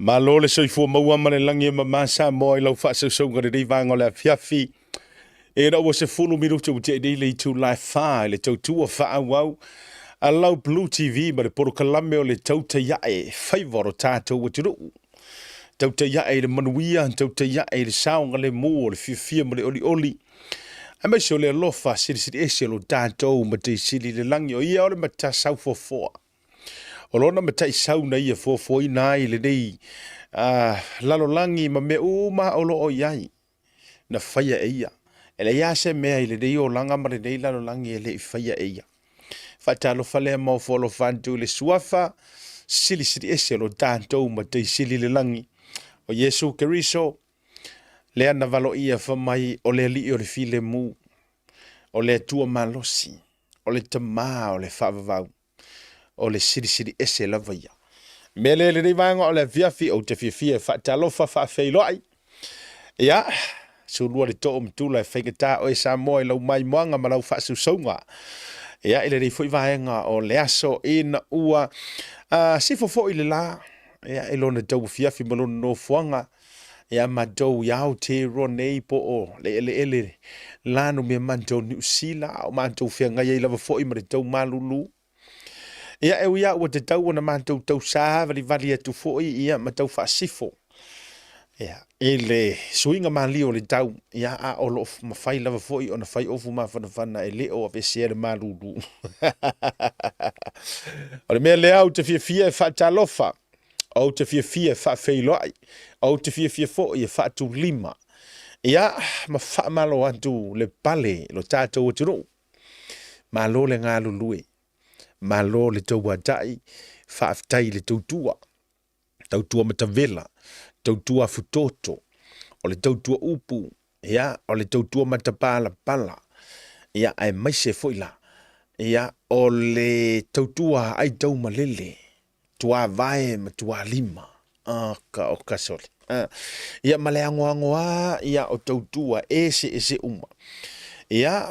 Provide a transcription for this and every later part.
Malo le soifua maua ma le lagi e mama Samoa i lau faasausauga i lenei vaega o le afiafi. Ina ua 10 minute ua tea nei le itula e 4 i le tautua faaauau a lau Blue TV ma le polokalame o le Tautai Ae Faiva o lo tatou atunuu. Tautai ae i le manuia, tautai ae i le saogalemu o le fiafia ma le olioli, aemaise o le alofa silisili ese o lo tatou Matai Sili i le lagi, o ia o le matasaufoafoa. O lona mataisau na ia foafoaina ai lenei lalolagi ma mea uma o lo o i ai, na faia e ia. E leai lava se mea i lenei olaga ma lenei lalolagi e le i faia e ia. Faatalofa lea ma ofo alofa atu i le suafa silisili ese o lo tatou Matai Sili i le lagi, o Iesu Keriso, lea na valoia fai mai o le Alii o le filemu, o le Atua malosi, o le Tama o le faavavau, o le Silisili Ese lava ia. Mea lea i lenei vaega o le afiafi, ou te fiafia e faatalofa faafeiloai. Ia, sulua le too ma tula e faigata oe Samoa i lau maimoaga ma lau faasausauga. Ia, i lenei foi vaega o le aso ina ua sifo foi le la, ia, i lona tauafiafi ma lona nofoaga, ia matou i Aotearoa nei po o le eleele lanu mea matou Niu Sila, a o matou feagai ai lava foi ma le tau malulu. Ia, e ui lava ua tatau ona matou tau savalivali atu foi ia ma tau faasifo ia, i le suiga malie o le tau, ia, a o lo o mafai lava foi ona fai ofu mafanafana e le o aveesea le malulu. O le mea lea ou te fiafia e faatalofa, ou te fiafia e faafeiloai, ou te fiafia foi e faatulima, ia, ma faamalo atu le pale i lo tatou atunuu. Malo le galulue, malo le tauatai, faafetai i le tautua, tautua matavela, tautua afutoto, o le tautua upu, ia, o le tautua matapalapala, ia, aemaise foi la, ia, o le tautua aitaumalele, tuavae ma tualima. Aka o kasole. Ia ma le agoagoā ia o tautua eseese uma. Ia,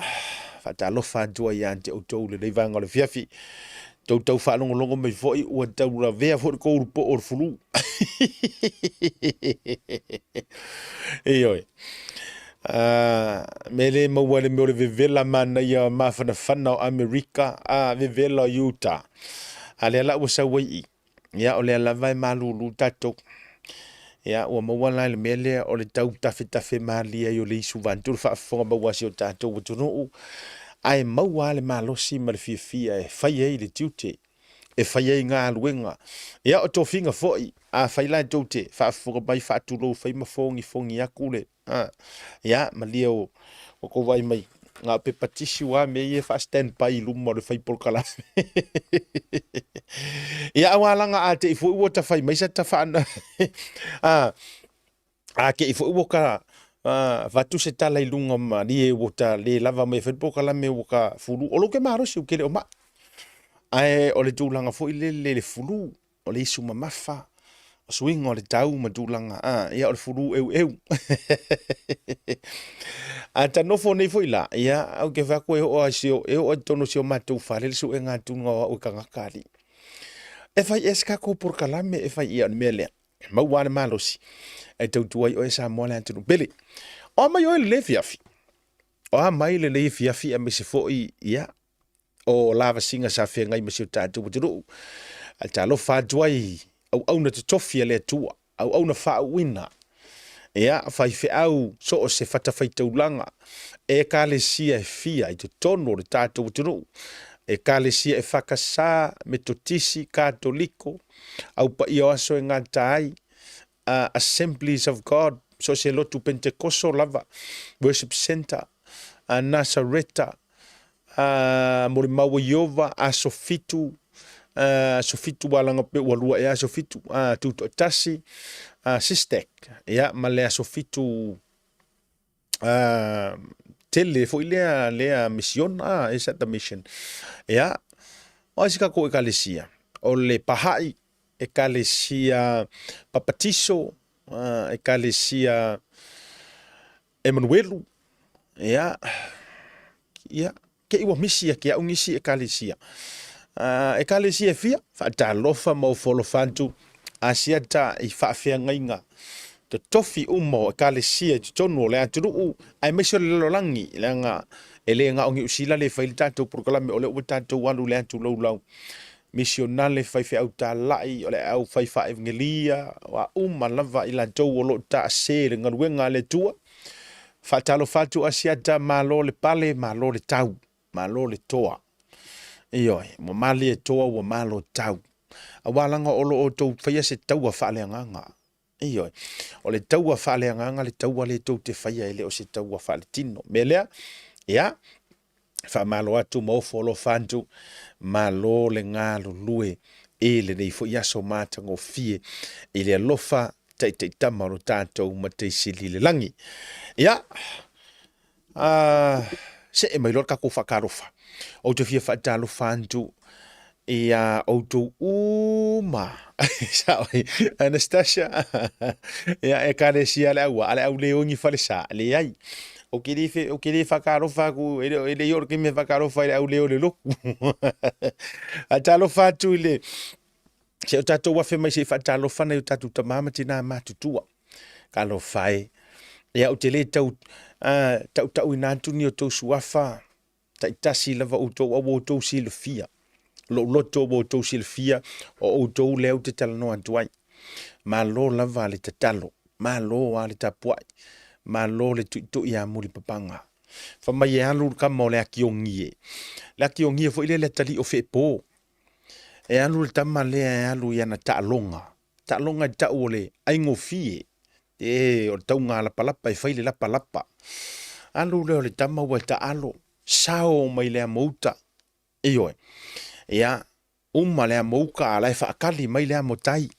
faatalofa atu ai ia te outou i lenei vaega o le afiafi. Tou tau faalogologo mai foi ua tau lavea foi le tou poo o le fulu. Ioe. Mea le maua le mea o le vevela manaia mafanafana o Amerika, a vevela o Utah. A lea la ua sau ai i i, ia o lea lava e malulu tatou. Ia ua maua la le mea lea o le tau tafetafe malie ai o le isu vaeatu le faafofoga maua a si o tatou atunuu, ae maua lava le malosi ma le fiafia e fai ai le tiute, e fai ai galuega. Ia o tofiga foi, afai la tou te faafofoga mai faatulou fai ma fogifogi atu le A, ia, malie ua tou vaai mai, na o pepa tissue lava mea ia e faa-stand by i luma o le fai polokalame. Ia, aua laga a te i foi ua ta fai mai sa ta faana... a, a te i foi ua ta avatu se tala i luga malie ua ta le lava mai e fai le polokalame ua ta fulu. O lou ke malosi ou te le o mai. Ae o le tulaga foi lele i le fulu, o le isu mamafa, o suiga o le tau ma tulaga, a, ia o le fulu eueu. A ta nofo nei foi la, ia, ou te fai atu e oo lava i si o, e oo lava i totonu o si o matou fale le suega atuga o au e tagata alii. E fai ea se tatou polokalame e fai ia o le mea lea. E maua lava le malosi e tautua ai oe Samoa le atunuu pele. O a mai oe i lenei afiafi? O a mai lenei afiafi aemaise foi, ia, o lavasiga sa feagai ma si o tatou atunuu. Ae talofa atu ai auauna totofi a le Atua, auauna faauuina, ia, faifeau so o se fatafaitaulaga, ekalesia e fia i totonu o le tatou atunuu, ekalesia EFKS, Metotisi, Katoliko, Au Paia o Aso e Gata ai, Assemblies of God, so o se lotu Pentekoso lava, Worship Center, Nasareta, Molimau a Ieova, aso 7, aso 7 ua alaga pe ua lua ea aso 7, Tutoatasi, Sistec, ia, ma le aso 7 tele foi lea lea misiona, is that the mission? Ia, o ai se tatou ekalesia? O le Paha'i, ekalesia Papatiso, ekalesia Emanuelu, ia, ia, ke i ua misi ia ke au nisi ekalesia. Ekalesia e fia, faatalofa ma ofo alofa atu. Asiata i faafeagaiga totofi uma o Ekalesia i totonu o le atunuu aemaise o le lalolagi, leaga e le na o Niu Sila le fai le tatou polokalame, o lea ua tatou alu i le atu laulau misionale, faifeau talai, o le au fai faaevagelia, o a uma lava i latou o lo o taase i le galuega a le Atua. Faatalofa atu Asiata, malo le pale, malo le tau, malo le toa. Ioe, ua malie toa ua malo tau. Aua laga o lo o outou faia se taua faaleagaga. Ioe, o le taua faaleagaga le taua lea tou te faia, e le o se taua faaletino. O le mea lea, ia, faamalo atu ma ofo alofa atu, malo le galulue i lenei foi aso matagofie i le alofa taitaitama o lo tatou Matai Sili i le lagi. Ia, see mai loa le tatou faatalofa. Ou te fia faatalofa atu ia outou uma. Sao ai, Anastasia. Ia, Ekalesia le aua, a le au le o ni falesa, leai. Ou te le, ou te le faatalofa atu, e le i oo le taimi e faatalofa i le au le o le lotu. Faatalofa atu i le, se o tatou afe mai se i faatalofa nai o tatou tama ma tina matutua. Talofa e. Ia, ou te le tau tautauina atu ni o outou suafa, taitasi lava outou, a ua outou silafia. Lou loto ua outou silafia, o outou lea ou te talanoa atu ai. Malo lava le tatalo, malo lava le tapuai, malo le tuitui ia Mulipapaga. Fai mai e alu le tama o le akiogie, le akiogie foi lea le atalii o Feepo. E alu le tama lea e alu i ana taaloga, taaloga e tau o le aigofie, e o le tauga lapalapa e fai le lapalapa. Alu lea o le tama ua taalo, sao mai le amouta, ioe, ia, uma le amouka a la e faatali mai le amotai.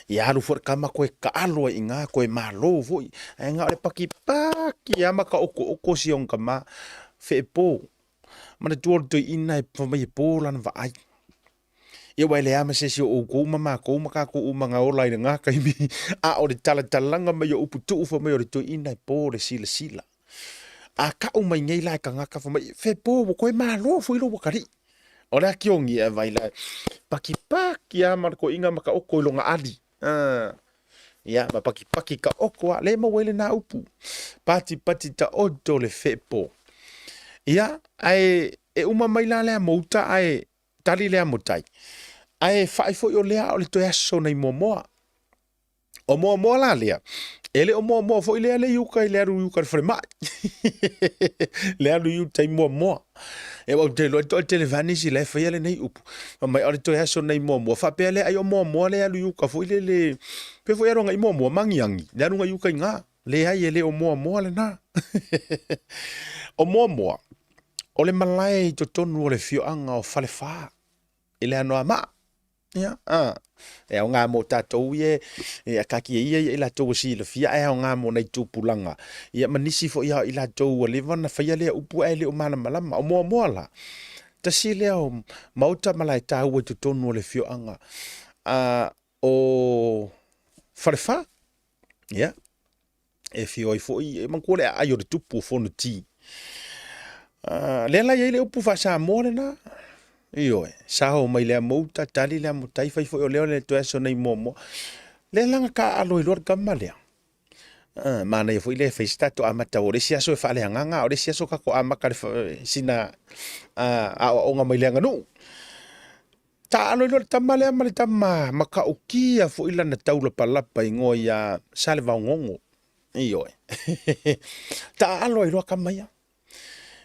Ia alu foi le tama toe taalo ai i ina, toe malo foi, ae na o le patipati lava ma taotooto si ona tama, feepo. Manatua o le toeaina e fai mai e po lana vaai. Ia aua e leai lava ma se isi o outou ma matou ma tatou uma na ola ai i lena taimi, a o le talatalaga mai o upu tuu fai mai o le toeaina e po le silasila. A tau mai nei la e tagata fai mai, fepo ua toe malo foi lou atalii. O le akiogi e vai la, pakipaki lava ma le toeaina ma taoto i lona ali. Ia, ma pakipaki taoto lava, lea e maua ai lena upu, patipati taoto le fepo. Ia, ae e uma mai la le amouta ae tali le amotai, ae fai foi o lea a o le toe aso nai Moamoa. O Moamoa la lea, e le o Moamoa foi lea le i uka i le alu i uka i le falemai. Le alu i uta i Moamoa. E ou te iloa e toatele lava nisi la e faia lenei upu. Fai mai o le toe aso nei Moamoa. Faapea lea ai o Moamoa le alu i uka foi lele. Pei foi e alu agai i Moamoa, Magiagi, le aluga i uka i ina. Leai e le o Moamoa lena. O Moamoa, o le malae i totonu o le afioaga o Falefa i le Anoamaa. Ia, a, e aoga mo tatou ia, e taatia ia i latou ua silafia, ae aoga mo nai tupulaga, ia ma nisi foi lava o i latou ua leva ona faia lea upu ae le o malamalama. O Moamoa la, tasi lea o maota malae taua i totonu o le afioaga o Falefa. Ia, e afio ai foi, e manatua le aai o le tupu o Fonoti. Lea la e i ai le upu faa-Samoa lena. Ioe, sao mai le amouta, tali le amotai, fai foi o lea o le toe aso nei Moamoa. Lea la na taaalo ai loa le tama lea. Manaia foi lea e fai se tatou amata, o le isi aso e faaleagaga, a o le isi aso tatou amata le sina aoaoga mai le aganuu. Taaalo ai loa le tama lea ma le tama matautia foi lana taulapalapa igoa ia Salevaogogo. Ioe. Taaalo ai loa tama ia.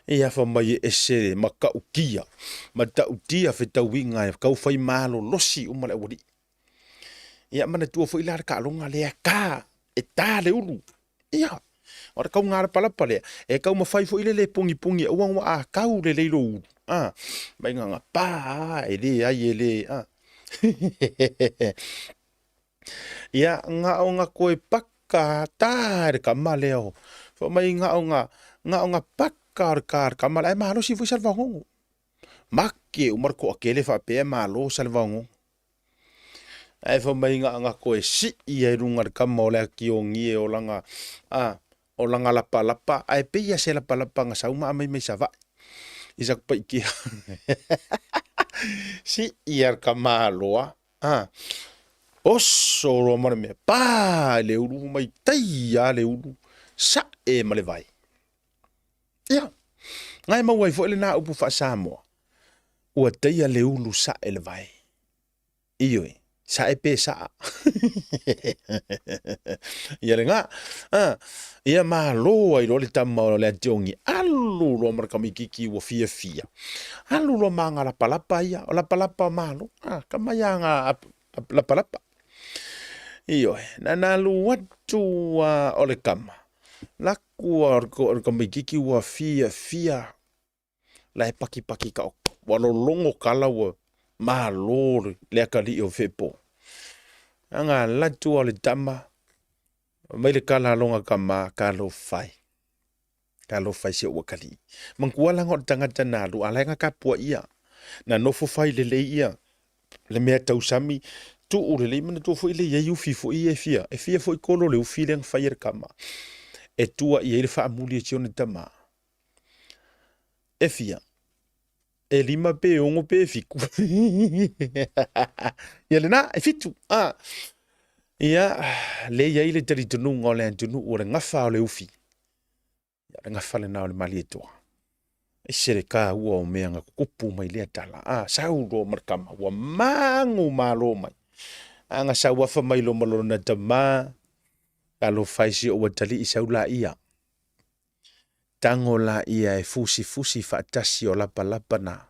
Ia fai mai e ese matautia, matautia fetauiga e tau fai malolosi uma le aualii. Ia manatua foi la le taaloga lea e ta, e ta le ulu. Ia, o le tauga lapalapa lea, e taumafai foi lele e pongipongi aua ua a tau lelei lou ulu, a, mai gaga pa a, e leai e le, a. Ia, na o na toe paka ta e le tama lea o, fai mai na o na, na o na paka o le ta a le tama lea, ae malosi foi Salevaogogo. Make uma le toatele faapea e malo Salevaogogo. Ae fai mai na ona toe sii ai i luga le tama o le akiogie o lana, a, o lana lapalapa, ae pei lava se lapalapa na sau ma aumai mai Savaii i Satupaitea. Sii lava le tama aloa, a. Oso loa ma le mea, pa i le ulu mai tai a le ulu, sa'e ma le vai. Ia, na e maua ai foi lena upu faa-Samoa, ua taia le ulu sa'e le vai. Ioe, sa'e pe sa'a. Ia lena. Ah, ia malo ai loa le tama o le Atiogi, alu loa ma le tamaititi ua fiafia. Alu loa ma aga lapalapa ia, o lapalapa o malo. Ah, tama ia aga lapalapa. Ioe, na na alu atu a o le tama. Laku a o le tamaititi ua fiafia. La e pakipaki taoto. Ua lologo tala ua malo le atalii o Feepo. Aga alu atu o le tama, mai le tala a lona tama, talofa e, talofa e si ou atalii. Manatua laga o le tagata na alu, a la e na tapuaia, na nofo fai lelei ia le mea tausami, tuu lelei, manatua foi le i ai ufi foi ia e fia, e fia foi tolo le ufi lea na fai e le tama, e tua i ai le faamuli a si ona tama. E fia? E 5 pe 6 pe 7. Ia lena, e 7. Ah. Ia, le i ai le talitonuga o le atunuu o le gafa o le ufi. Ia, o le gafa lena o le Malietoa. Ese le taua o mea na tutupu mai lea tala. Ah, sau loa ma le tama, ua magu malo mai. A na sau afa mai loa ma lona tama, talofa e si ou atalii sau laia. Tago laia e fusifusi faatasi o lapalapa na,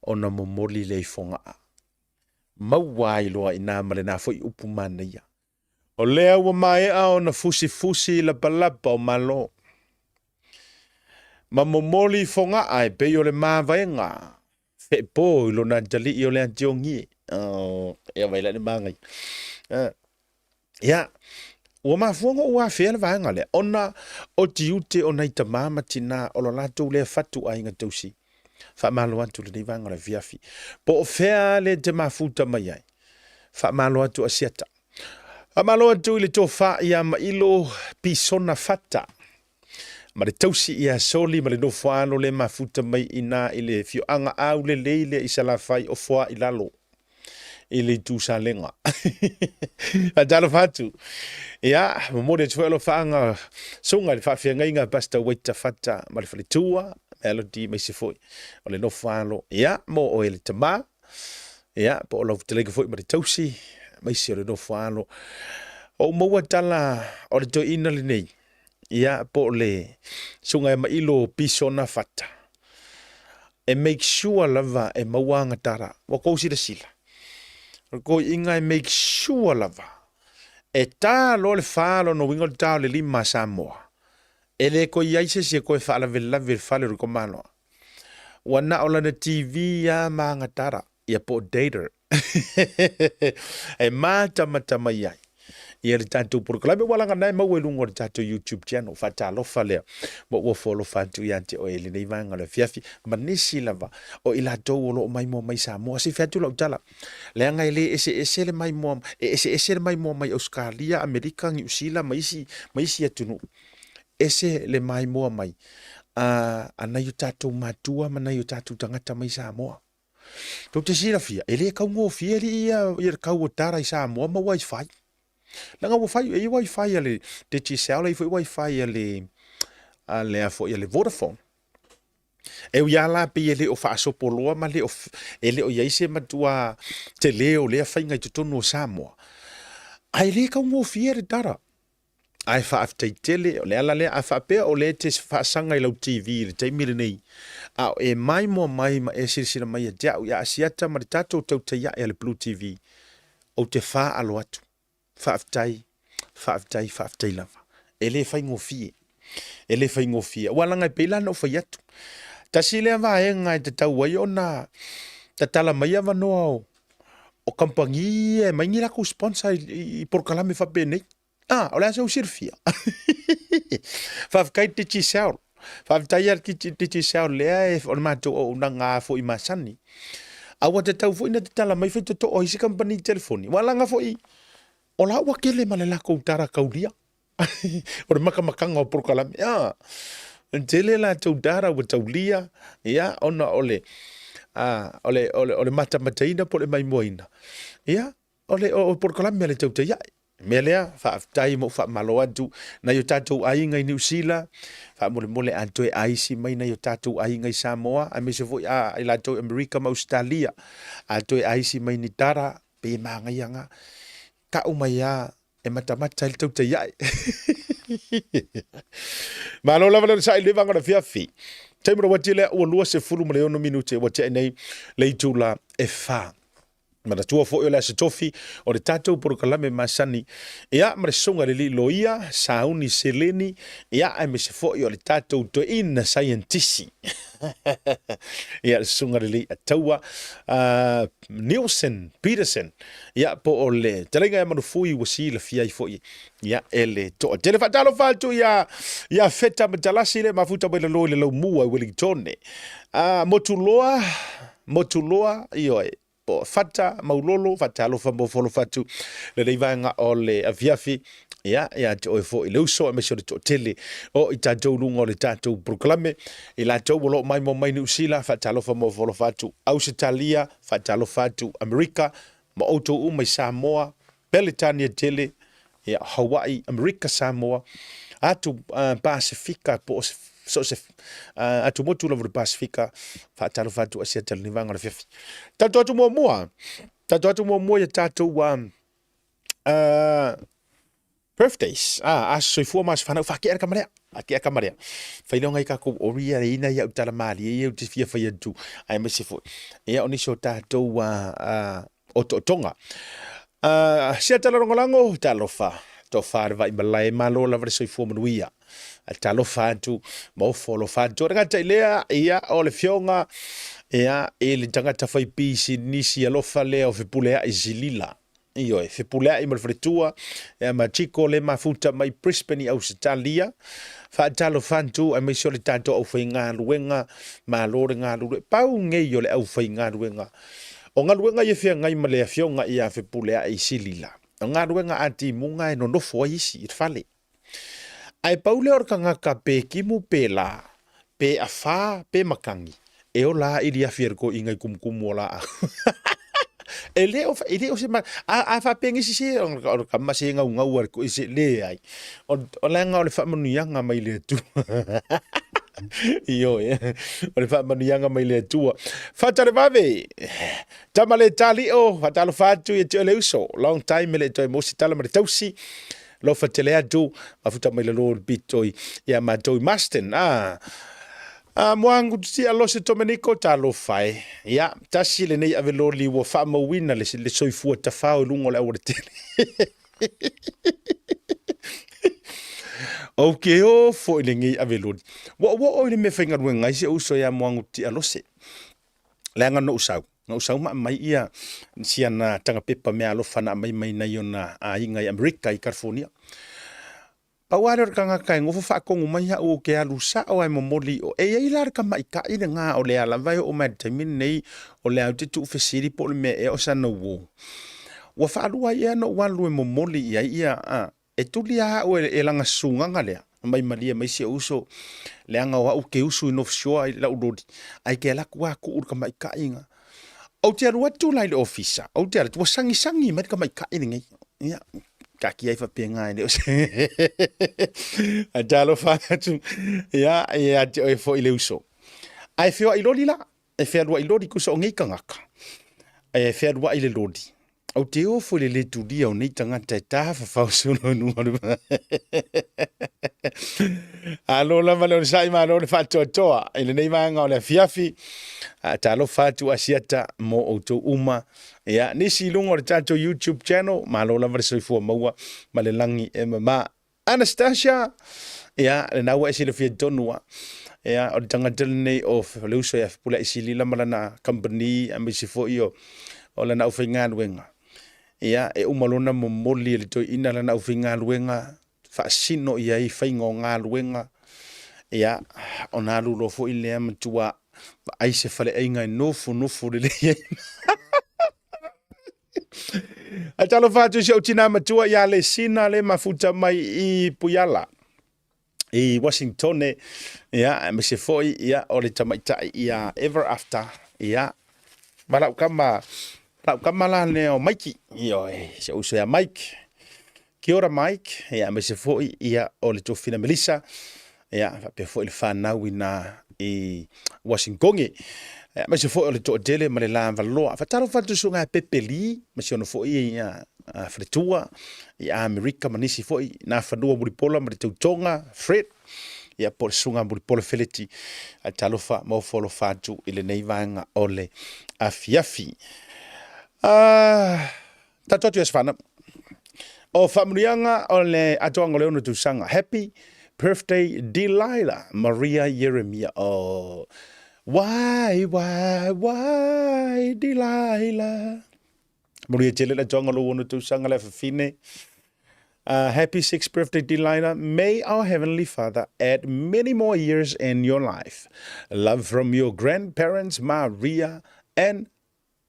ona momoli lea i Fogaa. Maua ai loa i ina ma lena foi upu manaia. O lea ua maea ona fusifusi lapalapa o Malo, ma momoli i Fogaa e pei o le mavaega feepo i lona atalii o le Atiogie. Oh, ia vai la le manaia. Ia, ua mafua ona ou afea le vaega lea, ona o tiute o nai tamā ma tinā o lo latou lea fatu aiga tausi. Faamalo atu lenei vaega o le afiafi. Po o fea le te mafuta mai ai. Faamalo atu Asiata. Faamalo atu i le tofa ia Mailo Pisona Fata ma le tausi ia Soli ma le nofoaalo le mafuta mai ina i le fioaga aulelei lea i Salafai o foa i lalo i le itu Salega. Faatalofa atu. Ia, momoli atu foi alofaaga suga i le faafeagaiga Pastor Waita Fata ma le faletua, Melody maise foi o le nofoaalo. Ia, mo oe le tama. Ia, po o lau fetalaiga foi ma le tausi, maise o le nofoaalo. O ou maua tala o le toeaina lenei, ia, po o le suga e mailo Pisona Fata. E make sure lava e maua ana tala. Ua tou silasila. O le toeaina e make sure lava. E ta loa le fa lona uiga o le ta o le 5 a Samoa. E le toe i ai se isi e toe faalavelave i le fale o le tamaloa. Ua na o lana TV lava ma ana tala, ia po o data. E matamatama i ai ia le tatou polokalame ua laga na e maua i luga o le tatou YouTube channel. Faatalofa lea ma ua foalofa atu ia te oe i lenei vaega o le afiafi ma nisi lava o i latou o lo o maimoa mai Samoa. Se i fai atu lau tala, leaga e le eseese le maimoa, e eseese le maimoa mai Ausetalia, Amerika, Niu Sila ma isi, ma isi atunuu. Ese le maimoa mai a, a nai o tatou matua ma nai o tatou tagata mai Samoa. Tou te silafia, e le taugofie alii ia, ia le tau o tala i Samoa ma wifi. Leaga ua fai, e i ai wifi a le Digicel, e i ai foi wifi a le, a le a foi a le Vodafone. E ui lava la pei e le o faasopo loa ma le o, e le o i ai se matua tele o lea faiga i totonu o Samoa, ae le taugofie le tala. Ae faafetai tele, o le ala lea, a faapea o lea e te faasaga i lau TV i le taimi lenei, a o e maimoa mai ma e silasila mai ia te au ia Asiata ma le tatou tautai ae a le Blue TV, ou te faalo atu. Faafetai, faafetai, faafetai lava. E le faigofie. E le faigofie. Aua leaga e pei la ona ou fai atu, tasi lea vaega e tatau ai ona tatala mai avanoa o, o kamupani ia e aumai ni latou sponsor i, i polokalame faapenei. Ah, o le a se u silafia? Faafetai Digicel. Faafetai lava i le Digicel lea e, o le matou auaunaga lava foi masani. A ua tatau foi ona tatala mai faitotoa o isi kamupani telefoni. Aua leaga foi o la ua tele ma le latou tala taulia. O le makamakaga o polokalame. Ah, tele latou data ua taulia, ia, ona o le, ah, o le, o le, o le matamataina po o le maimoaina. Ia. o le o polokalame a le Tautai Ae. Mea lea, faafetai ma ou faamalo atu nai o tatou aiga i Niu Sila, faamolemole a toe aisi mai nai o tatou aiga i Samoa, aemaise foi a i latou i Amerika ma Ausetalia, a toe aisi mai ni tara, pei e manaia na, tau mai a e matamata ai le tautai ae. Malo lava le onosai i lenei vaega o le afiafi. Taimi o le uati lea ua 26 minute ua tea nei le itula e 4. Manatua foi o le Aso Tofi o le tatou polokalame masani, ia ma le susuga i le alii loia Sauni Seleni, ia aemaise foi o le tatou toeaina saienitisi ia le susuga i le alii Ataua Nielsen Peterson, ia po o le talaiga ia Manufui ua silafia ai foi ia e le toatele. Faatalofa atu ia ia Feta Matalasi le mafuta mai lalo i le laumua i Wellingtone. Motuloa, Motuloa, ioe, po o Fata Maulolo, faatalofa mo folofa atu lenei vaega o le afiafi, ia, ia te oe foi le uso, aemaise o le toatele o i tatou luga o le tatou polokalame, i latou o lo o maimoa mai Niu Sila, faatalofa mo folofa atu Ausetalia, faatalofa atu Amerika, ma outou uma i Samoa, Peretania tele, ia, Hawaii, Amerika, Samoa, atu Pasefika, po o so o se atumotu lava o le Pasefika, faatalofa atu Asiata i lenei vaega o le afiafi. Tatou atu muamua, tatou atu muamua ia tatou birthdays, aso soifua ma aso fanau, faatea le tama lea, faatea tama lea. Fai lea o nai tatou ori ia ina ia tala malie ia ou te fia fai atu, aemaise foi, ia o nisi o tatou otootoga. Sia tala lagolago, talofa, tofa le vai malae, malo lava le soifua manuia. Talofa atu, ma ofo alofa atu. O le gata i lea, ia, o le fioga, ia, i le tagata fai pisinisi alofa lea o Fepuleai Silila. Ioe, Fepuleai ma le faletua, ia ma Chico le mafuta mai Brisbane i Ausetalia. Faatalofa atu, aemaise o le tatou aufaigaluega, malo le galulue. Pau nei o le aufaigaluega. O galuega ia feagai ma le afioga ia Fepuleai Silila, o galuega a timuga e nonofo ai isi i le fale. Ae pau lea o le tagata pe timu pe la, pe afa pe matagi, e ola lava i le afi a le toeaina i tumutumu o laau. E le o, e le o se ma, a, a faapea nei sese, o le tama se naunau a le toeaina, se leai. O, o leaga o le faamanuiaga mai le Atua. Ioe, o le faamanuiaga mai le Atua. Faatalevave, tama le talio, faatalofa atu ia te oe le uso. Long time e le toe maua se tala ma le tausi. Lofa tele atu, mafuta mai lalo o le pito ia matou i Marston. Ah, ah, moangu tia lose Domenico, talofa e. Ia, tasi lenei aveloli ua faamauina le, le soifua tafao i luga o le aualatele. Ou ke o foi lenei aveloli. Ua ua o i le mea faigaluega ai si ou uso ia Moangu tia lose. Leaga na ou sau, na ou sau ma aumai ia si ana tagapepa meaalofa na aumai mai nai ona aiga i Amerika i California. Pau lava lea o le tagata e nofo faatonu mai au ou te alu sao lava e momoli i o. E i ai la le tamaitai lena o lea lava e oo mai i le taimi lenei o lea ou te tuufesili po o le mea ea o sana uo. Ua faalua ai ea ona ou alu e momoli i ai ia a E tuli lava au e lana susugaga lea, mai malie mai si ou uso, leaga o au ou te usu i North Shore i lau loli, ae te alu atu lava tuu le tamaitai na. Ou te alu atu la i le ofisa, ou te alu atu, ua sagisagi mai le tamaitai lenei. Ia, taatia ai faapena e le o se Ae talofa atu, ia, ia te oe foi le uso. Ae feoai loli la, e fealuai loli tusa o nei tagata, e fealuai le loli. Ou te ofo i le le tulia o nei tagata e tafafao solo i luga o le Alo lava le onosai malo le faatoatoa i lenei vaega o le afiafi. Talofa atu Asiata mo outou uma. Ia, nisi i luga o le tatou YouTube channel, malo lava le soifua maua ma le lagi e mama. Anastasia, ia, lena ua e silafia tonu lava. Ia, o le tagata lenei o le uso ia Fepuleai Silila ma lana kamupani aemaise foi o, o lana aufaigaluega. Ia, e uma lona momoli e le toeaina lana aufaigaluega, faasino i ai faiga o galuega. Ia, ona alu loa foi lea matua vaai se faleaiga e nofonofo lelei ai. Ae talofa atu i si ou tina matua ia Lesina le mafuta mai i Puiala i Washingtone, ia, aemaise foi ia o le tamaitai ia Ever After, ia, ma lau tama Lau tama la lea o Maiki, ioe, si ou uso ia Mike. Kia ora Mike, ia aemaise foi ia o le tofina Melissa, ia faapea foi le fanau ina i Washington. Ia aemaise foi o le toatele ma le lavaloa. Faatalofa atu susuga ia Pepe Lee, ma si ona foi ia faletua i Amerika ma nisi foi na fanua Mulipola ma le tautoga Fred, ia po o le susuga Mulipola Feleti. Ae talofa ma ofo alofa atu i lenei vaega o le afiafi. Tatou atu i aso fanau. O faamanuiaga o le atoaga o le 6 tausaga. Happy birthday Delilah Maria Yeremia. Oh, why, Delilah? Manuia tele le atoaga o lou 6 tausaga le afafine. Happy sixth birthday, Delilah. May our Heavenly Father add many more years in your life. Love from your grandparents, Maria and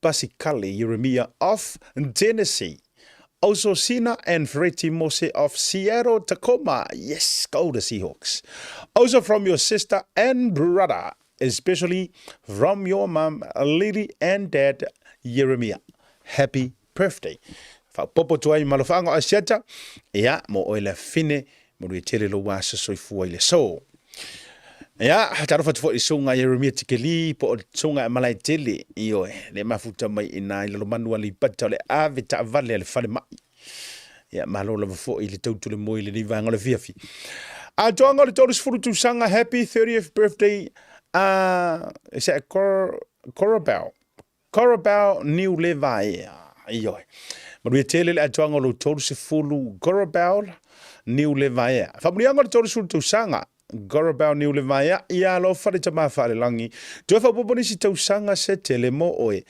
Pasikale Yeremia of Tennessee. Also Sina and Fereti Mose of Seattle, Tacoma. Yes, go the Seahawks. Also from your sister and brother, especially from your mom, Lily, and dad, Yeremia. Happy birthday. Faapopo atu ai ma alofaga o Asiata, ia, mo oe le afine, manuia tele lou aso soifua i le aso. Ia, talofa atu foi i le susuga Ieremia Tikeli, po o le susuga ia Malaetele, ioe, le mafuta mai i ina i Lalomanu Aleipata o le ave taavale a le falemai. Ia, malo lava foi i le tautule moe i lenei vaega o le afiafi. Atoaga o le 30 tausaga, happy 30th birthday, is that Corabel? Corabel Niulevaea, ioe. Manuia tele le atoaga o lou 30 Corabel Niulevaea. Faamanuiaga o le 30 tausaga Corabel Niulevaea, ia alofa le tama faalelagi. Toe faaopoopo nisi tausaga se tele mo oe.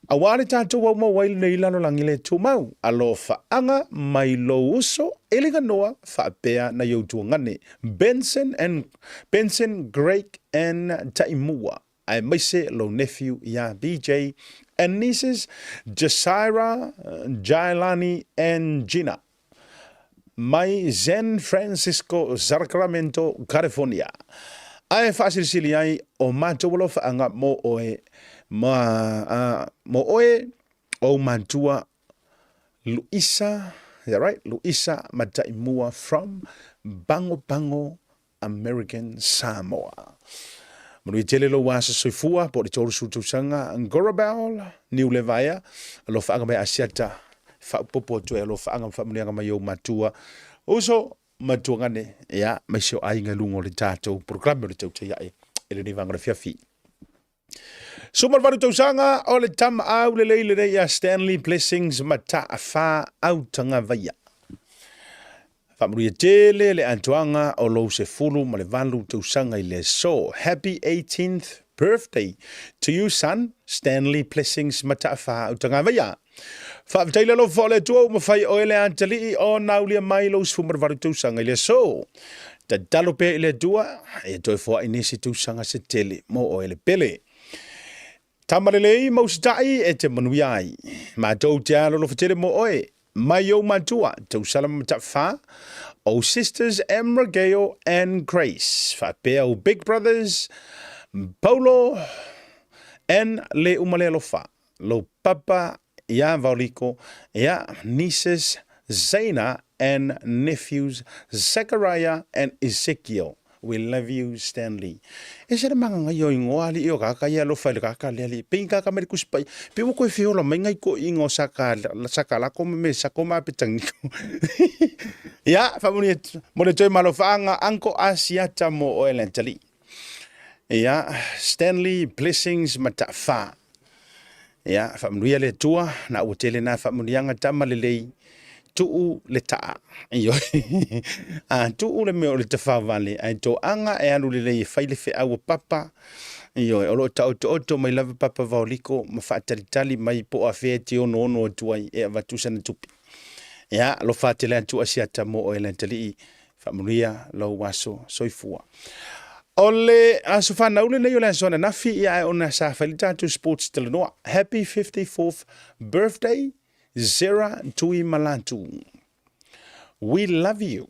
Aua le tatou aumau ai lenei lalolagi le tumau. Alofaaga mai lou uso Eliganoa faapea nai ou tuagane Benson and Benson Greg and Taimua. Aemaise lou nephew ia BJ and nieces Jasira, Jailani and Gina mai San Francisco, Sacramento, California. Ae faasilisili ai o matou alofaaga mo oe ma mo oe ou matua Luisa, is that right? Luisa Mataimua from Pago Pago, American Samoa. Manuia tele lou aso soifua po o le 30 tausaga Gorabel Niulevaea, alofaaga mai Asiata, faaopoopo atu ai alofaaga ma faamanuiaga mai ou matua uso ma tuagane, ia, mai si o aiga i luga o le tatou programe o le tautai ae i lenei vaega o le afiafi. 18 tausaga o le tama aulelei lenei ia Stanley Blessings Mataafa Autagavaia. Faamanuia tele le atoaga o lou 18 tausaga i le aso. Happy 18th birthday to you son, Stanley Blessings Mataafa Autagavaia. Faafetai le alofa o le Atua ua mafai oe le atalii ona aulia mai lou 18 tausaga i le aso. Tatalo pea i le Atua ia toe foai nisi tausaga se tele mo oe le pele. Tama lelei ma usitai e te manuia ai. Matou te alolofa tele mo oe. Mai ou matua, Tausala ma Mataafa, ou sisters Emra Gale and Grace, faapea ou big brothers Paulo and Leumalealofa. Lou papa ia Vaoliko, ia nieces Zaina and nephews Zachariah and Ezekiel. We love you Stanley. E se le magagaia o ingoa alii o kaka ia alofa i le kaka le alii. Pei kaka mai le Tusi Paia. Pei ua koe feola mai ngai toeaiina o saka, saka lako ma me sako ma petangiko. Ia, faamanuia mo le toe malofaaga Uncle Asiata mo oe le atalii. Ia, Stanley Blessings Mataafa. Ia, faamanuia le Atua, na ua tele nā faamanuiaga tama lelei, tuu le taa. Ioe. A tuu le mea o le tafaovale, ae toaga e alu lelei e fai le feau a papa. Ioe, o lo o taotooto mai lava papa vaoliko ma faatalitali mai po o afea e te onoono atu ai e avatu sana tupe. Ia, alofa atu le Atua Asiata mo oe le atalii. Faamanuia lou aso soifua. O le aso fanau lenei o le aso ananafi, ia ae ona sa fai le tatou sports talanoa. Happy 54th birthday Zera Tuimalatu. We love you.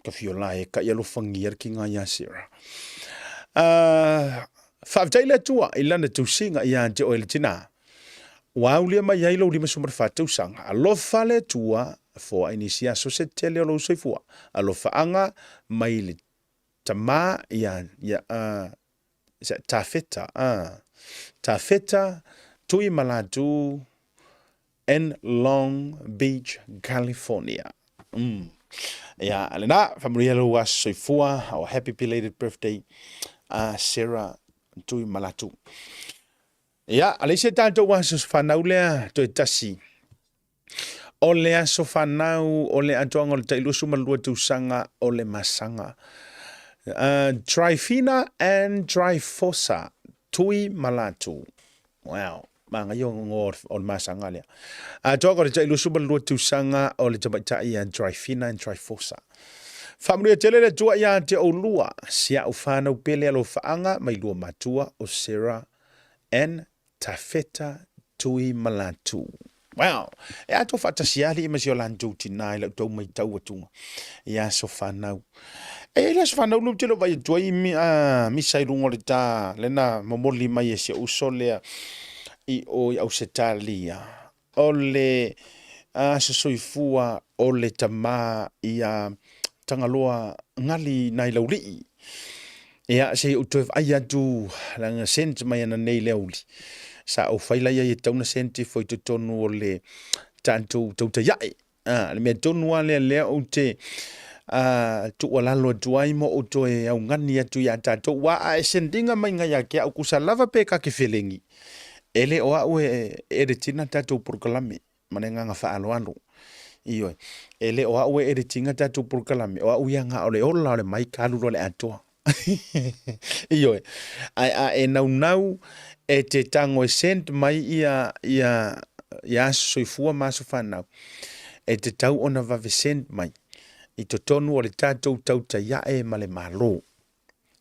Ka fio la e kai alofangia le kinga ia Zera. Faafetai le Atua i lana tausiga ia te oe le tina. Ua aulia mai ai lou 54 tausaga. Alofa le Atua, foai nisi aso se tele o lou soifua. Alofaaga mai le Tama ia, ia, Tafeta, Tafeta Tuimalatu in Long Beach, California. Ia, lena, faamanuia lou aso soifua, oh, happy belated birthday, Sarah Tuimalatu. Ia, a le isi tatou aso fanau lea, toe tasi. O le aso fanau o le atoaga o le tai 22 tausaga o le masaga. Tryphena and Tryphosa, Tui Malatu. Wow. Manaia o ngoa o le masaga lea. Atoaga o le tai 22 tausaga o le tamaitai ia Tryphena and Tryphosa. Faamanuia tele le Atua ia te oulua, si au whanau pele alofaaga mai lua matua o Sarah and Tafeta Tuimalatu. Wow! E atoa faatasi alii ma si o latou tina i lau tau matau atuga i aso fanau. E i le aso fanau lou tele o vai atu ai mi, a, misa i luga o le tā, lena momoli mai e si ou uso lea i o i Ausetalia. O le aso soifua o le tama ia Tagaloa Gali nai Laulii. Ia, se i ou toe vaai atu, leaga sent mai ana nei le auli. Sa ou fai la ia e tau na sent ifo i totonu o le tatou tautaiae. A, le mea tonu lava lea lea ou te tuualalo atu ai ma ou toe augani atu ia tatou. Ua a e sendinga mai ngai ia ke au kusa lava pe ka ke felegi. E le o au e editina tatou polokalame ma le agaga faaaloalo. Ioe, e le o au e editina tatou polokalame, o au ia na o le ola o le mic alu loa le atoa. Ioe, ae a e naunau e te tago e send mai ia, ia, ia aso soifua ma aso fanau, e tatau ona vave send mai i totonu o le tatou tautai ae ma le Malo,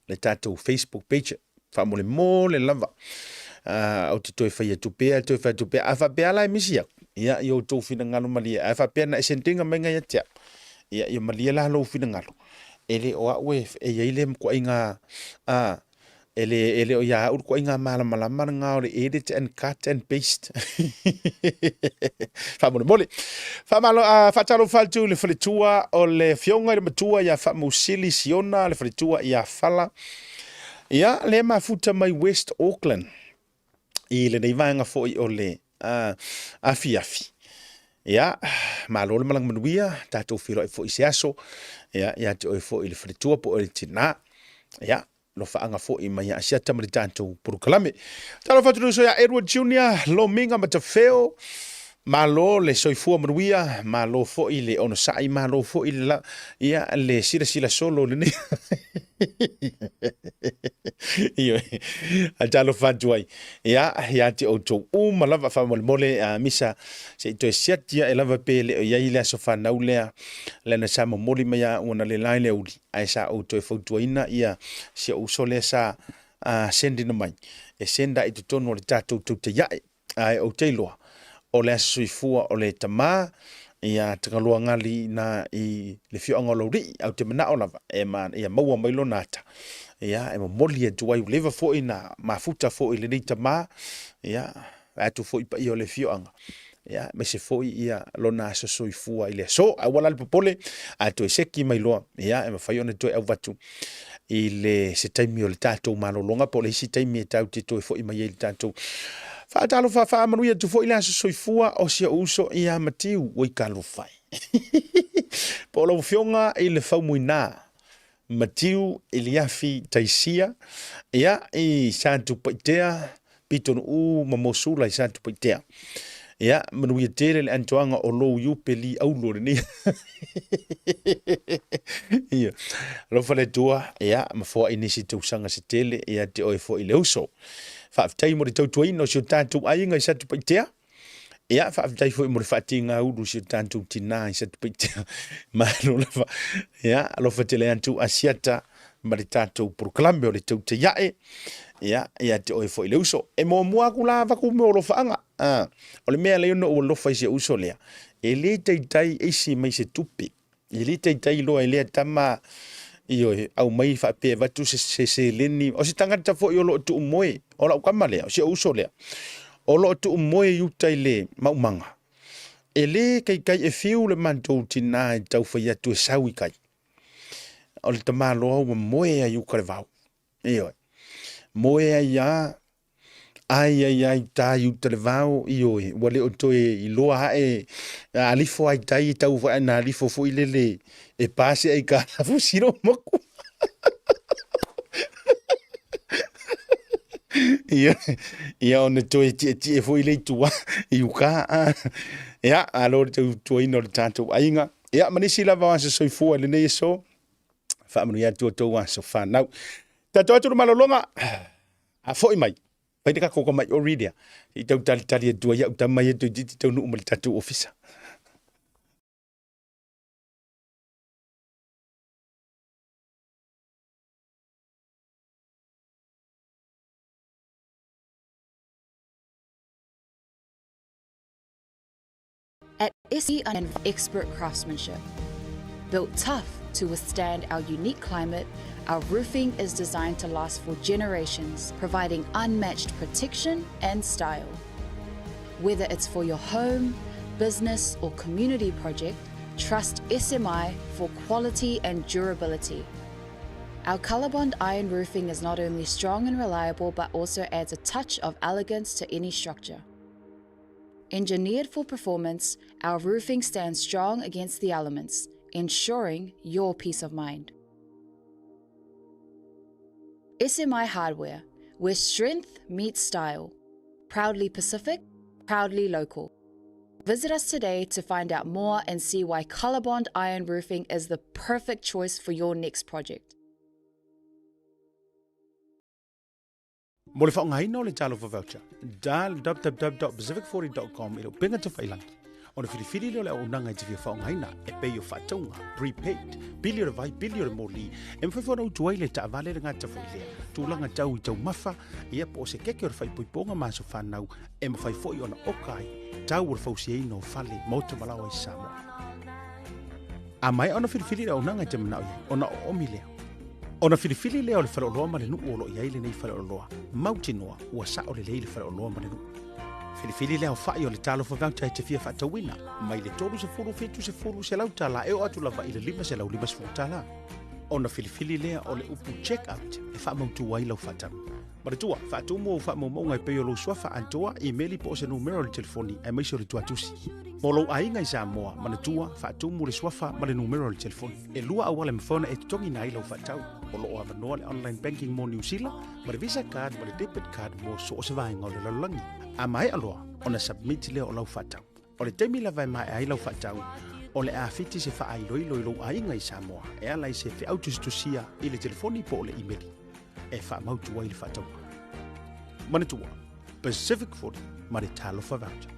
le tatou Facebook page, faamolemole lava. Ou te toe fai atu pea, toe fai atu pea, a faapea la e misi aku, ia, i outou finagalo malie, ae faapea na e sendinga mai ngai ia te au, ia, ia malie la lou finagalo, e le o au e i ai le matuaiga, e le o ia au le tuaiga malamalama lena o le edit and cut and paste. Faamolemole. Faamalo, faatalofa atu i le faletua o le Afioga i le Matua ia Faamausili Siona, le faletua ia Fala. Ia, le mafuta mai West Auckland i lenei vaega foi o le afiafi. Ia, malo le malaga manuia, tatou feiloai foi i se aso, ia, ia te oe foi le faletua po o le tina. Ia, alofaaga foi mai ia Asiata ma le tatou polokalame. Talofa atu le uso ia Edward Junior, Lomiga Matafeo, malo le soifua manuia, malo foi le onosai, malo foi le, la, ia, le silasila solo lenei. Ioe, talofa atu ai. Ia, ia te outou uma lava faamolemole a misa se i toe siati ae lava pe le o i ai le aso fanau lea lena sa momoli mai a ua na le lae le auli ae sa ou toe fautuaina ia si ou uso lea sa sendina mai e senda i totonu o le tatou tautaiae ae ou te iloa o le aso soifua o le tama ia Tagaloa Gali na i le fioaga o Laulii au te manao lava e ma, ia maua mai lona ata ia e momoli atu ai ua leva foi na mafuta foi lenei tama ia atu foi paia o le afioaga ia aemaise foi ia lona aso soifua i le aso aua la le popole a toe seki mai loa ia e mafai ona toe avatu i le se taimi o le tatou malologa po o le isi taimi e tau te toe foi mai ai le tatou faatalofa faamanuia atu foi le aso soifua o si ou uso ia Matiu Uikalufai po o lau afioga i le Faumuina Matiu Eliafi Taisia ia i Satupaitea Pitonuu ma Mosula i Satupaitea. Ia, manuia tele le antoaga o lou iupe li aulo lenei. Ia, alofa le Atua, ia, ma foai nisi tausaga se tele, ia te oe foi le uso. Faafetai mo le tautuaina o si o tatou aiga i Satupaitea. Ia, faafetai foi mo le faatiga ulu si o tatou tina i Satupaitea. Malo lava. Ia, alofa tele atu Asiata ma le tatou polokalame o le tautaiae. Ia, ia te oe foi le uso. E muamua aku la avatu mea o alofaaga. Ah, o le mea lea ona ou alofa i si uso lea, e le taitai isi mai se tupe. E le taitai loa e lea tama ioe, aumai faapea e avatu se seleni. O se tagata foi o lo o tuumoe, o lau tama lea, o si ou uso lea. O lo o tuu moe i uta i le maumaga, e lē kaikai e fiu le matou tinā e tau fai atu e sau i kai. O le tamaloa ua moe ai i uka le vao. Ioe. Moe ai a, ai ai ai ta i uta le vao, ioe, ua le o toe iloa ae alifo ai tai e tau foi na alifo foi lele e pase ai ka fusiro maku. Ia, ia ona toe tietie foi le itua i uka. Ia, alo le tautuaina o le tatou aiga. Ia, ma nisi lava o aso soifua i lenei aso. Faamanuia atu outou aso fanau. Tatou atu le malologa, a foi mai, fai le tatou tamai ori lea, i tau talitali atu ai au tama ia toeitiiti taunuu ma le tatou ofisa. At SE and expert craftsmanship. Built tough to withstand our unique climate, our roofing is designed to last for generations, providing unmatched protection and style. Whether it's for your home, business, or community project, trust SMI for quality and durability. Our Colorbond iron roofing is not only strong and reliable, but also adds a touch of elegance to any structure. Engineered for performance, our roofing stands strong against the elements, ensuring your peace of mind. SMI Hardware, where strength meets style. Proudly Pacific, proudly local. Visit us today to find out more and see why Colorbond Iron Roofing is the perfect choice for your next project. Mo le faaaogaina o le Talofa Voucher, dial www.pacific40.com i le upega tafailangi. Ona filifili lea o le auaunaga e te fia faaaogaina, e pei o faatauga, prepaid, pili o le vai, pili o le moli, e mafai foi ona utu ai le taavale le gata foi lea, tulaga tau i taumafa, ia po o se keke o le faaipoipoga ma aso fanau, e mafai foi ona oka ai tau o le fausiaina o fale, maota ma laoa i Samoa. A maea ona filifili le auaunaga e te manao i ai, ona oomi lea. Ona filifili lea o le faleoloa ma le nuu o lo o i ai lenei faleoloa, mautinoa ua sao lelei le faleoloa ma le nuu. Filifili le aofai o le Talofa Voucher e te fia faatauina, mai le 30, 70, 100 tala e oo atu lava i le 550 tala. Ona filifili lea o le upu check out e faamautu ai lau faatau. Manatua, faatumu ou faamaumauga e pei o lou suafa atoa, imeli po o se numera o le telefoni, aemaise o le tuatusi. Mo lou aiga i Samoa, manatua, faatumu le suafa ma le numera o le telefoni. E lua auala e mafai ona e totogiina ai lau faatau. O lo o avanoa le online banking mo Niu Sila, ma le Visa card ma le debit card mo so o se vaega o le lalolagi. A maea loa ona submit lea o lau faatau. O le taimi lava e maea ai lau faatau, o le a fiti se faailoilo i lou aiga i Samoa e ala i se feau tusitusia i le telefoni po o le imeli e faamautu ai le faatauga. Manatua, Pacific 40 ma le Talofa Voucher.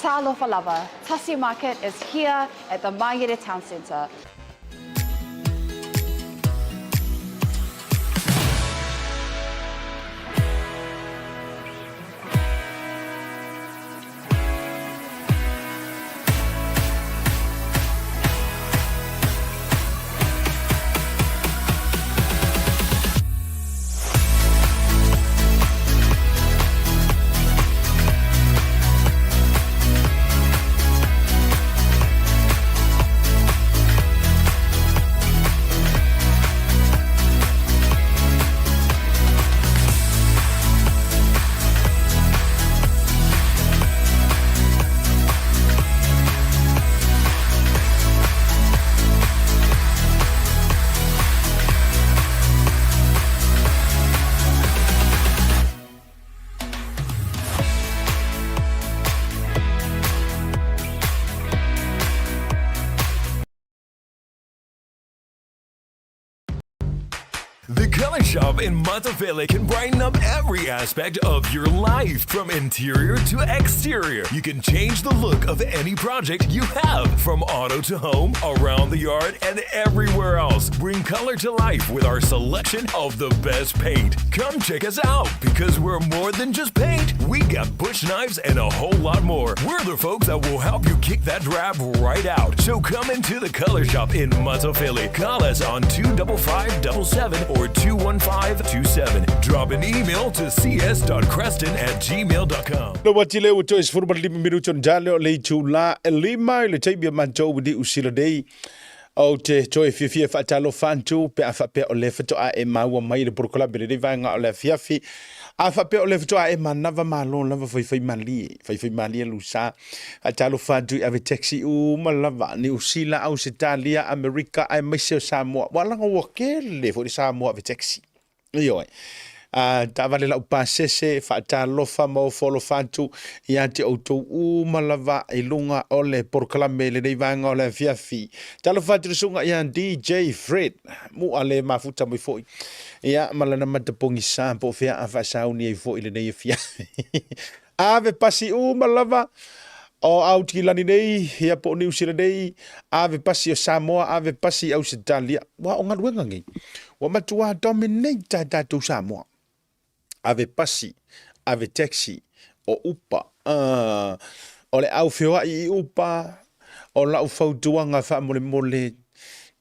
Talofa lava, Tasi Market is here at the Mangere Town Centre. The Color Shop in Matafele can brighten up every aspect of your life, from interior to exterior. You can change the look of any project you have, from auto to home, around the yard, and everywhere else. Bring color to life with our selection of the best paint. Come check us out because we're more than just paint. We got bush knives and a whole lot more. We're the folks that will help you kick that drab right out. So come into the Color Shop in Matafele. Call us on 25577 or 21527. Drop an email to cs.creston at gmail.com. Le wati le ua toe 15 minuti ona tale o le itula e lima i le taimi a matou i Niu Sila nei. Ou te toe fiafia e faatalofa atu pe a faapea o le faatoa e maua mai i le polokalame lenei vaega o le afiafi. A faapea o le faatoa e manava malo lava faifai malie, faifai malie lusa. Faatalofa atu i ave taxi uma lava, Niu Sila, Ausetalia, Amerika aemaise o Samoa. Ua laga ua kele foi le Samoa ave taxi. Ioe. A taavale lau pasese, faatalofa ma ofo alofa atu ia te outou uma lava i luga o le polokalame i lenei vaega o le afiafi. Talofa atu le susuga ia DJ Fred, mua le mafuta mai foi. Ia, ma lana matapogisa po o fea a faasauni ai foi i lenei afiafi. Ave pasi uma lava o Aotikilani nei, ia po o Niu Sila nei, ave pasi o Samoa, ave pasi i Ausetalia. Ua o galuega nei, ua matua dominate e tatou Samoa. Ave pasi, ave taxi, o upa, o le au feoai i upa, o lau fautuaga faamolemole,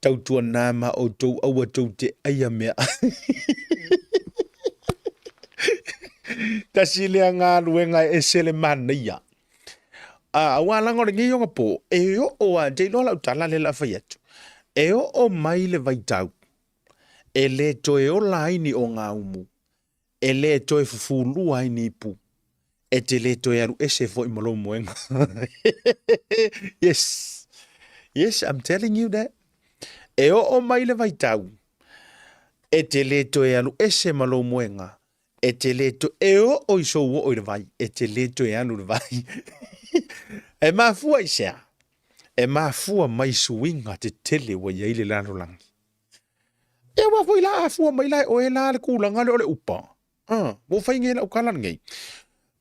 tautuana ma outou aua tou te aia mea. Tasi lea galuega e ese le manaia. A aua laga o lenei ogapo, e oo a, te iloa lau tala lea o le a fai atu, e oo mai le vaitau, e le toe ola ai ni ogaumu, e le toe fufulua ai ni ipu, e te le toe alu ese foi ma lou moega. Yes. Yes, I'm telling you that. E oo mai le vaitau, e te le toe alu ese ma lou moega, e te le toe, e oo i sou oo i le vai, e te le toe alu i le vai. E mafua i sea? E mafua mai suiga tetele ua i ai le lalolagi. Ia aua foi la a fua mai la e oe la le tulaga lea o le upa. Ua ou fai nei lau tala lenei.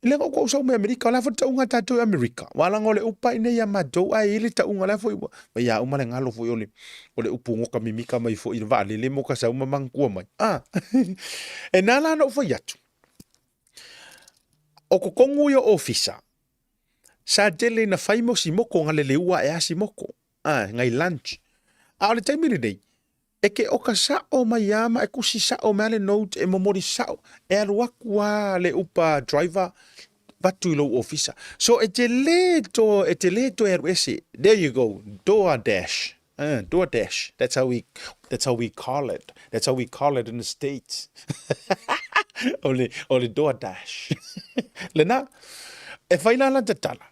Le ga ou sau mai Amerika, o le a foi le tauga a tatou i Amerika. Ua laga o le upa i inei ia matou, ae i ai le tauga la foi ua fai a uma le galo foi o le o le upu goka mimika mai foi i le vaalele mo ka sau ma manatua mai. E na la na ou fai atu. O totonu ia o ofisa, sa tele ina fai mo simoko nga le leua e a simoko. Ngai lunch. A o le taimi lenei, e ke oka sa'o mai a ma e kusi sa'o mai a le note e momoli sa'o, e alu aku a le upa driver vatu i lou ofisa. So e te le to, e te le toe alu ese. There you go, door dash. Door dash. That's how we, that's how we call it. That's how we call it in the States. O le, o le door dash. Lena, e whai la la tatala.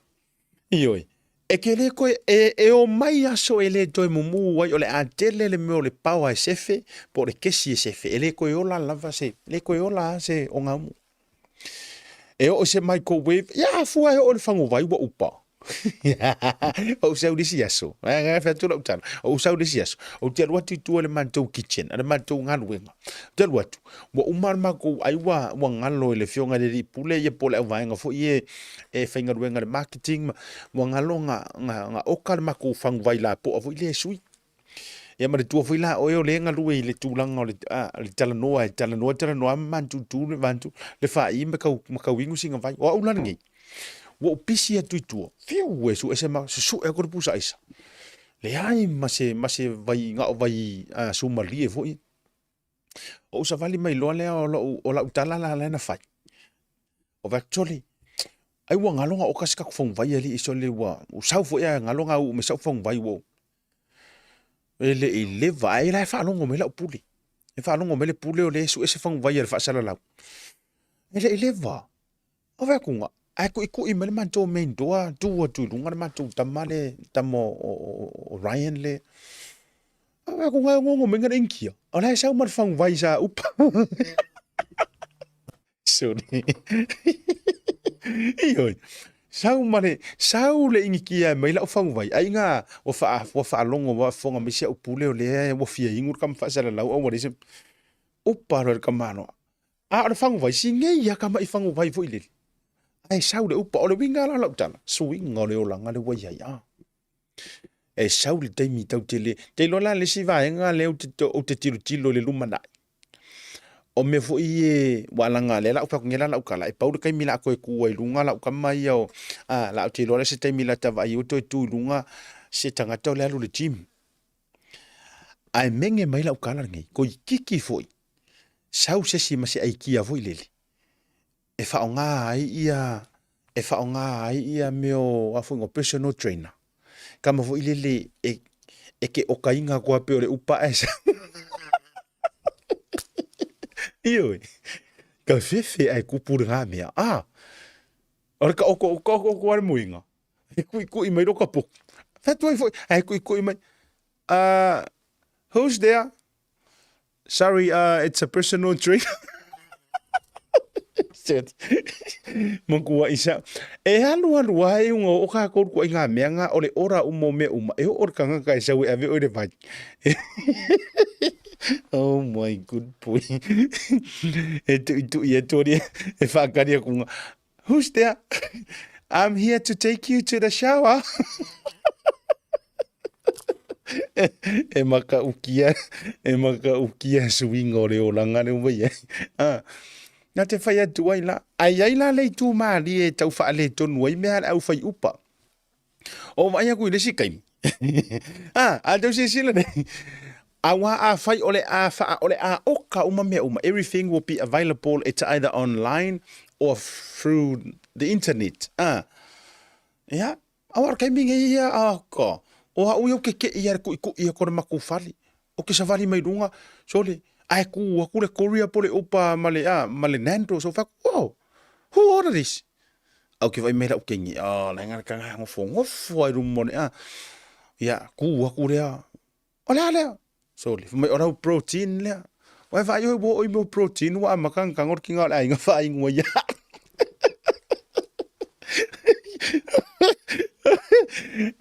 Ioe, e ke le koe, e, e o mai aso e le toe mumu ai, o le a tele le mea o le paoa e sefe, po o le kesi e sefe, e le koe ola lava se, le koe ola a se ogaumu. E oo se microwave, ia a fua e oo le faguvai ua upa. O ou sau le isi aso, e fai atu lau tala, o ou sau le isi aso, ou te alu atu i tua i le matou kitchen, a le matou galuega. Ou te alu atu, ua uma le matou ai ua, ua galo i le afioga i le alii pule ia po o le auvaega foi e, e faigaluega i le marketing ma ua galo ga, ga, ga oka le matou faguvai lapoa foi lea e sui. Ia manatua foi la oe o le galue i le tulaga o le, a, le talanoa e talanoa talanoa ma mantutu le mantu le faai ma kau ma kau ingu singa vai. O au la lenei. Ua ou pisi atu i tua. Fiu e su ese ma susu'e aku le pusa aisa. Leai ma se ma se vai ngao vai a, sumalie foi. O ou savali mai loa lea o lou o lau tala la lea na fai. O fai atu sole, ai ua galo ga oka se taku faguvai alii sole ua ua sau foi ae galo ga uu mai sau faguvai ua e le i leva ai la e faalogo mai lau pule. E faalogo mai le pule o lea e sue se faguvai a le faasalalau. E le i leva. O fai atu ga, ae tuitui mai le matou main door, tu atu i luga le matou tama le tama o Ryan le. O fai atu ga e ongoongo mai ga le Inikia. O la e sau ma le faguvai sa upa. Sorry. Ioe. Sau ma le, sau le Inikia e mai lau faguvai, ai ga ua faa, ua faalogo ua fofoga mai si au pule o lea ua fia inu le tama faasalalau a ua leai se. Upa loa i le tamaloa. A o le faguvai, sinei lava ka ma'i faguvai foi lele. Ae sau le upa, o le uiga la o lau tala, suiga o le olaga lea ua i ai, a. E sau le taimi tau te le, te iloa la le isi vaega lea ou te, ou te tilotilo i le lumanai. O mea foi e, ua alaga lea la ou fai atu nei la lau tala, e pau le taimi la a toe tu ai i luga lau tama ia o, a, la ou te iloa la se taimi la ta vaai ai ua toe tu i luga se tagata o le alu i le gym. Ae mege mai lau tala lenei, toeitiiti foi sau se isi ma se aikia foi lele e faaaoga ai ia e faaaoga ai ia mea o a foi o personal trainer. Tama foi lele e e te okaina atu lava pei o le upa ae sau. Ioe, ka fefe ae tupu lena mea. Ah, o le taoto taoto atu lava le moega, e tuitui mai lota potu. Fai atu ai foi, ae tuitui mai, who's there? Sorry, it's a personal trainer. Said, Makuaʻi sa. E alu alu a e unga o kākou kua i ngā mea ngā o le ora uma o mea uma. E o le kangaka e sau e ave o le vai. Oh my good boy. E tui tui e tori e whakari aku ngā. Who's there? I'm here to take you to the shower. E makaukia, e makaukia suiga o le olaga lea ua i ai. Ah, na te whai atu ai la. Ai ai la le itu mālie e tau whaaletonu ai mea a le au whai upa. O vaai aku i le isi taimi. Ah, a tau silasila nei. Aua afai o le a whaa, o le a oka uma mea uma. Everything will be available, it's either online or through the internet. Ah, ia, aua o le taimi nei ia, ah, ka, o au ia ou te keʻi ia le kuʻikuʻi atu o le matou fale. O ke savali mai luga, sole, ae kū aku le courier po o le Uber ma le, ah, ma le Nando's, ou fai atu, oh, who ordered this? Au ke vaai mai lau kengi, oh, la inga ka ngofo ngofo ai luma o le, ah, ia, kū aku lea, o le a lea? Sole, fai mai, o lau protein lea. Ua e vaai oe ua oo i mea o protein ua amata ona tago le kinga o le aiga faainua ia.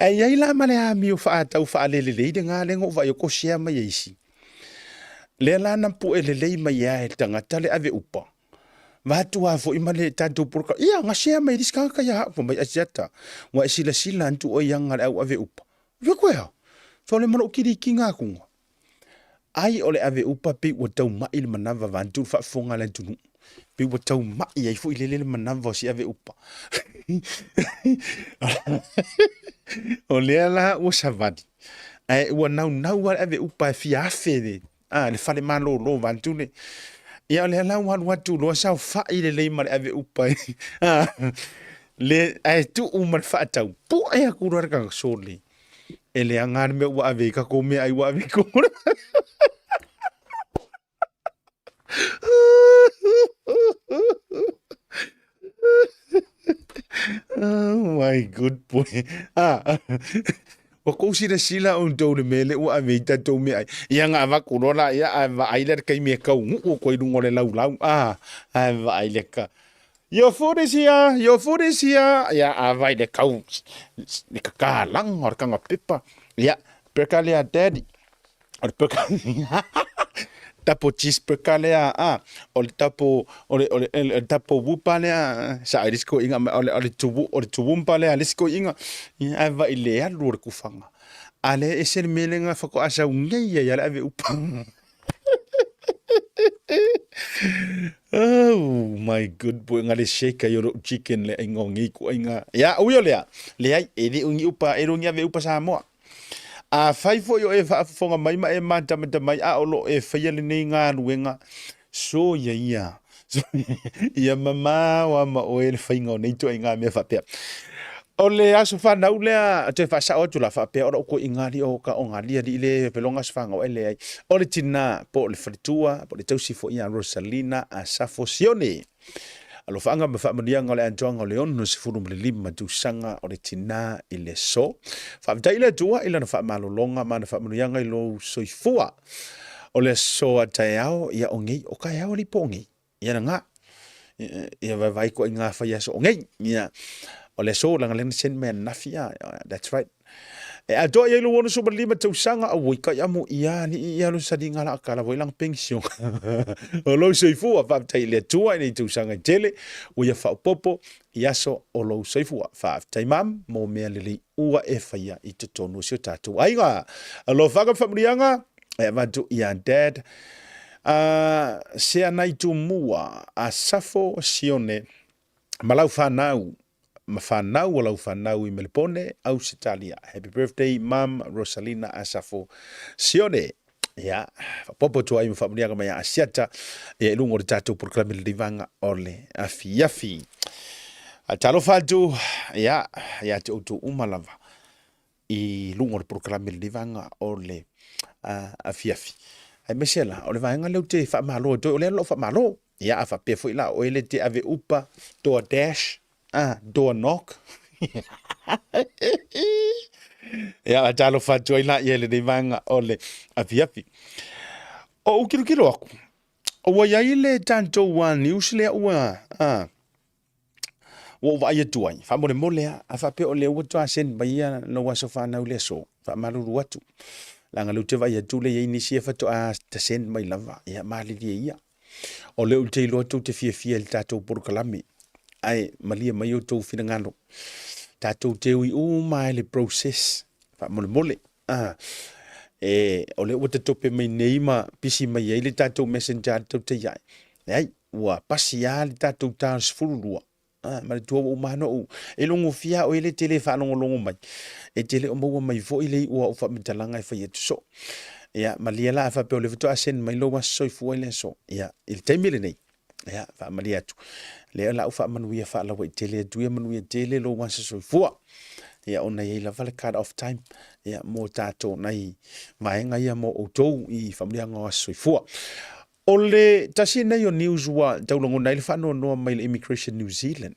Ae i ai la ma le amio faatau faalelelei lena lea na ou vaai atu o share mai e isi. Lea la na pue lelei mai ai e le tagata le ave upa. Vaeatu lava foi ma le tatou poloka. Ia, na share mai e le isi tagata ia au. Fai mai, Asiata, ua e silasila atu oe i aga a le au ave upa. Fai atu, e a? Sole ma lou kilikiga atuga. Ai o le ave upa pei ua tau mai le manava vaeatu le faafofoga a le atunuu. Pei ua tau mai ai foi lele le manava o si ave upa. O lea la ua savali, ae ua naunau lava le ave upa e fia afe le a le fale malolo vaeatu le. Ia o lea la ua alu atu loa saofai lelei ma le ave upa a le ae tuu ma le faatau, pu'e atu loa le tagata, sole, e leaga lava le mea ua ave ai tatou meaai ua ave i totonu. Oh my good boy. Ah. Ua kou silasila outou i le mea lea ua ave ai tatou meaai. Ia na avatu loa la ia ae vaai lea i le taimi e taunuu atu ai i luga o le laulau. Ah, ae vaai lea ka Your food is here, your food is here. Ia, a vai le kau, le kakalaga o le kanga pepa. Ia, peka lea daddy. O le peka, tapo cheese peka lea, a, o le tapo, o le, o le, o le tapo wupa lea, sa ai le isi koiga, o le, o le tuwu, o le tuwumpa lea, le isi koiga. Ia, ae vai le alu o le kufaga. A lea e ese le mea lea na faatoa sau nei ai a le ave upa. Oh my good boy, nga le shake ai o lou chicken le aiga o nei kuaiga. Ia, ui o lea, leai, e le o ni upa, e le o ni ave upa Samoa. Afai foi o e faafofoga mai ma e matamata mai a o lo o e faia lenei galuega, soia ia, ia mamao lava ma oe le faiga o nei ituaiga mea faapea. O le aso fanau lea, toe faasao atu la faapea o lau toeaiga alii o ka o Galia alii le feloga aso fanau ae leai. O le tina po o le faletua po o le tausi foi ia Rosalina Asafo Sione. Alofaaga ma faamanuiaga o le atoaga o le 65 tausaga o le tina i le aso. Faafetai i le Atua i lana faamalologa ma ana faamanuiaga i lou soifua. O le aso a taeao, ia o nei, o taeao alii po o nei. Ia na ngā. Ia vaivai koe i ngā whai aso o nei. Ia. O le aso leaga lea na send mai ananafi a, that's right. E atoa i ai lou 65 tausaga, auoi kai amo ia alii ia lo saliga la kala voi langa pension. O lou soifua, faafetai i le Atua i nei tausaga e tele, ua ia faaopoopo i aso o lou soifua. Faafetai mam mo mea lelei ua e faia i totonu o si o tatou aiga. Alofaga ma faamanuiaga e avatu ia Dad. Seanai Tumua, Asafo Sione ma lau fanau ma fanau o lau fanau i Melepone, Ausetalia. Happy birthday Mum Rosalina Asafo Sione. Ia, faaopoopo atu ai ma faamanuiaga mai a Asiata ia i luga o le tatou polokalame le Livaga o le Afiafi. Talofa atu ia ia te outou uma lava i luga o le polokalame le Livaga o le Afiafi. Aemaise la, o le vaega lea ou te faamalo atu ai, o lea o lou faamalo. Ia, a faapea foi la o oe le te ave upa, door dash, ah, door knock. Ia, a talofa atu ai la ia i lenei vaega o le afiafi. O ou kilokilo aku, ua i ai le tatou news lea ua, ah, ua ou vaai atu ai, faamolemole lava, a faapea o lea ua toa send mai ia lou aso fanau i le aso, faamalulu atu. Leaga o lea ou te vaai atu lea e i ai nisi e faatoa ta send mai lava, ia malilie ia. O lea ou te iloa tou te fiafia i le tatou polokalame, ae malie mai outou finagalo. Tatou te ui uma lava i le process, faamolemole. Ah, e, o lea ua tatope mai nei ma pisi mai ai le tatou messenger tou te iai. Leai, ua pasi lava le tatou ta o le 12. Ah, manatua ua uma ona ou e logofia oe le te le faalogologo mai. E te le o maua mai foi le iu o au faamatalaga e fai atu soo. Ia, malie la a faapea o lea faatoa send mai lou aso soifua i le aso. Ia, i le taimi lenei, ia, faamalie atu. Lea o le a ou faamanuia faalauaitele atu ia manuia tele lou aso soifua. Ia, ona e i ai lava le cut off time, ia, mo tatou nai vaega ia mo outou i faamanuiaga o aso soifua. O le tasi lenei o news ua tau lagona ai le faanoanoa mai le Immigration New Zealand.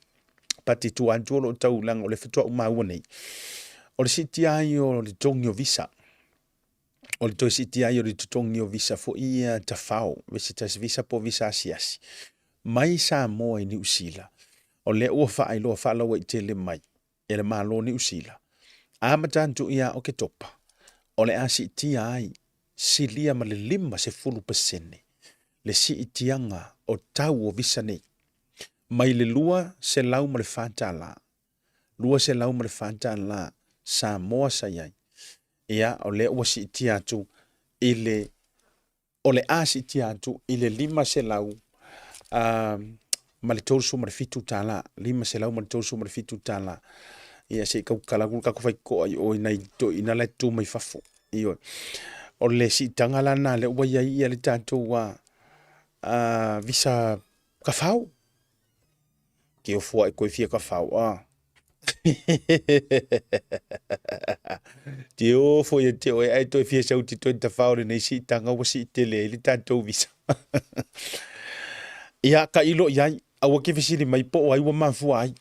But i tua atu o lo o tau leaga o le faatoa ou maua nei. O le siitia ai o le totogi o visa. O le toe siitia ai o le totogi o visa foi ia tafao, visitors visa po o visa asiasi mai Samoa i Niu Sila. O lea ua faailoa faalauaitele mai e le Malo o Niu Sila, amata atu ia Oketopa, o le a siitia ai silia ma le 50% le siitiaga o tau o visa nei, mai le $204, $204 Samoa sa i ai, ia o lea ua siitia atu i le o le a siitia atu i le $500 ma le $37, $537. Ia se i tautala atu le tatou faitotoa i o i nai toeaiina la e tutu mai fafo. Ioe. O le siitaga la lena lea ua i ai le tatou visa tafao. Ke ofo ai koe fia tafao a. Te ofo ia te oe ae toe fia sau te toe tafao lenei siitaga ua sii tele ai le tatou visa. Ia tailo i ai, aua ke fesili mai po o ai ua mafua ai.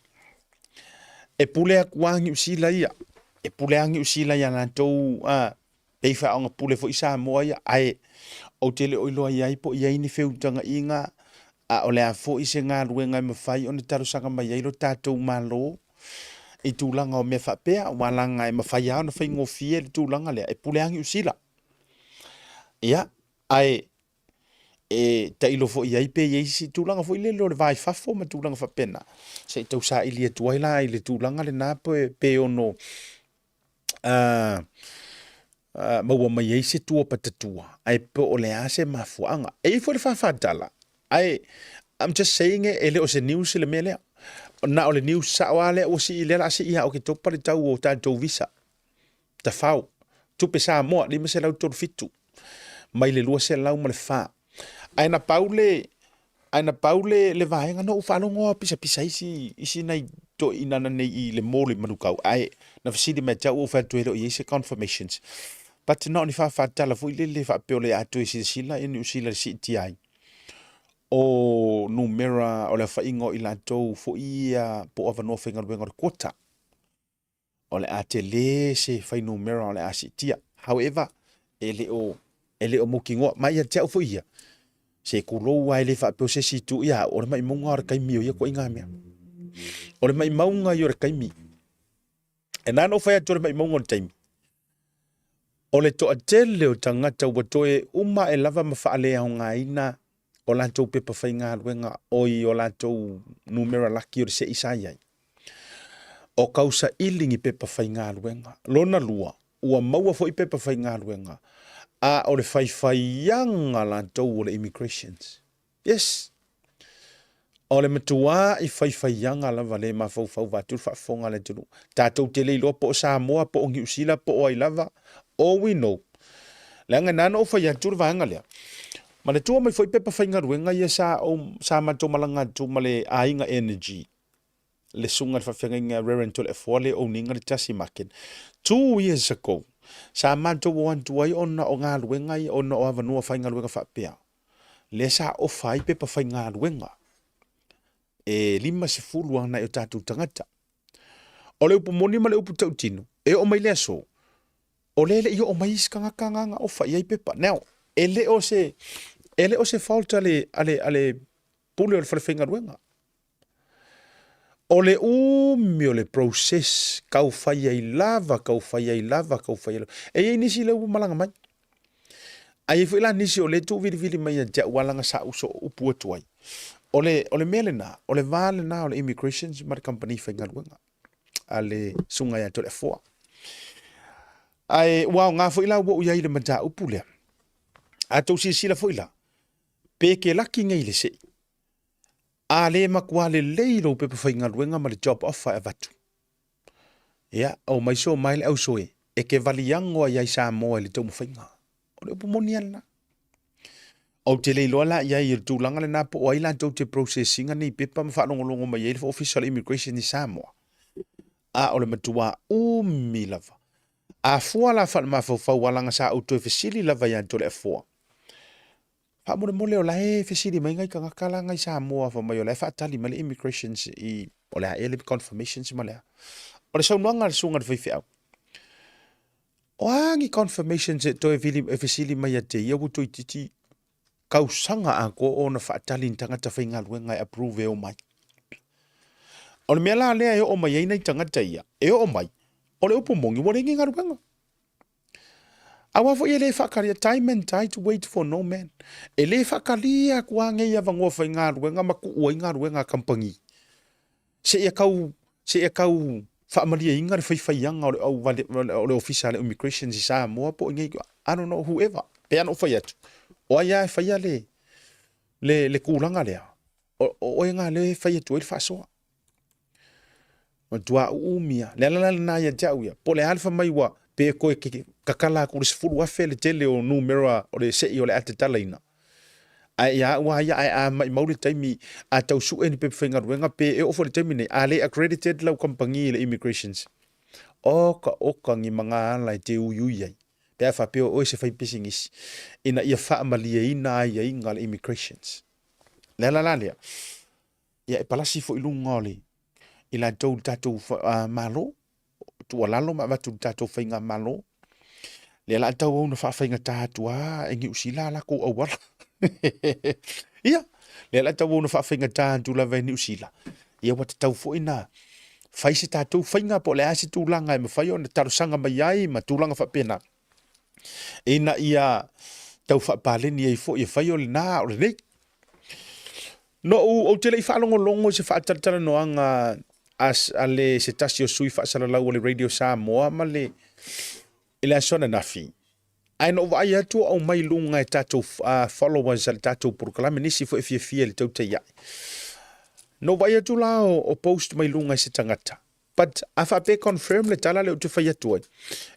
E pule atu lava Niu Sila ia, e pule lava Niu Sila ia latou a pei faaoga pule foi Samoa ia, ae ou te le o iloa i ai po o i ai ni feutagaiga a o le a foi se galuega e mafai ona talosaga mai ai lo tatou Malo i tulaga o mea faapea, aua leaga e mafai lava ona faigofie le tulaga lea, e pule lava Niu Sila. Ia, ae e tailo foi i ai pe i ai se tulaga foi lele o le va i fafo ma tulaga faapena, se i tau saili atu ai la i le tulaga lena pe ono maua mai ai se tua patatua, ae po o le a se mafuaaga. E i ai foi le faafatala, ae I'm just saying e le o se news le mea lea. Na o le news sao lava lea ua sii, lea o le a sii ia Oketopa le tau o tatou visa. Tafao, tupe Samoa, 537 mai le 204. Ae na pau le, ae na pau le, le vaega na ou faalogo lava o pisapisa isi, isi nai toeaiina nei i le mall i Manukau, ae na fesili mai ia te au, ou fai atu e le o i ai se confirmations. But na o ni faafatala foi lele faapea o le a toe silasila ia Niu Sila i le siitia ai o numera o le aofaiga o i latou foi ia po o avanoa faigaluega o le quota. O le a tele se fuainumera o le a siitia. However, e le o, e le o mautinoa. Ma ia te au foi ia, se tulou lava e le faapea o se isi itu ia au, o le maimauga o le taimi o ia ituaiga mea. O le maimauga ia o le taimi. E na ona ou fai atu o le maimauga o le taimi. O le toatele o tagata ua toe uma ae lava ma faaleaogaina o latou pepa faigaluega oi o latou numera laki o le se'i sa i ai. O kausaili ni pepa faigaluega. Lona lua, ua maua foi pepa faigaluega, a o le faifaiaga latou o le immigrations. Yes! O le matua'i faifaiaga lava le mafaufau vaeatu le faafofoga a le atunuu. Tatou te le iloa po o Samoa po o Niu Sila po o ai lava, all we know, leaga na ona ou fai atu le vaega lea, manatua mai foi pepa faigaluega ia sa ou, sa matou malaga atu ma le Aiga Energy, le susuga i le faafeagaiga Reverend Toleafoa le own ina le tasi market 2 years ago, sa matou o atu ai ona o galuega ia, ona o avanoa faigaluega faapea lea sa ofa ai pepa faigaluega e 50 ana i o tatou tagata. O le upu moni ma le upu tautino, e oo mai le aso, o lea e le i oo mai isi tagata na ofa i ai pepa. Now, e le o se fault a le pule o le fale faigaluega. O le umi o le process, kau fai ai lava, kau fai ai lava, kau fai ai lava. E i ai nisi lea ua malaga mai. Ae i ai foi la nisi o lea e tuuvilivili mai ia te au leaga sa ou sooupu atu ai. O le mea lena, o le va lena o le immigrations ma le kamupani faigaluega a le susuga ia Toleafoa. Ae ua aoga foi la ua ou i ai i le mataupu lea. A tou silasila foi la, pe ke laki nei i le se'i, a le matua lelei lou pepa faigaluega ma le job offer e avatu. Ia, o mai so mai le ausoe, e ke valiago ai ai Samoa i le taumafaiga. O le upu moni lava lena. Ou te le iloa la i ai i le tulaga lena po o ai latou te process ina nei pepa ma faalogologo mai ai le Ofisa o le Immigration i Samoa. A o le matua umi lava. A fua la faalemafaufau leaga sa ou toe fesili lava ia Toleafoa. Faamolemole o la e fesili mai nai tagata la nai Samoa fai mai o la e faatali mai le immigrations i o le a ea le confirmations ma le a. O le saunoaga a le susuga i le faifeau. O a ni confirmations e toe vili, e fesili mai ia te ia ua toeitiiti tausaga atoa ona faatali ni tagata faigaluega e approve e o mai. O le mea la lea e oo mai ai nai tagata ia, e oo mai, o le upu moni ua leai ni galuega. Aua foi e le faakalia, time and tide wait for no man. E le faakalia atu lava nei avanoa faigaluega ma tuu ai galuega a kamupani. Seia tau faamalieina le faifaiaga o le au o le ofisa a le immigration i Samoa po o nei, I don't know, whoever. Pe ana ou fai atu, o ai lava e faia le tulaga lea, o oe na lea e fai atu ai le faasoa. Matua uumi lava. Le ala la lena ia te au ia, po o le a le fai mai ua pe toe tatala atu le 10,000 le tele o numera o le se'i o le a tatalaina. Ae ia au lava ia, ae a maumau le taimi a tau sue ni pepa faigaluega pe e oo foi i le taimi nei, a le accredited lau kamupani i le immigrations, oka oka ni magaala e te uiui ai. Pe a faapea o oe se faipisinisi, ina ia faamalieina aiaiga a le immigrations. Le ala la lea, ia e palasi foi i luga o le i latou le tatou Malo, tuualalo ma avatu i le tatou faigamalo, lea la tauau na faafaigata atu lava e Niu Sila a latou auala. Ia, lea la tauau na faafaigata atu lava e Niu Sila, ia ua tatau foi na fai se tatou faiga po o le a se tulaga e mafai ona talosaga mai ai ma tulaga faapena, ina ia tau faapaleni ai foi e fai o lena o lenei. No ou, ou te le i faalogologo i se faatalatalanoaga a le se tasi o sui faasalalau o le Radio Samoa ma le i le aso ananafi. Ae na ou vaai atu o aumai i luga e tatou followers a le tatou polokalame, nisi foi e fiafia i le tautai ae. Na ou vaai atu la o post mai luga e se tagata. But a faapea e confirm le tala lea ou te fai atu ai,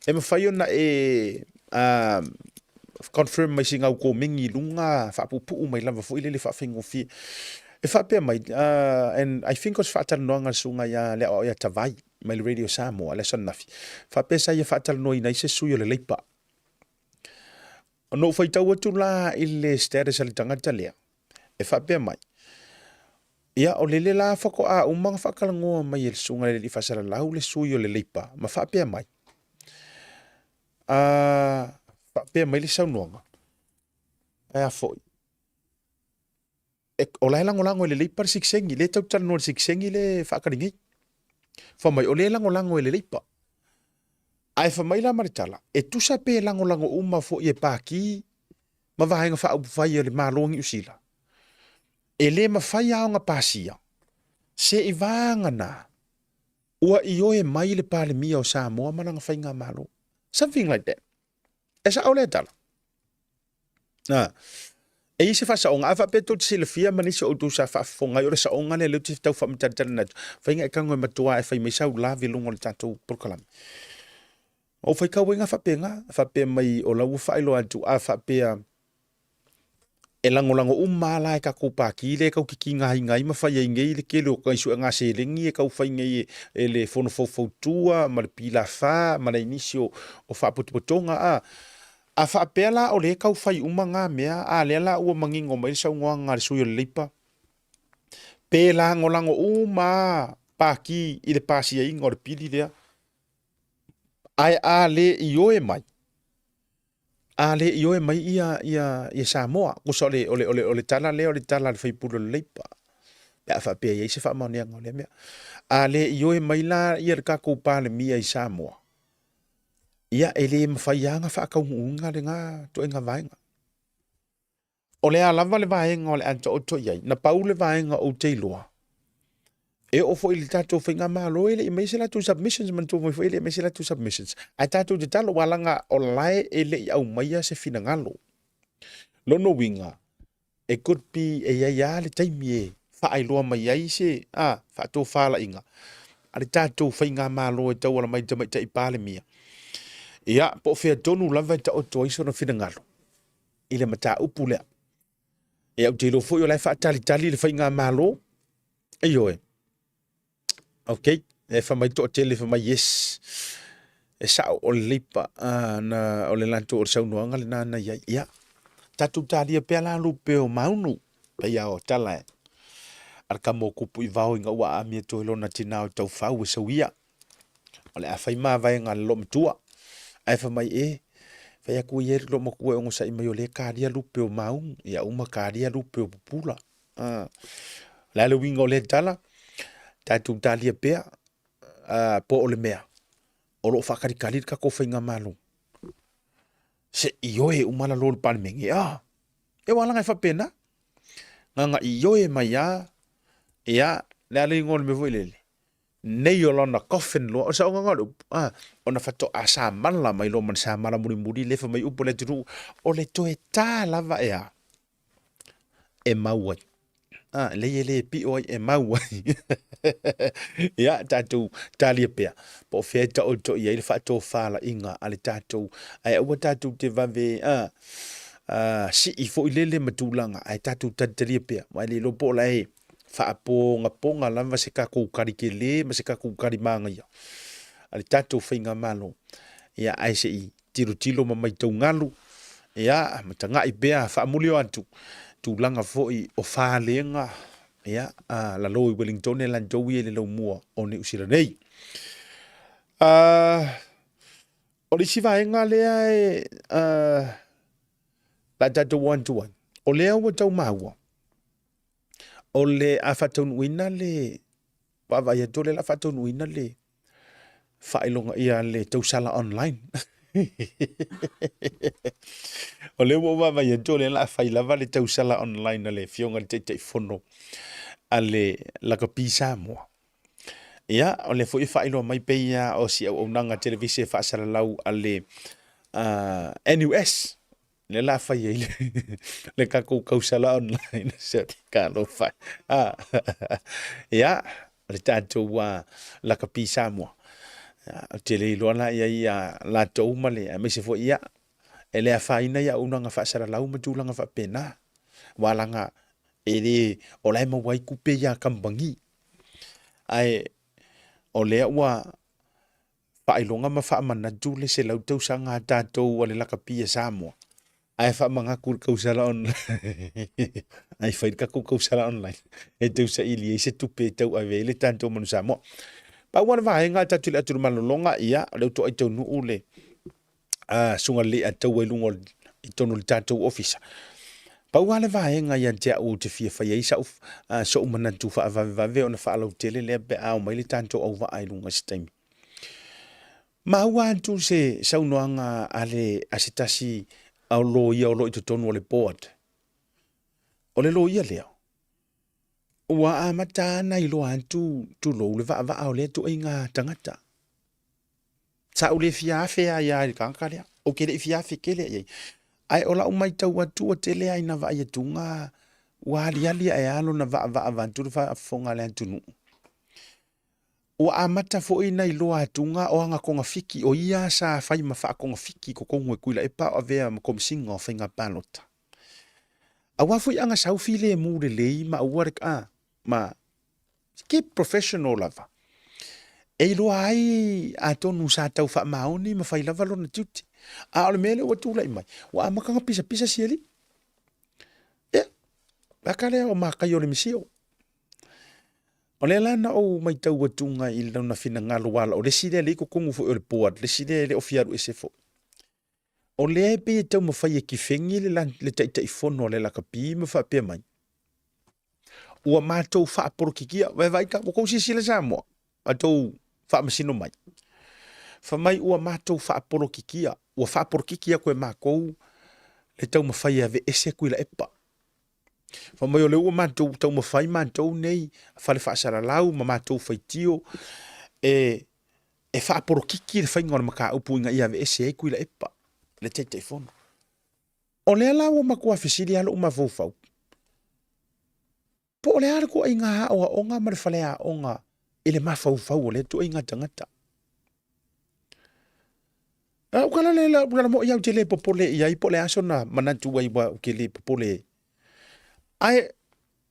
e mafai ona e confirm mai sina au komeni i luga, faapuupuu mai lava foi lele faafaigofie. E faapea mai, and I think o se faatalanoaga a le susuga ia Leaoao ia Tavai mai le Radio Samoa le aso ananafi, faapea sa ia faatalanoaina ai se sui o le Leipa. Ona ou faitau atu la i le status a le tagata lea, e faapea mai, ia o lele la faatoa uma ona faatalanoa mai e le susuga i le alii faasalalau le sui o le Leipa ma faapea mai, faapea mai le saunoaga, e a foi? E, o la e lagolago e le Leipa le sikisengi, lea e tau talanoa i le sikisengi lea e faakali nei. Fai mai, o lea e lagolago e le Leipa. Ae fai mai la ma le tala, e tusa pe lagolago uma foi e Paki ma Vaega Faaupufai a le Malo o Niu Sila, e le mafai lava ona pasia se i vagana ua ioe mai le Palemia o Samoa ma lana faigamalo. Something like that. E sao lea tala? A, e i ai se faasaoga, a faapea tou te silafia ma nisi o outou sa faafofoga ai, o le saoga lea lea ou te tau faamatalatalana atu, faiga e tago e matua e fai mai sau lave i luga o le tatou polokalame. Ou faitau ai na faapena, faapea mai o la ua faailoa atu, a faapea e lagolago uma lava la e tatou pati lea e tau tigaina ai ma fai ai nei le tele o nai suega seleni e tau fai nei e le Fono Faufautua ma le PLF ma nai nisi o faapotopotoga a. A faapea la o lea e tau fai uma na mea, a lea la ua manino mai le saunoaga a le sui o le Leipa, pe lagolago uma lava pati i le pasiaina o le pili lea, ae a le ioe mai, a le ioe mai ia ia ia Samoa. Tusa o le o le o le o le tala lea o le tala a le sui usufono o le Leipa pe a faapea e i ai se faamaoniaga o lea mea. A le ioe mai la ia le tatou Palemia i Samoa, ia e le mafai lava ona faataunuuina lena ituaiga vaega. O le a lava le vaega o le a taoto i ai, na pau le vaega ou te iloa, e oo foi i le tatou faigamalo e le i aumai se latou submissions, manatua mai foi e le i aumai se latou submissions. Ae tatou tatalo, aua leaga o lae e le i aumaia se finagalo. Lona uiga, e could be e i ai lava le taimi e faailoa mai ai se a faatofalaiga a le tatou faigamalo e tauala mai i le Tamaitai Palemia. Ia, po o fea tonu lava e taoto ai sona finagalo i le mataupu lea. Ia, ou te iloa foi o la e faatalitali le faigamalo. Ioe. Ok, e fai mai toatele, fai mai yes. E sao o le Leipa, na, o le latou, o le saunoaga lena na i ai. Ia, tatou talia pea la lupe o Maunu, pei lava o tala e a le tama o Kupu i vao ina ua aami atu ai lona tina o Taufau e sauia. O le a fai mavaega a le loomatua. Ae fai mai e, fai atu ia i le loomatua e onosai mai o lea e talia lupe o Maunu, ia uma talia lupe o Pupula. O le a le uiga o lea tala? Tatou talia pea, po o le mea, o lo o faatalitali le tatou faigamalo se i ioe uma lalo o le Palemene. Ah, e aua leaga e faapena. Na ona ioe mai lava, ia, le a le igoa o le mea foi lele, nei o lona coffin loa, o le saoga lena o le upu, ah, ona faatoa samala mai loa ma le samala mulimuli lea fai mai upu a le atunuu, o le toe ta lava e a? E mau ai. Ah, lei e le pio ai e mau ai. Ia, tatou talia pea, po o fea e taoto i ai le faatofalaiga a le tatou, ae aua tatou te vave, ah, ah, sii foi lele ma tulaga, ae tatou talitalia pea, aua e le iloa po o la e faapogapoga lava se tatou tali tele ma se tatou tali manaia a le tatou faigamalo. Ia, ae se i tilotilo ma maitau galu, ia, ma tagai pea faamuli o atu tulaga foi o falega, ia, a lalo i Wellington e latou ia i le laumua o Niu Sila nei. O le isi vaega lea e la tatou o atu ai, o lea ua tau maua, o le a faataunuuina le vaavaai atu o lea o le a faataunuuina le faailoga ia le tausala online. O lea ua ou vaavaai atu o lea o le a fai lava le tausala online a le Afioga i le Taitaifono a le Lakapi Samoa. Ia, o lea foi e faailoa mai pei lava o si auaunaga televise faasalalau a le NUS lea la fai ai le tatou tausala online se talofa a ia le tatou lakapi Samoa ou te le iloa la i ai ia latou ma le aemaise foi ia e le afaina i auaunaga faasalalau ma tulaga faapena aua leaga e le o la e maua ai tupe ia kamupani ae o lea ua faailoga ma faamanatu le 100 tausaga a tatou a le lakapi a Samoa, ae faamanatu i le tausala online ae fai le tatou tausala online e tausaili ai se tupe e tauave ai le tatou manu Samoa. Pau lava le vaega a tatou i le atu i le malologa, ia, o lea ua toai taunuu le susuga lelei a taua i luga i totonu o le tatou ofisa. Pau lava le vaega ia te au ou te fia fai ai sau, so'u manatu faavavevave ona faalautele lea pe a omai le tatou auvaa i luga i se taimi. Maua atu se saunoaga a le a se tasi o loia o lo o i totonu o le board. O le loia lea, ua amata lava ona iloa atu, tulou, le vaavaa o lea ituaiga tagata. Sa ou le fia afe lava ia i le tagata lea, ou te le i fia afe tele i ai. Ae o lau matau atu ua tele lava ina vaai atuga ua aliali ae lava lona vaavaa vaeatu le faafofoga a le atunuu. Ua amata foi ona iloa atuga o ana togafiti, o ia sa fai ma faatogafiti i totonu e Tuilaepa a o avea ma Komesina o Faiga Palota. Aua foi ana sau filemu lelei ma aua le ma keep professional lava, e iloa ai atonu sa tau faamaoni ma fai lava lona tiute. A o le mea lea ua tulai mai, ua amata ona pisapisa si alii. Ia, aka lea o makai o le misio. O lea la na ou matau atuga i lona finagalo aua o le isi lea lea i totonu foi o le board, le isi lea e le o fia alu ese foi. O lea e pei e taumafai e kifegi le, le Taitaifono a le lakapi ma faapea mai, ua matou faapolokikia, vaevaai ta, ua tou silasila Samoa, matou faamasino mai. Fai mai ua matou faapolokikia, ua faapolokiki atu e matou le taumafai e aveese Tuilaepa. Fai mai o lea ua matou taumafai matou nei fale faasalalau ma matou faitio e e faapolokiki le faiga o le mataupu ina ia aveese ai Tuilaepa le Taitaifono. O lea la ua matua fesili lava lou mafaufau, po o le a le ituaiga aoaoga ma le faleaoga i le mafaufau o lea ituaiga tagata. A o kala le la la mo iau te le popole i ai po le aso na manatu ai wa ke le popole. Ai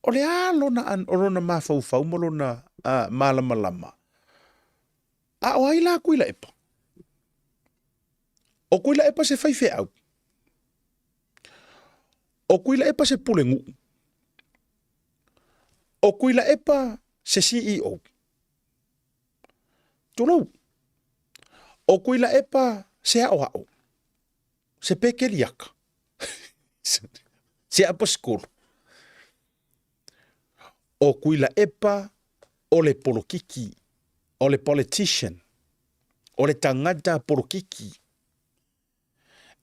o le a lona o lona mafaufau ma lona malamalama. A o ai la Tuilaepa? O Tuilaepa se faifeau. O Tuilaepa se pulenuu. O Tuilaepa se CEO. Tulou. O Tuilaepa se aoao. Se pekeliaka. Se aposikolo. O Tuilaepa o le polokiki, o le politician, o le tagata polokiki.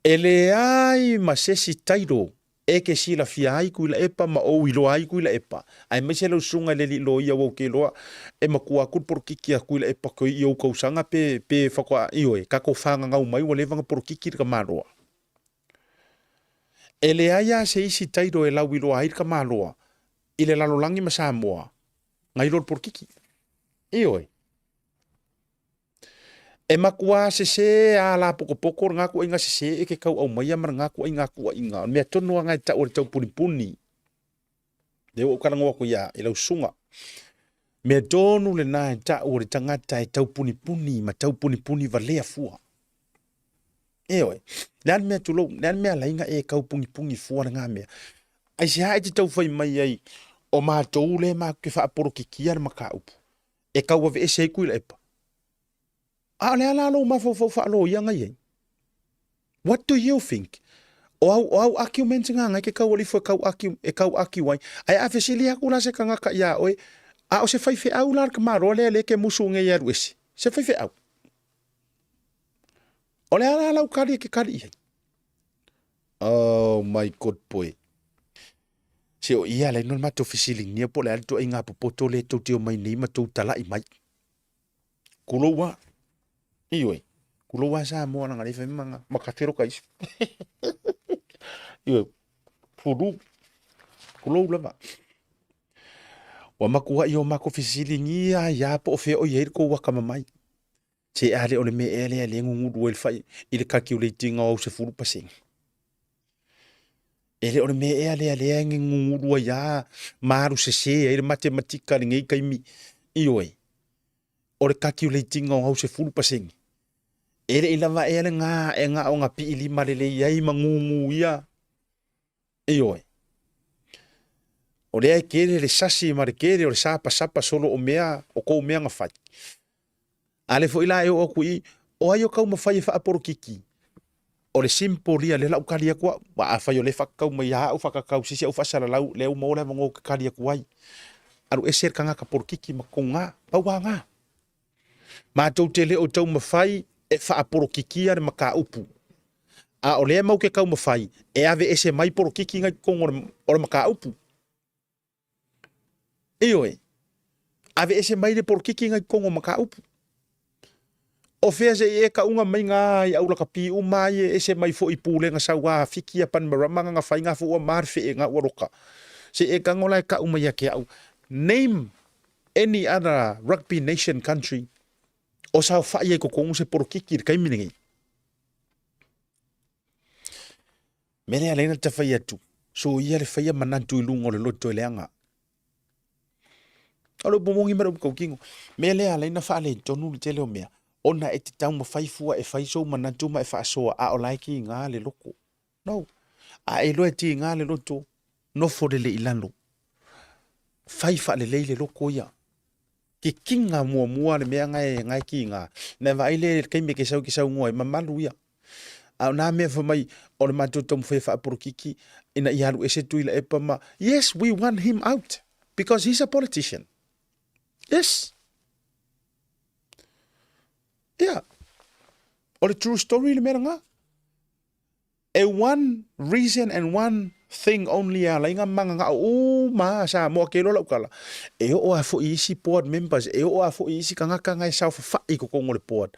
E leai ma se isi tairo e ke silafia ai Tuilaepa ma ou iloa ai Tuilaepa, aemaise lau susuga i le alii loia ua ou ke iloa e matua atu le polokiki a Tuilaepa koe i ou tausaga pe, pe faatoa, ioe, tatou fagagau mai ua leva ona polokiki le tamaloa. E leai lava se isi tairo e lauiloa ai le tamaloa i le lalolagi ma Samoa nai lo le polokiki. Ioe. E matua sesē a lapotopoto lena tuuaiga sesē e ke tau aumaia ma lena tuuaiga tuuaiga. O le mea tonu lava lena e tau o le taupunipuni. Lea ua ou talanoa atu ia i lau susuga. Mea tonu lena e tau o le tagata e taupunipuni ma taupunipuni valea fua. Ioe, le a le mea tulou, le a le mea alai na e taupunipuni fua lena mea. Aisea e te tau fai mai ai o matou lea matou te faapolokikia le mataupu e tau aveese ai Tuilaepa. A o le a la lou mafaufau faaloia na i ai? What do you think? O au, o au arguments ngā ngai ke kau alifo e kau argue, e kau argue ai. Ae a fesili atu la se tagata iā oe, a o se faifeau la le tamaloa lea lea e ke musu nei e alu ese? Se faifeau. O le a la lau kali e ke kali i ai? Oh my god boy. Se o ia le no le matou fesiligia po o le a le ituaiga popoto lea tou te omai nei ma tou tala'i mai. Kulou a. Ioe. Kulou a Samoa langa le fai manga ma ka fero ka isi. Ioe. Pulu. Kulou lava. Ua makua'i o makou fesiligia ai a po o fea o i ai le kou akamamai. Se a le o le mea ea lea lea e gugulu ai le fai i le calculate-ina o au 10%. E le o le mea ea lea lea e gugulu ai a ma alu sese ai le matematika i lenei taimi. Ioe, o le calculate-ina o au 10%. E le i lava ea lena e na o na pii lima lelei ai ma gugu ia. Ioe. O lea e tele le sasi ma le tele o le sapasapa solo o mea o kou mea na fai. A lea foi la e oo atu i i, o ai o taumafai e faapolokiki? O le simple ia lea la ou kali atu au. Aua afai o lea e faakakau mai ia au faakakau se isi au faasalalau, lea ua maua le avanoa ou te kali atu ai. Alu ese le tagata polokiki ma toga, pau lava na. Matou te le o taumafai e faapolokikia le mataupu, a o lea matou te taumafai e aveese mai polokiki na i totonu o le mataupu. Ioe, aveese mai le polokiki na i totonu o mataupu. O fea se i e tauga mai na i au lakapi uma ai e ese mai foi i pulega saua Fiti a Panimarama na na fai na foua ma le fee na ua loka. Se i e tago la e tau mai ia te au, name any other rugby nation country o saofai ai i totonu se polokiki i le taimi lenei. Mea lea ala ai ona ta fai atu, soia le faia manatu i luga o le loto e leaga. O le upu moni ma le upu tautino. Mea lea ala ai ona faaletonu le tele o mea, ona e te taumafai fua e fai sou manatu ma e faasoa, a o la e tiga le loto. No. A e iloa e tiga le loto, nofo lelei i lalo. Fai faalelei le loto ia. Kikiga muamua le mea na e, na e kiga. Na e vaai lea i le taimi e te sau e te saunoa ai, mamalu ia. A o na mea fai mai o le matou taumafai e faapolokiki ina ia alu ese Tuilaepa ma, yes, we want him out because he's a politician. Yes. Yeah. O le true story le mea lena. E one reason and one thing only e ala ai ngā mangangao uma a Samoa ke iloa lau tala, e oo a foi i isi board members, e oo a foi i isi tagata nga e saofafai i totonu o le board,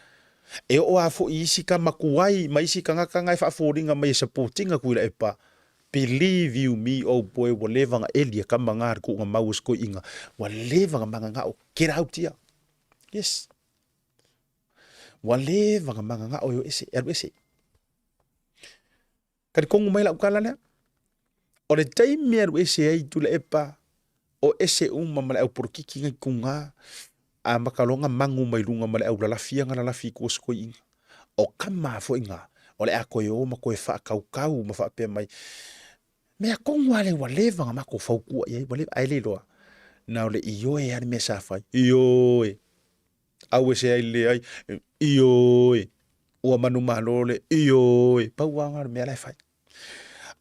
e oo a foi i isi tama tuai ma isi tagata nga e faafoliga mai e supportinga Tuilaepa, believe you me oh boy ua leva na eli e tama nga le tuuga mau o se toeaina, ua leva na mangangao, get out ia. Yes. Ua leva na mangangao e o ese, e alu ese. Talitonu mai lau tala lea, o le taimi e alu ese ai Tuilaepa, o ese uma ma le au polokiki ngai tuga, amata loa ona magu mai luga ma le au lalafi ia na lalafi i tua o se toeaina. O tama foi na, o le a toe o ma toe faatautau ma faapea mai, mea tonu lava lea ua leva ona matou fautua i ai, ua leva, ae le iloa, na o le ioe lava le mea sa fai, ioe. Auese ai leai, ioe, ua manumalo le, ioe, pau lava lena o le mea la e fai.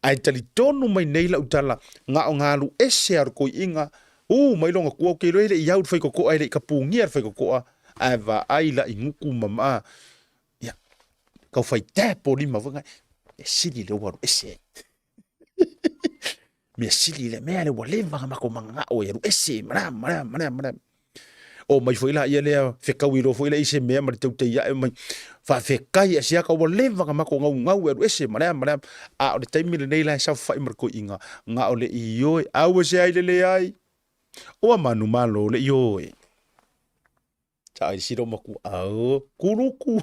Ae talitonu mai nei lau tala, na o na alu ese lava o le toeaina, u mai lona tua, ou te iloa e le i au i le faitotoa, e le i kapugia le faitotoa, ae vaai la i gutu ma ma, ia, tau fai tap o lima foi na, e sili lea ua alu ese ai. Mea sili lea, mea lea ua leva ona matou mananao e alu ese ma lea, ma lea, ma lea, ma lea. Omai foi laia lea, fetaui loa foi lea i se mea ma le teutei ae omai, faafetai a siaka ua leva ona matou naunau e alu ese ma lea, ma lea. A o le taimi lenei la e saofafai ma le toeaina, na o le ioe, aua se ai le leai, ua manumalo le ioe. Sa ai silo maku au kuluku.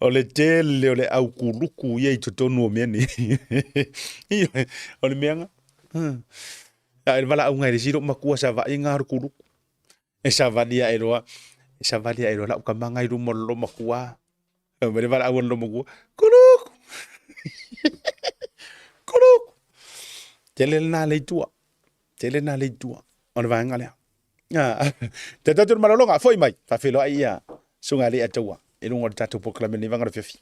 O le tele o le au kuluku ia i totonu o mea nei. O le mea nga. A e valaauga i le silo makua sa vaai nga o le kuluku. E savali ae loa, e savali ae loa lau tama nga i luma o le loomatua. Fai mai le valaau a le loomatua, kuluku! Kuluku! Tele lena le i tua. Tele lena le i tua o le vaega lea. Te tatou le malologa, foi mai, faafeiloai ia Susuga Alii Ataua i luga o le tatou polokalame lenei vaega o le afiafi.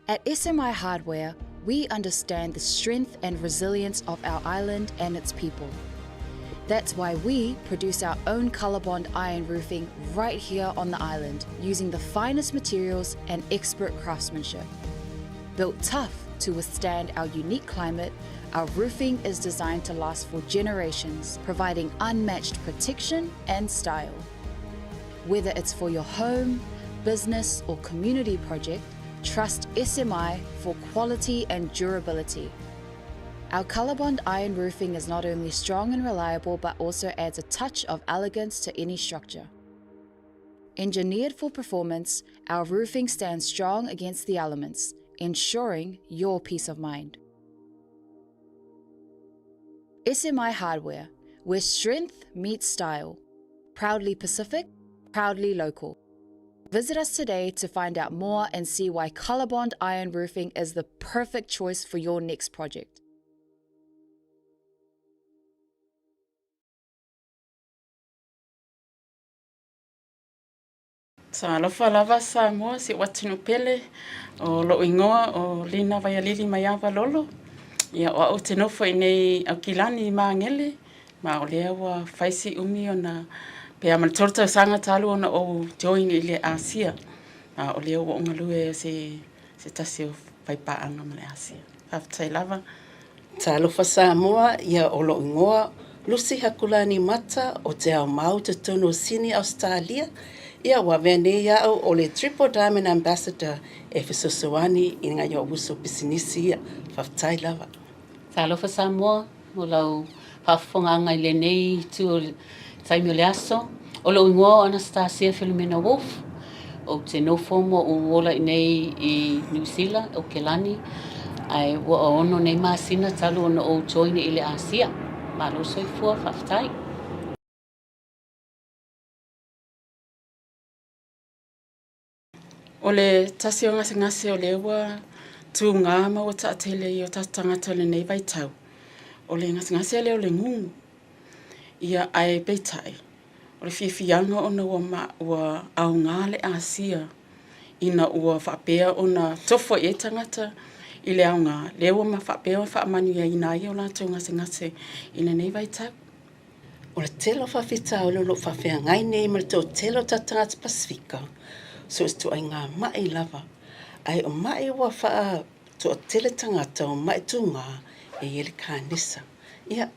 At SMI Hardware, we understand the strength and resilience of our island and its people. That's why we produce our own Colorbond iron roofing right here on the island using the finest materials and expert craftsmanship. Built tough to withstand our unique climate, our roofing is designed to last for generations, providing unmatched protection and style. Whether it's for your home, business, or community project, trust SMI for quality and durability. Our Colorbond iron roofing is not only strong and reliable, but also adds a touch of elegance to any structure. Engineered for performance, our roofing stands strong against the elements, ensuring your peace of mind. SMI Hardware, where strength meets style. Proudly Pacific, proudly local. Visit us today to find out more and see why Colorbond Iron Roofing is the perfect choice for your next project. Talofa lava Samoa, si ou atunuu pele. O lou igoa o Lina Vaialili Maiava Lolo. Ia, o au ou te nofo i inei i Aukilani i Magele, ma o lea ua fai si umi ona pe a ma le 3 tausaga talu ona ou join i le Asia. Ma o lea ua ou galue o se, se tasi o faipaaga ma le Asia. Faafetai lava. Talofa Samoa, ia o lou igoa Lucy Hakulani Mata o Te Ao Mau totonu o Sini Ausetalia. Ia ua avea nei au o le Triple Diamond Ambassador e fesoasoani i ngai ou uso pisinisi ia. Faafetai lava. Talofa Samoa mo lau faafofogaaga i lenei itu o le taimi o le aso. O lou igoa o Anastasia Filomena Wolf. Ou te nofo ma ou ola i nei i Niu Sila, Okelani, ae ua 6 nei masina talu ona ou join i le Asia. Malo soifua, faafetai. O le tasi o gasegase o lea ua tūgā ma ua taatele i o tatou tagata i lenei vaitau, o le gasegase lea o le gugu. Ia, ae peitai, o le fiafiaga ona ua, ma, ua aoga le Asia ina ua faapea ona tofo i ai tagata i le aoga, lea ua ma faapea ona faamanuiaina ai o latou gasegase i lenei vaitau. O le tele o faafitauli o lo o faafeagai nei ma le toatele o tatou tagata Pasefika, so o se ituaiga ma'i lava. Ae o ma'i ua faatoatele tagata o ma'i tugā e i ai le kanesa. Ia,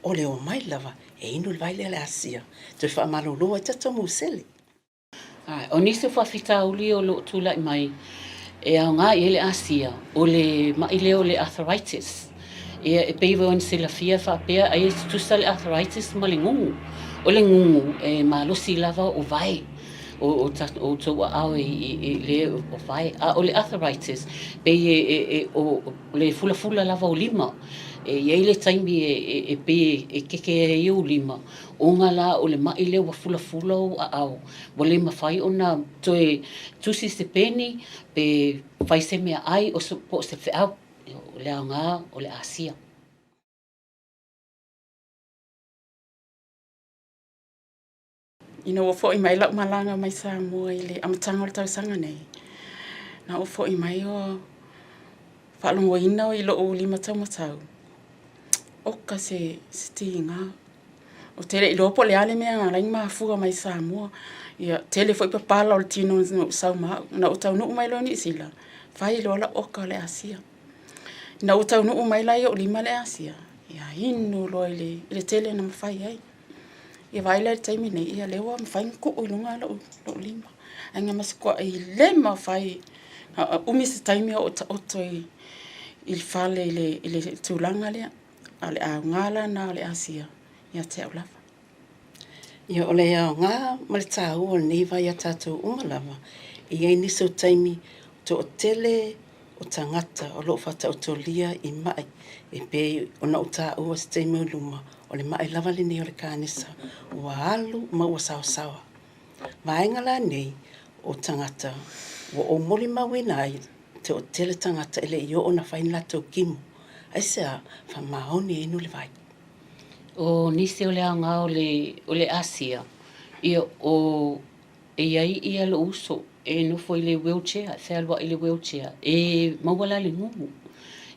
o le omai lava e inu le vai lea o le Asia, toe faamalolo ai tatou musele. O nisi o faafitauli o lo o tulai mai e aoga i ai le Asia, o le ma'i lea o le arthritis. Ia, e pei foi ona silafia faapea ai e tutusa le arthritis ma le gugu. O le gugu e malosi lava o vae, o outou aao i le o vae. A o le arthritis, pei e o le fulafula lava o lima. E i ai le taimi e pei e keke ai ou lima, Ona la o le maʻi lea ua fulafula ou aao, ua le mafai ona toe tusi se peni pe fai se meaai po o se feau. O le aoga o le Asia. Ina ua foi mai lau malaga mai Samoa i le amataga o le tausaga nei, na ou foi mai o faalogoina i lou limataumatau, oka se, se tiga. Ou te le iloa po o le a le mea na ala ai ona mafua mai Samoa. Ia, tele foi papala o le tino na ou sau ma au. Na ou taunuu mai loa i Niu Sila, fai loa lau oka o le Asia. Ina ua taunuu mai la i ou lima le Asia, ia inu loa i le, i le tele na mafai ai. Ia vaai la i le taimi nei, ia lea ua mafai ona tuu i luga lou, lou lima. Ae na matuai le mafai, umi se taimi o ou taoto i, i le fale i le, i le tulaga lea. A o le aoga la lena o le Asia ia te au lava. Ia, o le aoga ma le taua o lenei vai a tatou uma lava, e i ai nisi o taimi toatele o tagata o lo o faataotolia i ma'i e pei ona ou taua i se taimi o i luma, o le ma'i lava lenei o le kanesa ua alu ma ua saosaoa. Vaega la nei o tagata ua ou molimauina ai toatele tagata e le i oo ona fai ni latou kimo. Aisea? Faamaoni e inu le vai. O nisi o le aoga o le, o le Asia, ia o, e i ai ia lou uso e nofo i le wheelchair, e fealuai i le wheelchair, e maua la le gugu.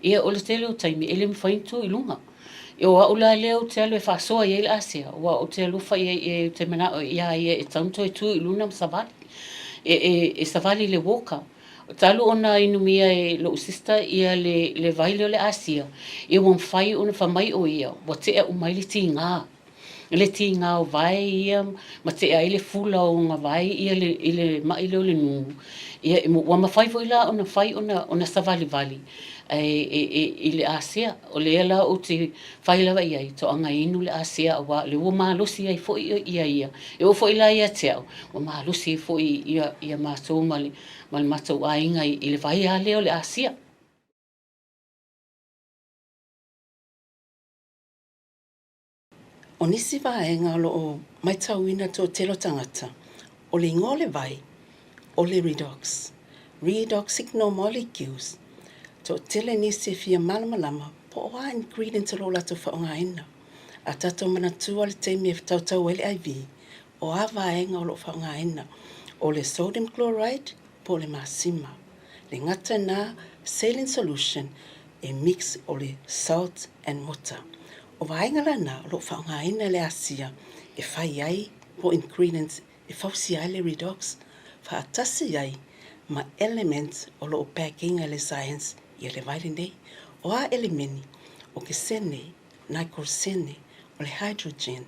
Ia o le tele o taimi e le mafai ona tu i luga. Ia o au la lea ou te alu e faasoa i ai le Asia, aua ou te alofa i ai, ou te manao iā ia e tatau ona toe tu i luna ma savali. E, e, e savali i le walker. Talu ona inumia e lou sister ia le, le vai lea o le Asia, ia ua mafai ona fai mai ʻo ia, ua tea uma ai le tigā. Le tigā o vae ia ma tea ai le fula o ona vae ia le, i le maʻi lea o le nū. Ia, ua mafai foi la ona fai ona, ona savalivali ae e, e, i le Asia. O lea la ou te fai lava i ai, toaga inu le Asia aua o lea ua malosi ai foi ia ia. E oo foi la ia te au, ua malosi ai foi ia, ia matou ma le, ma le matou aiga i le vai lava lea o le Asia. O nisi vaega o lo o matauina toatele o tagata, o le igoa o le vai, o le redox, redox signal molecules. Toatele nisi e fia malamalama po o a ingredients o lo o latou faaaogaina. A tatou manatua le taimi e tautau ai le IV, o a vaega o lo o faaaogaina. O le sodium chloride po o le masima. Le gata na saline solution e mix o le salt and water. O vaega la na o lo o faaaogaina e le asia e fai ai po o ingredients e fausia ai le redox faatasi ai ma elements o lo o pack ina e le science ia le vai lenei. O a elemeni? O kesene, nitrosene, o le hydrogen.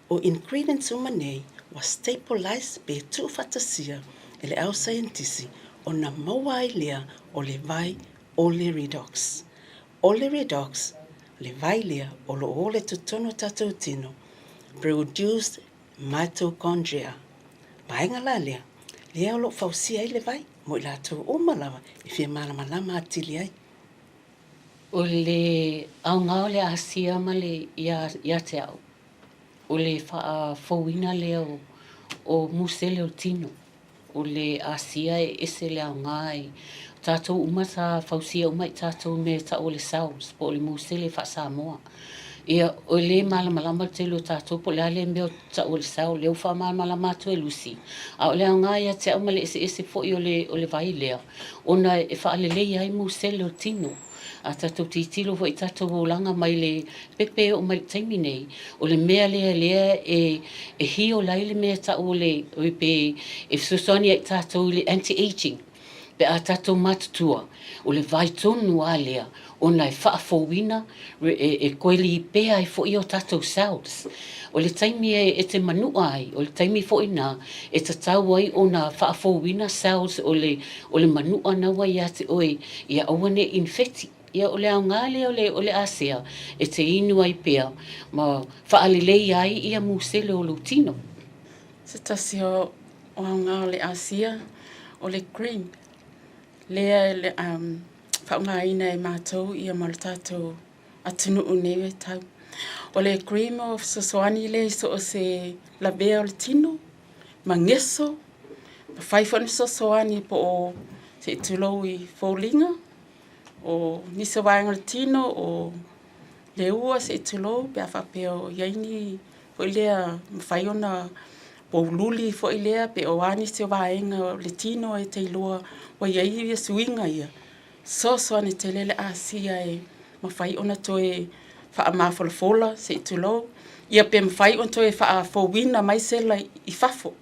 O ingredients uma nei ua stabilize pe tuufaatasia e le au saienitisi ona maua ai lea o le vai o le redox. O le redox, le vai lea o lo o ola i totonu o tatou tino, produced mitochondria. Vaega la lea, lea o lo o fausia ai le vai mo i latou uma lava e fia malamalama atili ai. O le aoga o le asia ma le ia te au, o le faafouina lea o musele o le tino. O le asia e ese le aoga i tatou uma sa fausia uma i tatou mea e tau o le cells po o le musele faa-Samoa. Ia, e le malamalama le tele o tatou po o le a lea mea e tau o le cell, lea ua faamalamalama atu e Lucy. A o le aoga ia te au ma le eseese foi o le vai lea, ona e faaleleia ai musele o le tino. A tatou tilotilo foi i tatou olaga mai le pepe e oo mai i le taimi nei, o le mea lea lea e heal ai le mea e tau o le, pe e fesoasoani ai i tatou i le anti-aging. Pe a tatou matutua, o le vai tonu lava lea ona e faafouina, e toe lipea ai foi o tatou cells. O le taimi e te manua ai, o le taimi foi lena e tatau ai ona faafouina cells o le o le manua na ua ia te oe ia aua ne i infeti. Ia o le aoga lea o le asea e te inu ai pea ma faaleleia ai ia musele o lou tino. Se tasi o aoga o le asia o le cream lea e faaaogaina e matou ia ma le tatou atunuu i nei vaitau. O le cream o fesoasoani lea i so o se lavea o le tino ma geso, mafai foi ona fesoasoani po o se i tulou i foliga o nisi o vaega o le tino o le ua se i tulou pe a faapea o i ai ni foi lea mafai ona poululi foi lea pe o a nisi o vaega o le tino e te iloa ua i ai suiga ia, fesoasoani tele le asia e mafai ona toe faamafolafola se i tulou, ia pe mafai ona toe faafouina mai sela i fafo,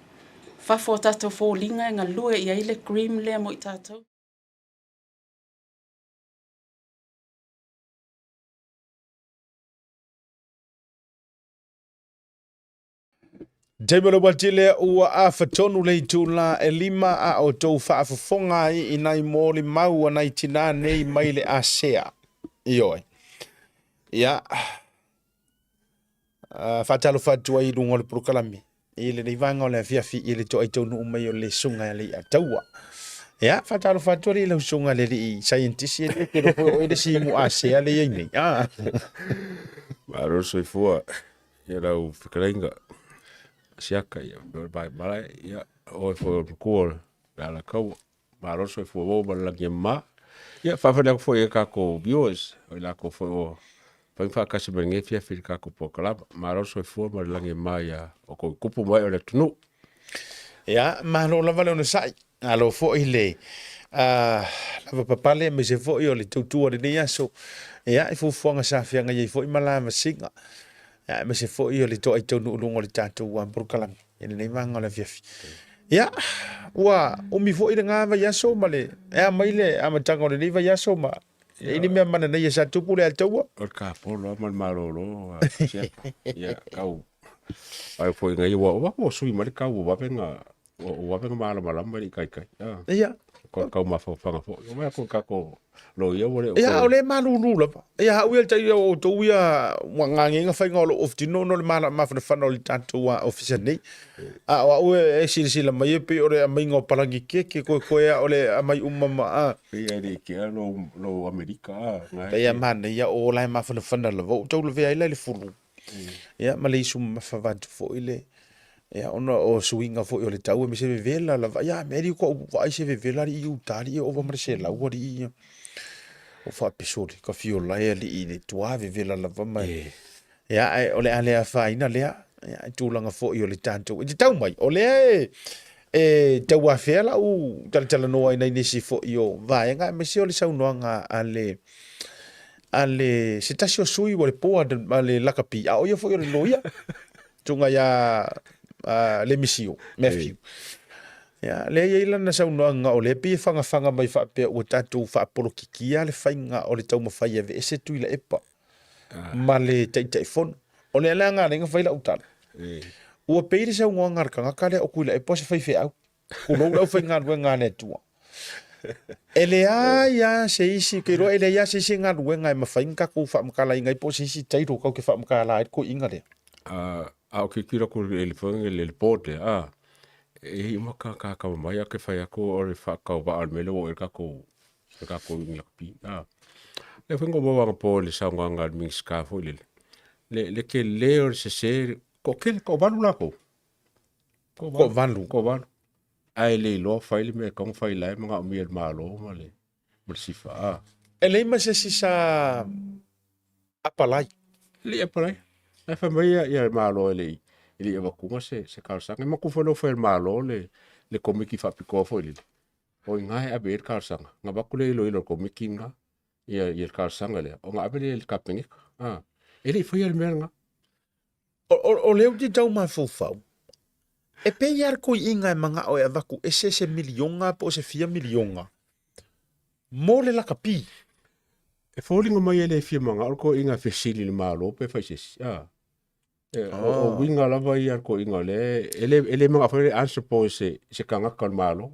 fafo o tatou foliga e galue i ai le cream lea mo i tatou. Taimi o le uati lea ua afa tonu le itula e lima a outou faafofoga ai i nai molimau a nai tinā nei mai le Asea. Ioe. Ia, faatalofa atu ai i luga o le polokalame i lenei vaega o le afiafi i le toai taunuu mai o le susuga ia Leiataua. Ia, faatalofa atu alii lau susuga le alii scientist e le kelo foi o le simu Asea le iai nei. Ah. Malo le soifua ia lau fetalaiga siaka ia malae ia oe foi o le matua o le Alataua. Malo le soifua maua ma le lagi e mama. Ia faafetai atu foi i tatou viewers o i latou foi ua fai faatasi mai lenei afiafi i le tatou polokalama. Malo le soifua ma le lagi e mama ia outou i tupu ma ee o le atunuu. Ia, malo lava le onosai. Malo foi le lava papale aemaise foi o le tautua o lenei aso. Ia, i fuafuaga sa feagai ai foi ma lavasiga. Ia, aemaise foi o le toai taunuu luga o le tatou polokalame i lenei vaega o le afiafi. Ia, ua umi foi lena vaiaso ma le ea mai le amataga o lenei vaiaso ma e i ni mea mananaia sa tupu le ataua. O le kapolo ma le malolo ia kau ai foi ngai ua ua sui mai le kau ua vave na ua vave na malamalama le ikaika. Ia. Ko kau mafaufauga foi. O mea ko kako loia ua le Ia, o le malulu lava. Ia, au ia le tai o outou ia ua gagega faiga o lou ofutino ona o le mafanafana o le tatou ofisa nei. A o au e silasila mai e pei o le aumaiga o palagi keke koekoe a o le aumai uma ma a. Pei e le ikea lou Amerika a. Pei a manaia o la e mafanafana lava ua tau lavea ai la i le fulu. Ia ma le isu mamafa vaeatu foi le ia ona o suiga foi o le tau aemaise vevela lava. Ia mea alii koʻu vaai se vevela alii i uta alii e ova ma le 100 alii ia. O faapeso le kafiola e alii i le tuā vevela lava ma ia ae o le a le afaina lea. Ia i tulaga foi o le tatou e te tau mai o lea e E tauafea lau talatalanoa i nai nisi foi o vaega aemaise o le saunoaga a le a le se tasi o sui ua le po a le lakapi a o ia foi o le loia tunga ia a Lemisio Matthew. Ia, lea e i ai lana saunoaga o lea e pei e fagafaga mai faapea ua tatou faapolokikia le faiga o le taumafai e aveese Tuilaepa ma le Taitaifono. O le ala lena na fai lau tala. Ua pei le saunoaga a le tagata lea o Tuilaepa o se faifeau. Tulou le aufaigaluega a le Atua. E leai lava se isi, ou te iloa e leai lava se isi galuega e mafai ona tatou faamatalaina ai po o se isi title tatou te faamatala ai le toeaina lea. A o tilotilo atu i le foi i le board lea, a, e i ai uma tagata atamamai ae ou te fai atu o le faatauvaa o le mea lea ua oo i ai le tatou le tatou lakapi. A, lea foi na ou maua anapo i le saunoaga a le Minisita foi lele, le, le tele o le sese, toatele, toavalu latou. Toavalu. Toavalu. Ae le iloa fai le mea e tatau ona fai la e manaomia e le Malo ma le, ma le SIFA. A. E leai ma se isi sa apalai. E le i apalai. Ae fai mai ia, ia le Malo e le i, e le i avatuga se, se talosaga. E manatua foi lea ua fai e le Malo le, le Komiti Faapitoa foi lele, o i ina e ave i ai le talosaga. Ona avatu lea iloilo e le Komiti lena ia, ia le talosaga lea, ona ave lea i le Kapeneta. A. E le i faia le mea lena. O lea ou te tau mafaufau, e pei lava le toeaina e manao e avatu ese se miliona po o se fia miliona mo le lakapi. E foliga mai e le fia manao le toeaina e fesili i le Malo pe fai se isi. A. E, o, o uiga lava ia a le toeaina o lea e le, e le manao foi le answer po i se, se tagata o le Malo.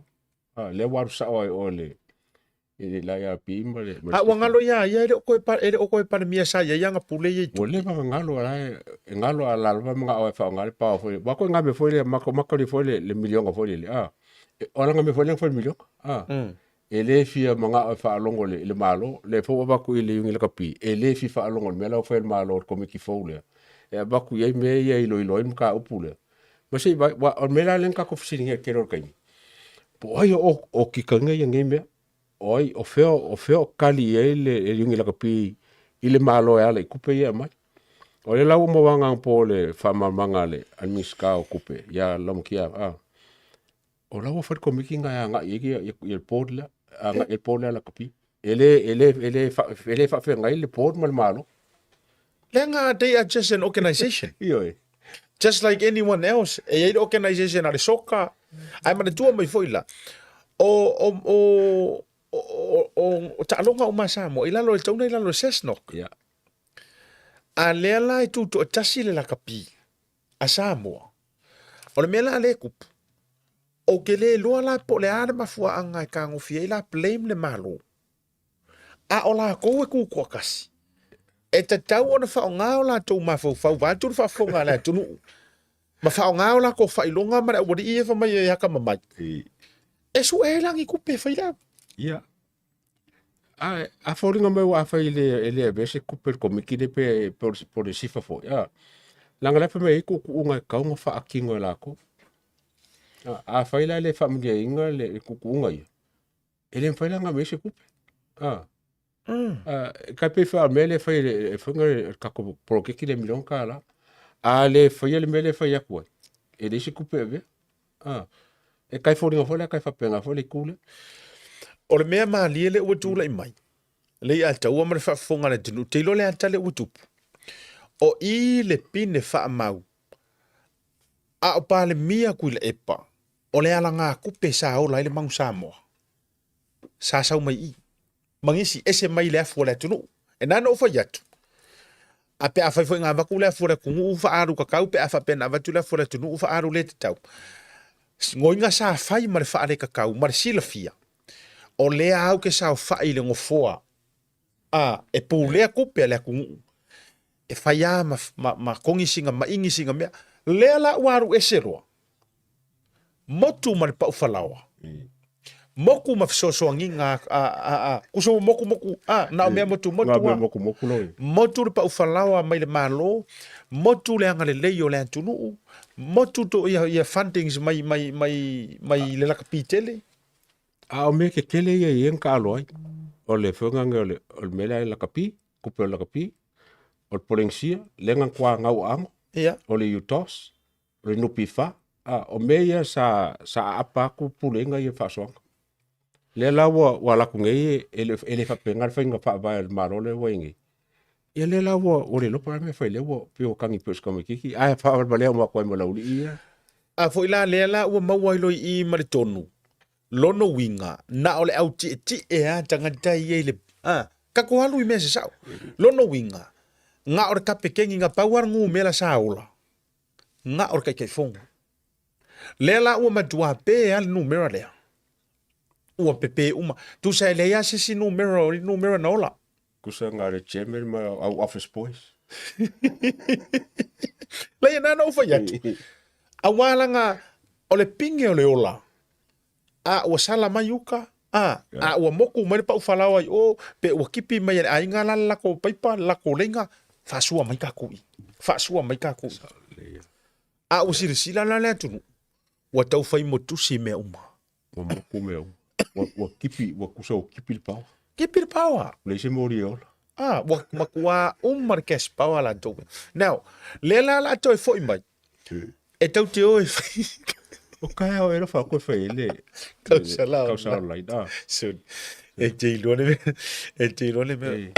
A, lea ua alu sao ai o le, i le IRP ma le... A ua galo ia ia e le o toe, e le o toe Palemia sa i ai ana pule ia i Ua leva ona galo la e, e galo a la lava manao e faaaoga le power foi. Ua koe ngā mea foi lea, mako mako li foi le, le miliona foi lele. A, e, o ala ngā mea foi lea foi le miliona. A, e le fia manao e faalogo i le Malo, lea foi ua avatu i le Iuni Lakapi, e le fia faalogo i le mea la ua fai e le Malo i le Komiti fou lea, e avatu i ai mea ia e iloilo ai le mataupu lea. Ma se i vaai, aua o le mea la lea na tatou fesiligia i le tele o le taimi, po o ai o okikaina ia nei mea, o ai, o fea, o fea o kali i ai le Iuni Lakapi i le Malo e ala i tupe ia e aumai. O lea la ua maua anapo le faamalamalamaga a le Minisita o Tupe ia Laumatia, a, O la ua fai le komiti na e agai i ai ia le board lea, agai i le board lea a lakapi. E le, e le, e le, e le faafeagai le board ma le Malo. Leaga they are just an organisation. Ioe. Just like anyone else. E i ai le organisation a le soka. Ae manatua mai foi la, o, o, o, o, o, o taaloga uma a Samoa i lalo o le tauna i lalo o le SASNOC. Yeah. A lea la e tutoatasi le lakapi a Samoa. O le mea la lea e tupu, ou te le iloa la po o le a le mafuaaga e tagofia ai la blame le Malo, a o latou e tutoatasi, e tatau ona faaaoga o latou mafaufau vaeatu le faafofoga a le atunuu, ma faaaoga o latou faailoga ma le aualii ia fai mai e atamamai, e sue ai la ni tupe e fai le au. Ia. A, a foliga mai ua afai e le, e le avea se tupe le komiti le pe, pe o le sifa foi. A, leaga la e fai mai ai tuutuuga e tatau ona faatino e latou. A, afai la e le faamanuiaina le, le tuutuuga ia, e le mafai la ona aumai se tupe. A, a, e tai pei foi o le mea lea e fai e le, e fai le tatou poloketi lea miliona tala. A le faia le mea lea e fai atu ai, e leai se tupe e avea. Ah, e kai foliga foi lea, kai faapena foi le itu lea. O le mea malie lea ua tulai mai, le ia taua ma le faafofoga a le atunuu, te iloa le ata lea ua tupu. O i le pine faamau a o Palemia Tuilaepa, o le alagatupe sa ola ai le Manu Samoa. Sa sau mai i ma nisi ese mai le afu o le atunuu. E na ona ou fai atu, a pe a fai foi na avatu le afu o le atunuu faaalu tatau, pe a faapea na avatu le afu o le atunuu faaalu le tatau. Goiga sa fai ma le faaletatau ma le silafia, o lea au ke saofai i le nofoa a e pulea tupe a le atunuu, e fai a ma, ma, ma togi sina maigi sina mea. Lea la ua alu ese loa, motu ma le pau falaoa, moku ma fesoasoaniga a, a, a, a, kusa ua moku moku, a, na o mea motu motu Ngā mea a. moku moku loa ia. Motu le pau falaoa mai le Malo, motu le agalelei o le atunuu, motu to ia, ia fundings mai, mai, mai, mai le lakapi tele. A o mea tetele ia i ai na taalo ai, o le foegaga o le, o le mea lea e lakapi, kupe o le lakapi, o le Polenisia, lea na matua gauaano, Ia. o le UTOS, o le NPF. A, o mea ia sa, sa aapa atu pulega ia faasoaga. Lea la ua, ua alu atu nei e le, e le faapena le faiga faavae a le Malo lea ua i ai nei. Ia lea la ua, ua le iloa po o le a le mea e fai lea ua pei ua tagi pei o si tamaitiiti, ae faavalevalea uma atu ai ma le aualii ia. A foi la lea la ua maua ai loa i i ma le tonu, lona uiga, na o le au tietie lava tagata ia i le, a, tatou alu i mea se sao. Lona uiga, na o le kapekeni, na pau lava le numera sa ola, na o le Taitaifono. Lea la ua matua pe lava le numera lea, ua pepe uma. Tusa e leai lava se isi numera o le numera na ola. Tusa na o le chairman ma au office boys. Leai, na ona ou fai atu, aua leaga o le pine o le ola, a ua sala mai uka, a, a ua moku mai le pau falaoa i o, pe ua kipi mai e le aiga la le latou paipa, le latou leiga, faasua mai tatou i, faasua mai tatou i. A ua silasila la le atunuu, ua tau fai motusi mea uma. Ua moku mea uma. Ua, ua kipi, ua tusa ua kipi le paoa. Kipi le paoa. Ua leai se moli e ola. Ah, ua matua uma le cash power latou. Now, lea la la toe foi mai. E tau te o e fai. O ka o e lofa koe fai le Kausala kausala online. Ah. So, e te iloa le mea, e te iloa le mea,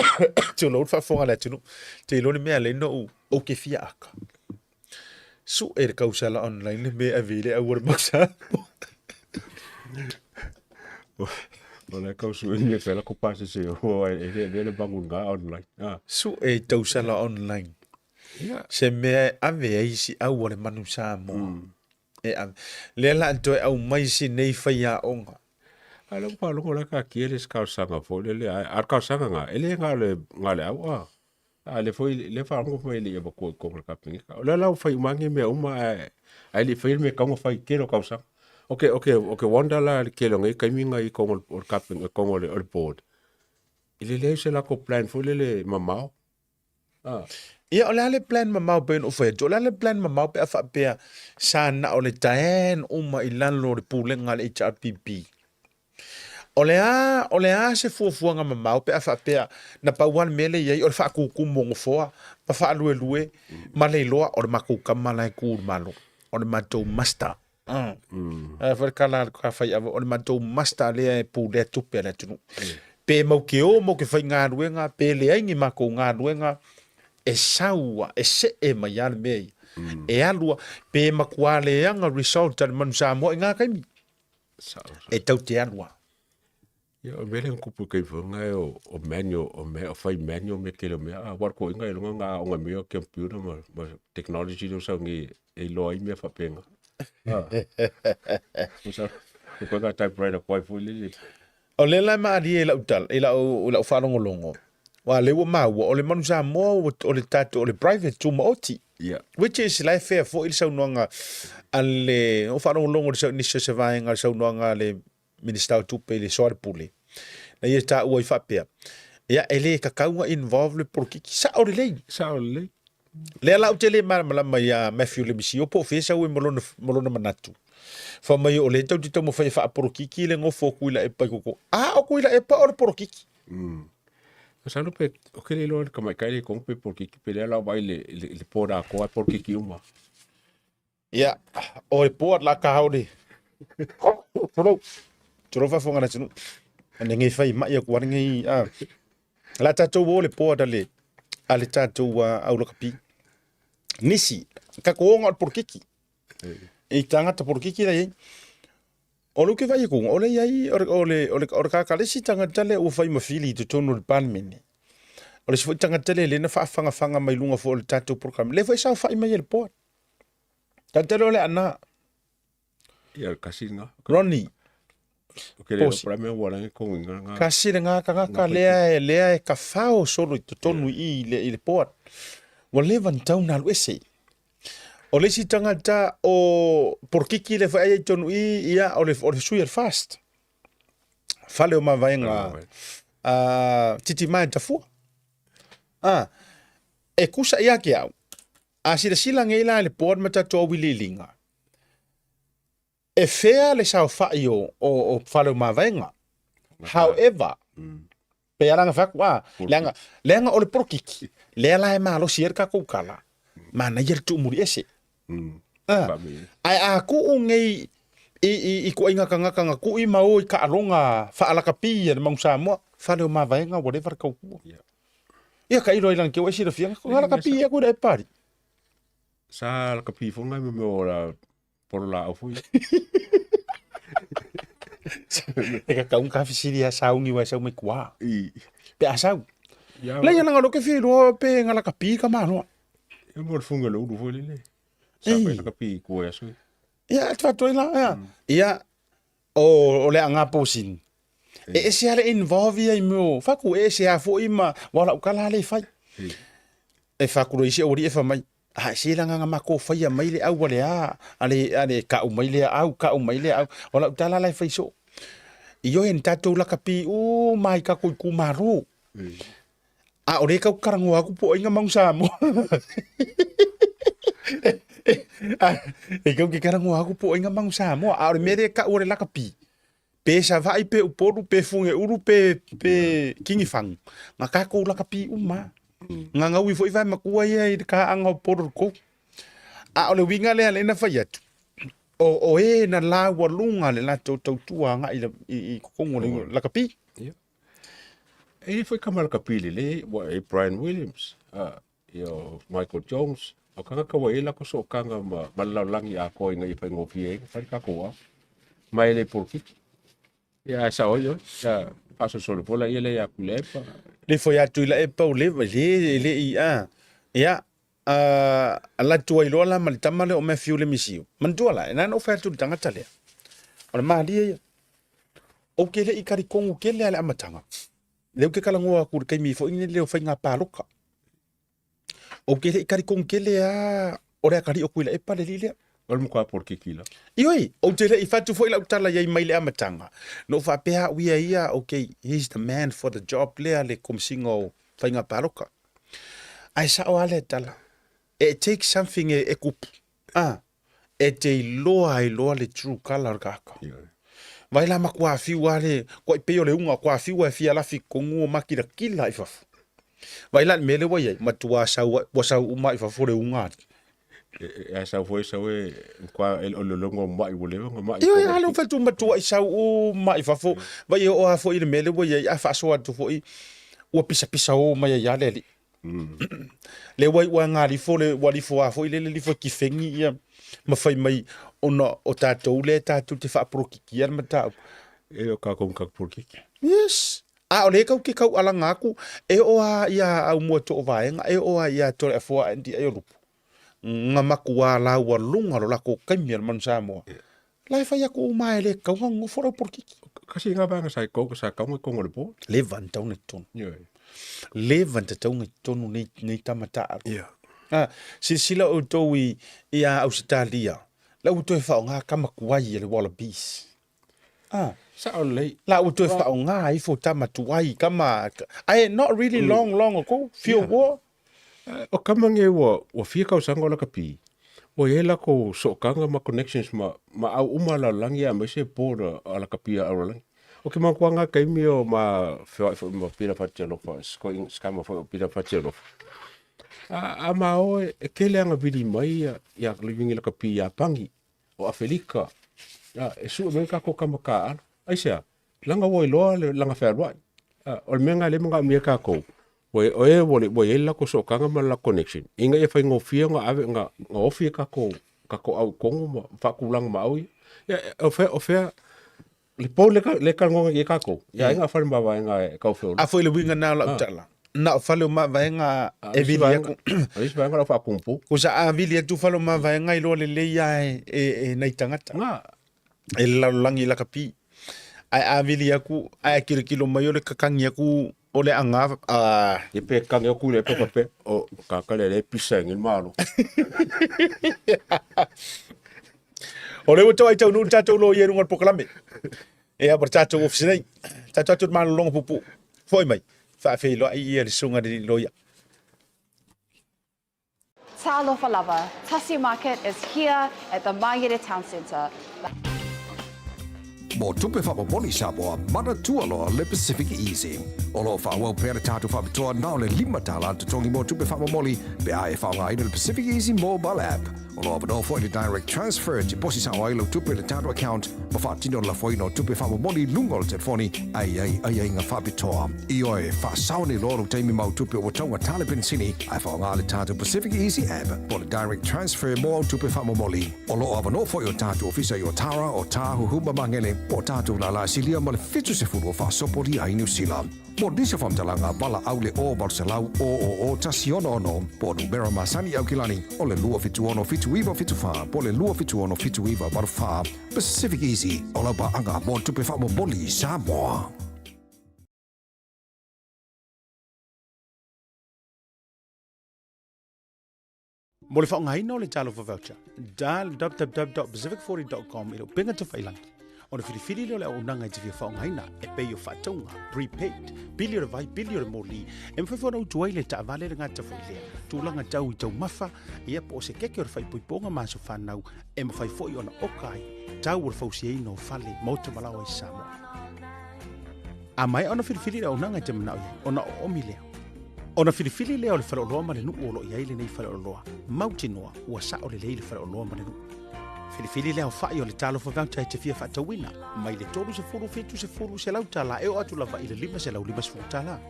tulou le faafofoga a le atunuu, te iloa le mea lea na ou, ou te fia aka. Sue le kausala online le mea e ave i le au o le mau Samoa. O le kau sue ni fela ko pase se o e le le le bangun ga online. Ah. Sue i tausala online. Yeah. Se mea e ave ai si au o le manu Samoa. E ave. Lea la toe au mai si nei faiaoga. A le faalogo la ka kia le talosaga foi lele, a le talosaga na, e le na o le, na o le au a. A le foi, le faalogo foi e le i avatua i totonu o le Kapeneta. O lea la ua fai uma ane mea uma ae, ae le i faia le mea e tatau ona fai i le tele o tausaga. Ou te, ou te, ou te wonder la i le tele o nei taimi na i totonu o le Kapeneta, totonu o le, o le board, i le leai o se latou plan foi lele mamao. Ah. Ia, o le a le plan mamao pei ona ou fai atu, o le a le plan mamao pe a faapea sa na o le taen uma i lalo o le pulega a le HRPP. O le a, o le a se fuafuaga mamao pe a faapea na pau lava le mea lea e i ai o le faakūkū mo nofoa ma faaluelue ma le iloa o le matou tama la e tu i le Malo, o le matou master. Ae foi le tala a le faiava, o le matou master lea e pulea tupe a le atunuu. Pe mau te o mau te faigaluega, pe leai ni matou galuega, e sau a, e see mai lava le mea ia. E alu a, pe matua leaga result a le Manu Samoa i ngā taimi. E tau te alu a. Ia, o mea lea na tupu i taimi foi lena o, o manual, o mea, o fai manual mea tele o mea. A ua toeaiina ailoga na aoga mai o computer ma, ma technology lea ua sau nei e iloa ai mea faapena. Ah. Ua koe ka typewriter koai foi lele. O lea la e malie i lau tala, i lau, i lau faalogologo, aua o lea ua maua, o le Manu Samoa ua, o le tatou, o le private tumaoti. Yeah. Which is, la e fair foi le saunoaga a le, ou faalogologo i le nisi o se vaega o le saunoaga a le Minisita o Tupe i le Soalepule, na ia taua ai faapea, ia e le tatau ona involve le polokiki. Sao lelei. Sao lelei. Lea la ou te le malamalama ia Matthew Lemisio po o fea sau ai ma lona, ma lona manatu. Fai mai o lea tou te taumafai e faapolokiki le nofo o Tuilaepa i koko. A o Tuilaepa o le polokiki. Masalo pe, o ke le iloa le tamaitai le i totonu pe polokiki, pe lea la o vaai i le, i le board atoa e polokiki uma. Ia, o le board la ka o le Tulou, tulou faafofoga le atunuu. Ane nei fai mai aku ane nei a. La tatou o le board a le a le tatou au lakapi. Nisi, ka ko onga o le polokiki. I tagata polokiki la iai. O le ke vai aku, o le iai o le o le o le o le kakalesi tagata le ua fai ma fili i totonu o le Palemene. O le isi foi tagata le le na faafagafaga mai luga foi o le tatou program. Le foi saofai mai e le board. Tatalo le ana. Ia le kasi lena. Ronnie. O ke le pra mea ua langi kongi nga nga. Kasi le nga kangaka lea e lea e kafao solo i totonu i le i le board. Ua leva ona tau na alu ese. O le isi tagata o polokiki le fai ai tonu i ia o le o le sui o le fast. Fale o mavaega a titi mai tafua. A e kusa ia ke au. A silasila nei la i le board ma tatou auiliiliga, e fea le saofai o, o, o fale o mavaega. However, pe ala na fai atu, ah, leaga, leaga o le polokiki, lea la e malosi ai le tatou tala, manaia le tuumuli ese. Ae a kuu nei i, i, i ituaiga tagata na tu'i ma o i taaloga faalakapi a le Manu Samoa, fale o mavaega ua leva le tautua. Ia tailo ai lana te ua e silafia, na lakapi atu i le epa alii. Sa lakapi foi ngai mea o la polo laau foi. E tatau ona ta fesili ia sauni ua e sau mai tua. I. Pe a sau. Ia, Leai ana ngalo ke filoa pe nga lakapi ka maloa. ia mo le funga le ulu foi lele. Sa Ei. fai lakapi i kua e aso. Ia, te whātua i la, ia. Ia, o, o le anga pōsini. E ese a le involve ia i mea o, whaku, e ese a foi ma, wala ukala le whai. E whaku isi o e whamai. A se la nganga mako whaia mai le au le a, a le, a le ka mai le au, ka mai le au. Wala utala lai whai so. I oe ni tātou lakapi, o mai ka koi kumaro. A o le kau karangoa aku po inga mau Samoa. E kau ke karangoa aku po inga mau Samoa. A o le mea lea kau o le lakapi. Pe Savaʻi pe Upolu pe Fugeulu pe pe Kingifagu. Nga kākou lakapi uma. Nga gaui foi vae makua ia i le kaaga o Upolu le kou. A o le uiga lea lea na fai atu. O, o e na laualuga le latou tautua agai i, i totonu o le lakapi. Ia. E i ai foi kama lakapi lelei, ua e Brian Williams, a, ia o Michael Jones, o tagata ua i ai latou sootaga ma, ma le lalolagi atoa ina ia faigofie ai ona fai le tatou ao. Ma e le polokiki. Ia ae sao ai oe, ia faasolosolo foi laia lea ia Tuilaepa. Le foi a Tuilaepa ua leva, le, e le i, a, ia, a, alu atu ai loa la ma le tama lea o Matthew Lemisiu. Manatua la, na ona ou fai atu i le tagata lea, o le malie ia. Ou te le i talitonu tele lava i le amataga, lea ou te talanoa atu i le taimi foi lenei o faiga palota. Ou te le i talitonu tele lava o le atalii o Tuilaepa le alii lea. O le matua polokiki la. Ioe, ou te le i fai atu foi lau tala i ai mai le amataga, na ou faapea au ia ia, okay, he's the man for the job lea le Komesina o Faiga Palota. Ae sao lava lea tala, it takes something e kupu, ah, e te iloa ai loa le true colour o le tagata. Vai la matua fiu lava le, kua i pei o le uga, kua fiu e fia lafi i totonu o makilatila i fafo. Vai la i le mea lea ua i ai, matua sau, ua sau uma i fafo le uga alii. E a sau foi sau e matua e o le logo o mai ua leva ona mai. Ioe, a lea ua fai atu matua i sau uma i fafo. Vai e oo lava foi i le mea lea ua i ai, a faasoa atu foi, ua pisapisa o mai ai lava le alii. Lea ua iu lava lifo le, ua lifo lava foi lele lifo e kifegi ia ma fai mai ona o tatou lea tatou te faapolokikia le mataupu. E o kākou ma kākou polokiki. Yes. A o lea kau ke kaualaga aku, e oo lava ia Aumua Toovaega, e oo lava ia Toleafoa and Aiolupu. Nga makuā laualuga lo lakou kaimi a le manu Samoa. La e fai aku uma e le tatau ona nonofo lau polokiki. Kasi nga vaega sa i kou, sa kaunga i kongo le po. Leva ni taunga i totonu. Ioe. Leva ni tataunga i totonu nei, nei tama taaalo. Yeah. Ah, silasila outou i, i a Ausetalia, la ua toe faaaoga tama tuai a le Wallabies. Ah. Sao lelei. La ua toe faaaoga ifo tama tuai, tama, ae not really long, long ago, few yeah. war. O kama nge ua, ua fia kausaga o lakapi, ua i ai lakou sootaga ma connections ma, ma au uma a lalolagi aemaise board a lakapi a lalolagi. O ke makuaga kaimi o ma feoai foi ma Peter Fatialofa, scammer foi o Peter Fatialofa. A, a ma o e, e tele aga vili mai ia, ia living i lakapi i Apangi, o Afelika, a, e sue mai kako kama kaalo. Aisea, Langa ua iloa le langa fealuai. O le mea lena lea e manaomia e tatou, ua o e ua ua i ai le latou sootaga ma le latou connection, ina ia faigofie ona ave ona ona ofi e tatou tatou au i totonu ma faatulaga ma au ia. Ia o fea o fea le pou lea lea e talanoa nei i ai tatou, ia ai na o fale mavaega e tau feoloolo. A foi le uiga lena o lau tala, na o fale o mavaega e vili atu. O le isi vaega o lau faapumpuu. Kusa a vili atu fale o mavaega iloa lelei lava e e nai tagata. Na. E le lalolagi i lakapi. Ae a vili aku, ae kilokilo mai o le kakangi aku o le aga a... Ia pe kage aku le pepa pe, o kaka lea lea e pisa ai le malo. O lea ua tau ai taunuu le tatou loia i luga o le polokalame. Ia, ma le tatou ofisa nei. Tatou atu i le malologa puupuu. Foi mai, faafeiloai ia le susuga i le alii loia. Talofa lava, Tasi Market is here at the Mangere Town Centre. Mo tupe faamomoli Samoa, manatua loa le Pacific Easy. O lo o faaauau pea le tatou faapitoa na o le $5 le totogi mo tupe faamomoli pe a e faaaogaina le Pacific Easy Mobile App. O lo o avanoa foi le Direct Transfer e tiposi sao ai lau tupe i le tatou account ma faatino le lafoina o tupe faamomoli i luga o le telefoni ae i ai aiaiga faapitoa. Ioe, faasao nei loa lou taimi ma au tupe ua taugata le penisini ae faaaoga le tatou Pacific Easy App po o le Direct Transfer mo au tupe faamomoli. O lo o avanoa foi o tatou ofisa i Otara, Otāhuhu ma Magele, po o tatou lala silia ma le 70 o faasopolia ai Niu Sila. Mo nisi o faamatalaga, valaau le 0 800 000 166 po o numera masani i Aukilani o le 276 7974 po o le 276 7984. Pacific Easy, o lau paaga mo tupe faamomoli i Samoa. Mo le faaaogaina o le Talofa Voucher, dial www.pacific40.com i le upega tafailagi. Ona filifili lea o le auaunaga e te fia faaaogaina e pei o faatauga, prepaid, pili o le vai, pili o le moli, e mafai foi ona utu ai le taavale le gata foi lea, tulaga tau i taumafa, ia po o se keke o le faaipoipoga ma aso fanau, e mafai foi ona oka ai tau o le fausiaina o fale, maota ma laoa i Samoa. A maea ona filifili le auaunaga e te manao i ai, ona oomi lea. Ona filifili lea o le faleoloa ma le nuu o lo o i ai lenei faleoloa, mautinoa ua sao lelei le faleoloa ma le nuu. Filifili le aofai o le talofa voucher e te fia faatauina, mai le 30, 70, 100 tala e oo atu lava i le 550 tala.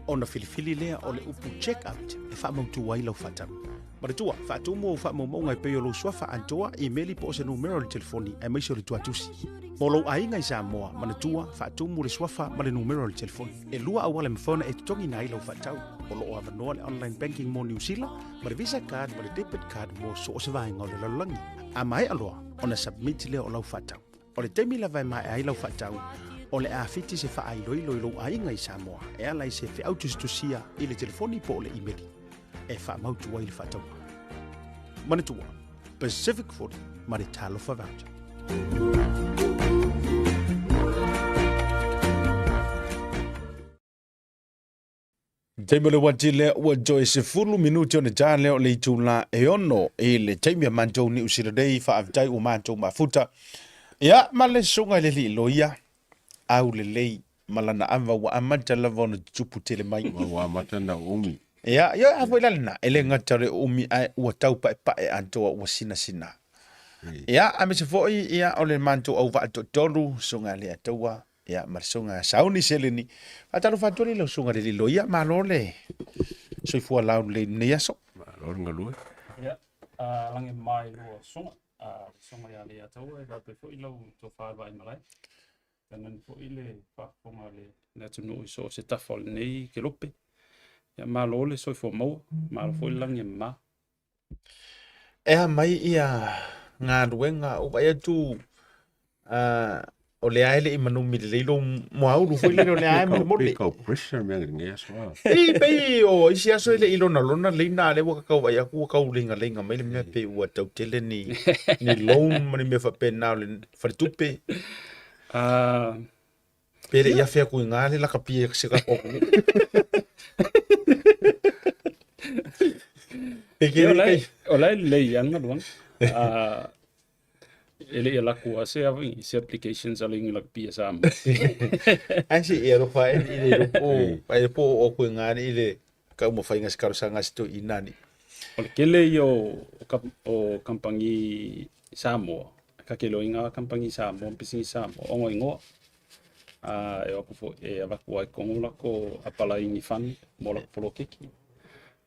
Ona filifili lea o le upu check out e faamautu ai lau faatau. Manatua, faatumu ou faamaumauga e pei o lou suafa atoa, imeli po o se numera o le telefoni aemaise o le tuatusi. Mo lou aiga i Samoa, manatua, faatumu le suafa ma le numera o le telefoni. E lua auala e mafai ona e totogiina ai lau faatau. O lo o avanoa le online banking mo Niu Sila, ma le Visa card ma le debit card mo so o se vaega o le lalolagi. A maea loa ona submit lea o lau faatau. O le taimi lava e maea ai lau faatau, o le a fiti se faailoilo i lou aiga i Samoa e ala i se feau tusitusia i le telefoni po o le imeli e faamautu ai le faatauga. Manatua, Pacific 40 ma le Talofa Voucher. Taimi o le uati lea ua toe 10 minuti ona ta lea o le itula e 6 i le taimi a matou Niu Sila nei, faafetai ua matou mafuta. Ia, ma le susuga i le alii loia, aulelei ma lana ava ua amata lava ona tutupu tele mai. Ua amata na umi. Ia, ia a foi la lena, e le gata o le umi ae ua tau paepae atoa ua sinasina. Ia, aemaise foi ia o le matou auvaa toatolu, susuga i le Ataua, Ia, ma le susuga Sauni Seleni. Faatalofa atu ai lau susuga i le alii loia, malo le soifua laulelei i lenei aso. Malo le galue. Ia, lagi mai lua susuga, le susuga ia Leiataua e faapea foi lau tofa i Vaimalae. Tainane foi le faafofoga a le atunuu i so o se tafa o lenei kelope. Ia, malo le soifua maua, malo foi le lagi e mama. E a mai ia galuega ua vaai atu o lea e le i manumi lelei lou moaulu foi lele o lea e molemole. Kau pressure mea lenei aso a. Ei, pei o isi aso e le i lonalona leina a lea ua kau vaai atu ua kau leigaleiga mai le mea pei ua tau tele ni ni loan ma ni mea faapena o le faletupe. Pe le i afe atu i ngā le lakapi e se ka ko. Pe ke O lai, o lai lelei ia galuega. E le i alaku lava se se applications a le ingi lakapi a Samoa. Ai se i alofa e i le po ai po o ku ngā ni i le ka uma whainga se karosanga se to inani. O le kele ia o kampangi Samoa, ka ke loiga kampangi Samoa, pisini Samoa, ongo ingoa. E o atu foi e avatu ai tonu lako apalai ni fund mo lako poloketi.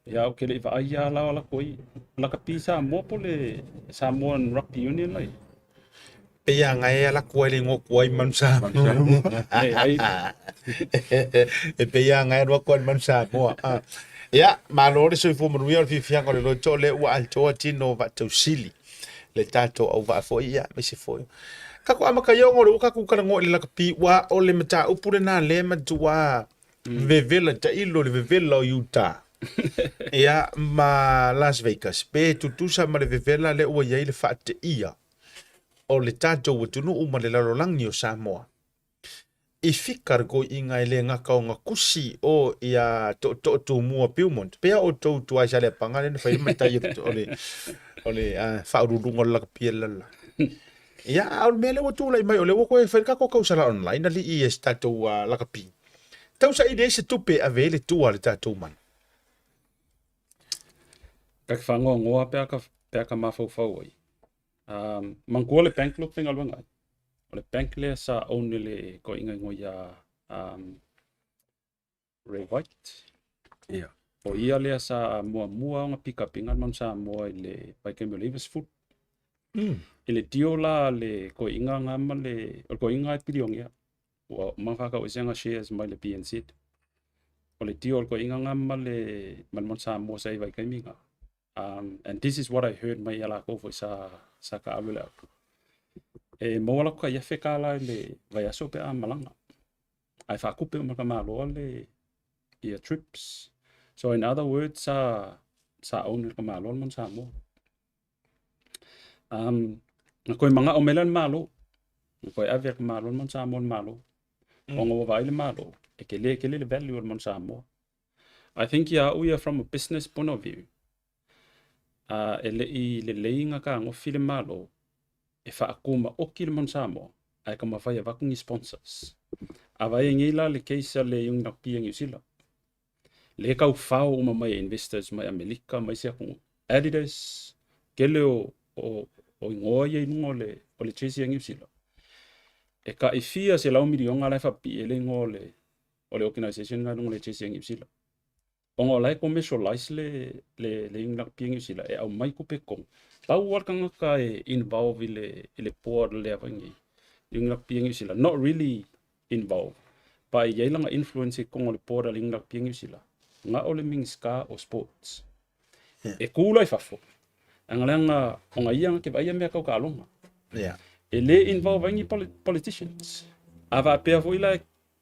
Ia ou te le i vaai lava la o lako i lakapi Samoa po o le Samoan Rugby Union la i ai. Pei a ngai a lako ai le ingoa kuai manu Samoa. E ai. E pei a ngai alu atu ai le manu Samoa. Ia, malo le soifua manuia o le fiafiaga o le loto lea ua atoa tino vaatausili. Le tatou auvaa foi ia aemaise foi. Kako amata i ongo le ua kaku talanoa i le lakapi ua o le mataupu lena lea matua vevela tailo le vevela o Utah. Ia ma Las Vegas pe tutusa ma le vevela lea ua i ai le faateia o le tatou atunuu ma le lalolagi o Samoa. I fika le koiʻiga e le gata o ga kusi o ia toʻotoʻo tumua Beaumont. Pea outou tuai sa le apaga lea na fai ai le matai o le o le faauluuluga o le lakapi e le lalolagi. Ia, a o le mea lea ua tulai mai, o lea ua toe fai le tatou tausala online alii e se tatou lakapi. Tau saili ai se tupe e ave ai le tua a le tatou manu. Ka te whangoangoa pe a ka, pe a ka mafaufau ai. Um, manatua le bank lea ou te faigaluega ai. O le bank lea sa own e le toeaina igoa ia um, Ray White. Ia. O ia lea sa muamua ona pick up ina le Manu Samoa i le vaitaimi o le 90. I le deal la a le toeaina na ma le, o le toeaina e pilionea. Ua uma ona faataueseina shares mai le BNZ. O le deal a le toeaina na ma le, ma le Manu Samoa sa i vaitaimi na. Um, and this is what I heard mai ia lakou foi sa, sa taaalo i le au. E maua latou tai $1,000 i le vaiaso pe a malaga. Ae faatupe uma e ka Malo le ia trips. So in other words, sa, sa own e le ka Malo le Manu Samoa. Um, na koe manao mai lea le Malo. Na koe ave e ka Malo le Manu Samoa i le Malo. Ona ua vaai le Malo, e tele tele le value o le Manu Samoa. I think ia au ia from a business point of view, uh, e le i lelei nga fetagofi le Malo e faakumaoti le Manu Samoa ae taumafai e avatu ni sponsors. A vaai nei la le case a le Iuni Rugby a Niu Sila, lea e tau fao uma mai e investors mai Amelika ma isi atunuu, Adidas, tele o, o, o igoa ia i luga o le, o le jersey a Niu Sila. E tai fia 100 miliona la e faapipii ai le igoa o le, o le organisation lena i luga o le jersey a Niu Sila. Ona o la e commercialize le, le, le Iuni Rugby a Niu Sila e aumai tupe i totonu. Pau lava le tagata e involve i le, i le board lea foi nei, Iuni Rugby a Niu Sila, not really involved, but e i ai lana influence i totonu o le board a le Iuni Rugby a Niu Sila, na o le Minisita o Sports. E ku la i fafo, aga leaga ona ia na te vaaia mea tau taaloga. E le involve ai ni politicians. A faapea foi la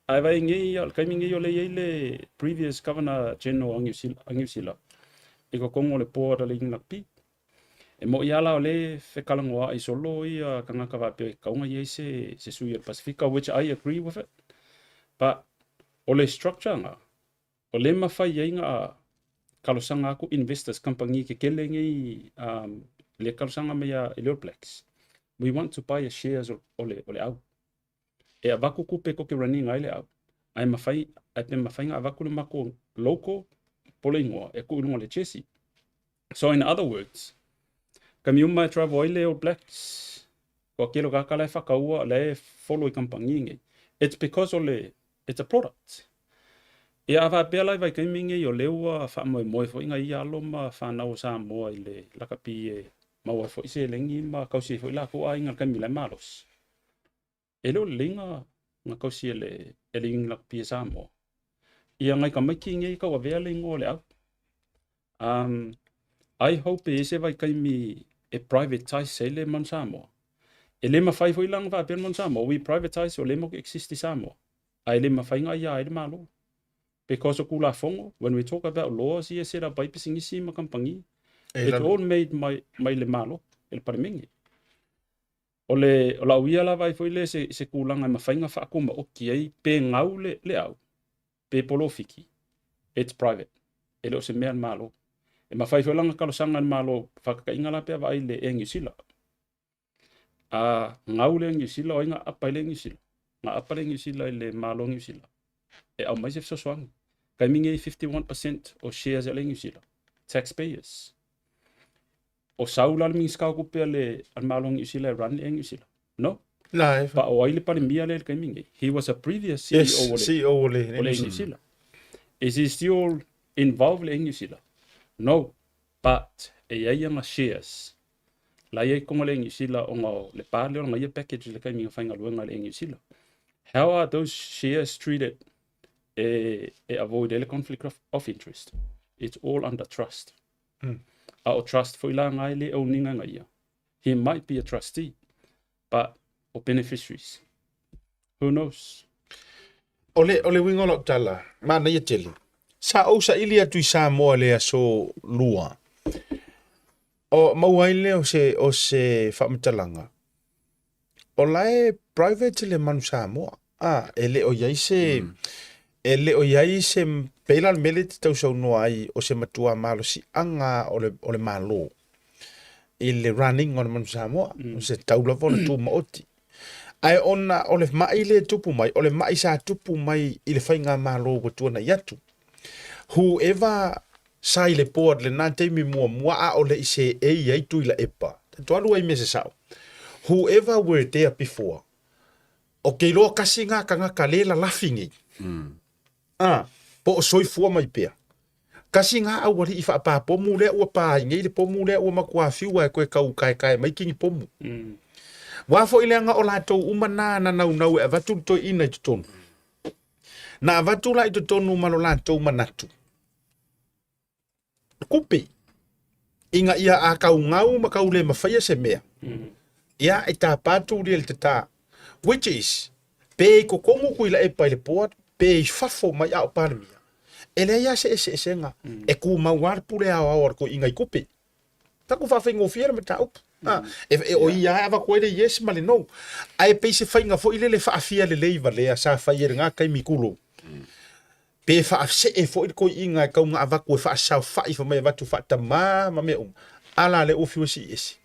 Ae vaai nei, o le taimi nei o lea e i ai le previous Governor General a Niu Sila, a Niu Sila i totonu o le board a le Iuni Rugby. E moni lava la o lea e fetalanoa'i solo ia tagata faapea e tatau ona i ai se, se sui o le Pasifika, which I agree with it. But o le structure na, o lea e mafai ai ona talosaga atu investors, kamupani tetele nei um, lea e talosaga mai i le All Blacks. We want to buy a shares o, o le, o le au. E avatu tupe tou te run ina ai le au, ae mafai, ae pe mafai ona avatu le matou logo po le igoa e tuu i luga o le jersey. So in other words, taimi uma e travel ai le All Blacks, toatele o tagata la e faataua, la e follow i kamupani nei. It's because o le, it's a product. Ia a faapea la i vaitaimi nei o lea ua faamoemoe foi nai ia alo ma fanau o Samoa i le lakapi e maua ai foi seleni ma tausi ai foi latou aiga i le taimi la e malosi. E le o lelei na tausi e le e le Iuni Lakapi e Samoa. Ia nai tamaiti nei e tauavea le igoa o le au. Um, I hope e i ai se vaitaimi e privatize ai le Manu Samoa. E le mafai foi la ona faapea le Manu Samoa, we privatize o lea matou te exist i Samoa. Ae le mafai ona aia ai le Malo. Because o Tulafono, when we talk about laws ia e set up ai pisinisi ma kamupani, it's all made mai, mai le Malo, e le Palemene. O le, o lau ia lava ai foi lea se, se tulaga e mafai ona faakumaoti ai pe gau le, le au, pe polofiki, it's private. E le o se mea a le Malo. E mafai foi la ona talosaga e le Malo, faataitaiga la pe a vaai i le Air New Zealand. A gau le Air New Zealand, o ai na aapa i le Air New Zealand? Na aapa le Air New Zealand i le Malo o Niu Sila e aumai se fesoasoani. Taimi nei 51% o shares a le Air New Zealand, taxpayers. O sau la le Minisita o Tupe a le, a le Malo o Niu Sila e run le Air New Zealand? No. La, e Pa o ai le Palemia lea i le taimi nei? He was a previous CEO Yes, o le, CEO o le o le Air New Zealand. Is he still involved le Air New Zealand? No. But e i ai ana shares la i ai totonu o le Air New Zealand ona o le pa lea o lana ia package i le taimi na faigaluega i le Air New Zealand. How are those shares treated e, e avoid ai le conflict of interest? It's all under trust. A o trust foi la nga e le owning anga ia. He might be a trustee, but o beneficiaries. Who knows? O le, o le uiga o lau tala, manaia tele. Sa ou saili atu i Samoa i le aso Lua. O maua ai lea o se, o se faamatalaga. O la e private le Manu Samoa. A, e le o i ai se, e le o i ai se, pei la o le mea lea e te tausaunoa ai o se matua malosiaga o le, o le Malo. i le running o le Manu Samoa, mm. se tau lava ona tumaoti. Ae ona o le ma'i lea e tupu mai, o le ma'i sa tupu mai i le faigamalo ua tuanai atu. Whoever sa i le board lena taimi muamua a o le i seei ai Tuilaepa, tatou alu ai i mea se sao. Whoever were there before, o ke iloa kasi ngā kangaka le lalafi nei. Mm. Ah, po o soifua mai pea. Kasi ngā auali'i whaapapomu lea ua pā ai nei le pomu lea ua matua whiua e koe kau kaekae mai ki ni pomu. Mm. Wā fo'i leaga o latou uma nā na naunau e avatu le toe'ina i totonu. Na avatu la i totonu ma lo latou manatu. Kupe, ina ia a kaugau ma kau le mawhaia se mea. Mm. Ia e tāpā tūria le tatā. Which is, pe i kokongu kui la e pai le poa, pe i fafo mai a o palemia. E leai a se eseesega, mm. e kūmau a le pule aoao a le koi'iga i kupe. Taku whawhaingofie le mataupu. Mm. E, e o ia e avatu ai le yes ma le no. Ae pei se faiga foi lele faafia lelei valea sa fai e le ngā taimi kulo. Mm. Pe faasee foi le koi'iga e kau nga avatu e faasaofa'i fai mai avatu faatamā ma mea uma. A la lea ua fiu e sii ese.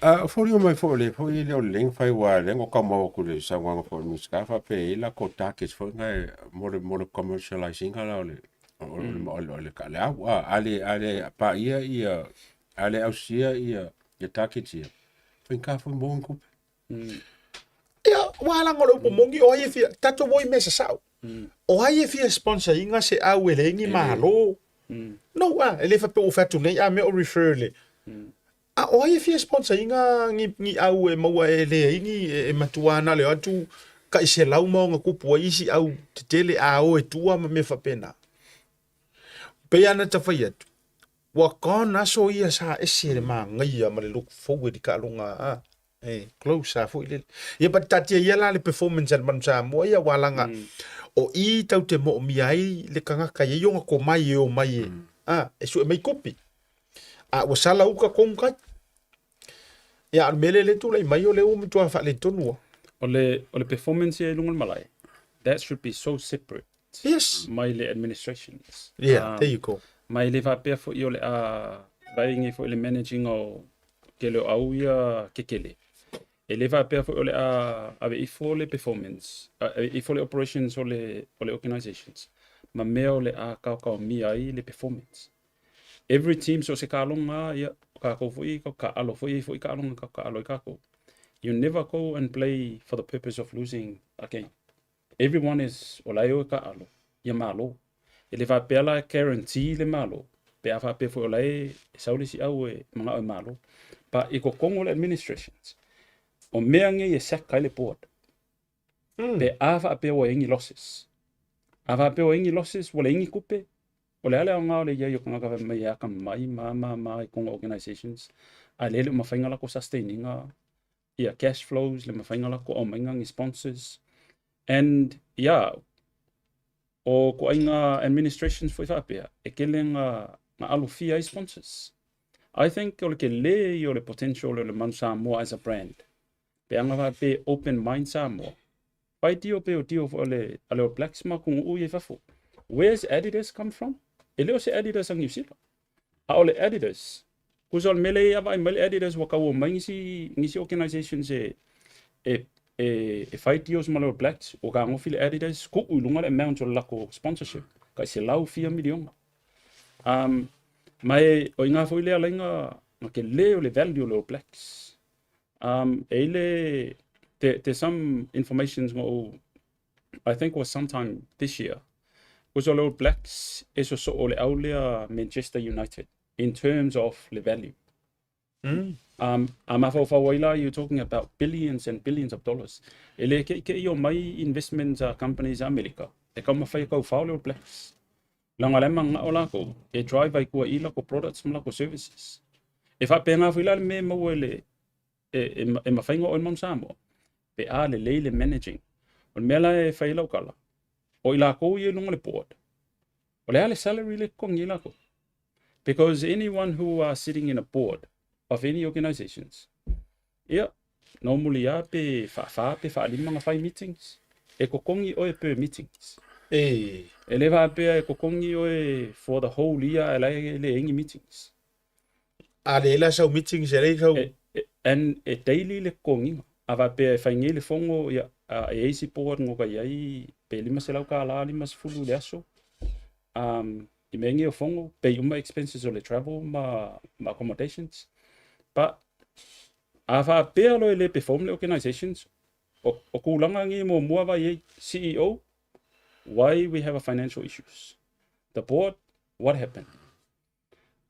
A foliga mai foi o le foi e le o le leng fai wa le ngo ka mau ku le saunoaga foi le Minisita faapea e i ai lakou targets foi na e mo le mo le commercialize ina la o le o le o le o le le au a a le a le paia ia a le ausia ia ia targets ia faigata foi mo ni tupe. Ia, ua ala o le upu moni, o ai e fia, tatou o i mea sasao. O ai e fia sponsor ina se au e leai ni malo. No, a, e le faapea ua fai atu nei, a mea o refer le. A o ai e fia sponsor ina ni, ni au e maua e leai ni, e, e matua na le o atu kai selau ma ona kupu ai isi au tetele a o e tua ma mea faapena. Pei ana ta fai atu, ua gone aso ia sa ese le magaia ma le look forward i kaaloga a. E close a foi lele. Ia but taatia ia la le performance a le Manu Samoa ia ua laga mm. o i tau te moomia ai le kangaka ia i ona komai e o mai e. Mm. A, e sue mai kupi. A ua sala uka kong kai. Ia a le mele le tulai mai o le ua matua faaletonu a. O le, o le performance ia i luga o le malae, that should be so separate. Yes. Mai le administrations. Yeah, um, there you go. Mai le faapea foi o le a vaai foi le managing o kele o au ia kekele. E le faapea foi o le a ave ifo le performance, ave ifo le operations o le, o le organizations, ma mea o le a kaokaomia ai le performance. Every team so se kaloga ia, o kākou foi, kau kaalo foi, e foi kaaloga kau kaalo i kākou. You never go and play for the purpose of losing a game. Everyone is, o la e o e kaalo, ia malo. E le faapea la e guarantee le malo, pe a faapea foi o la e sau le isi au e manao e malo. But i kokogo le administrations, o mea nei e sack ai le board. Mm. Pe a faapea ua i ai ni losses. A faapea ua i ai ni losses, ua leai ni tupe, o le a le aoga o le i ai o tagata fai mai e akamai ma ma ma i koga organizations, a lea e le o mafai ona latou sustain ina ia cash flows, le mafai ona latou aumaiga ni sponsors. And yeah, o ituaiga administrations foi faapea, e tele na, na alofia ai sponsors. I think o le tele ia o le potential o le Manu Samoa as a brand. Pe ana faapea open mind Samoa, fai deal pe o deal foi a le, a le All Blacks ma atunuu ia i fafo. Where's Adidas come from? E le o se Adidas a Niu Sila. A o le Adidas, tusa o le mea lea e vaai mai le Adidas ua tau omai nisi, nisi organizations e, e, e, e fai deals ma le All Blacks, ua fetagofi le Adidas, tuu i luga le amount o le latou sponsorship, tai 100 fia miliona. Um, ma e, o i ina foi lea ala ai na tele o le value o le All Blacks. Um, e i le, there, there's some informations na ou, I think was sometime this year, was o le All Blacks e sosoo o le au lea Manchester United in terms of le value. Mm. Um, a mafaufau ai la, you're talking about billions and billions of dollars. E le ke'ike'i o mai investments a companies a Amerika, e taumafai e taufao le All Blacks. Leaga o la e mananao lakou, e drive ai tua i lakou products ma lakou services. E faapena foi la le mea e maua e le, e, e, e mafai ona oo i le Manu Samoa, pe a lelei le managing. O le mea la e fai ai lau tala, o i lakou ia i luga o le board, o le a le salary lea e totogi ai lakou? Because anyone who are sitting in a board of any organizations, ia, normally lava pe faafa pe faalima ona fai meetings, e totogi oe per meetings. E. E le faapea e totogi oe for the whole year ae la e leai ni meetings. A leai la sau meetings e leai sau. And e daily le totogiga. A faapea e fai nei le fono, ia, e i ai isi board na ota i ai pe $500, 50 i le aso. I mea nei o fono, pay uma expenses o le travel ma accommodations. But a faapea loa e le perform le organizations, o tulaga nei muamua vaai i ai, CEO, why we have a financial issues? The board, what happened?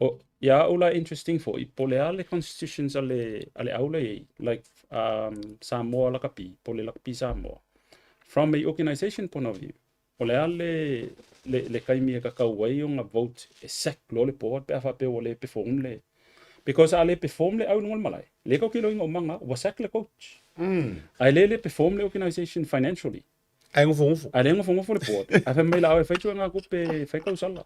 O, ia au la interesting foi, po o le a le constitutions a le, a le au la i ai, like Samoa Lakapi, po o le Lakapi Samoa. From a organisation point of view, o le a le, le, le taimi e tatau ai ona vote e sack loa le board pe a faapea ua le perform le, because a le perform le au i luga o le malae, lea tatou te iloaina uma na, ua sack le coach. Ae le le perform le organisation financially. Ae nofonofo. Ae le nofonofo le board. Ae fai mai la au e fai tsuega tupe e fai tausala.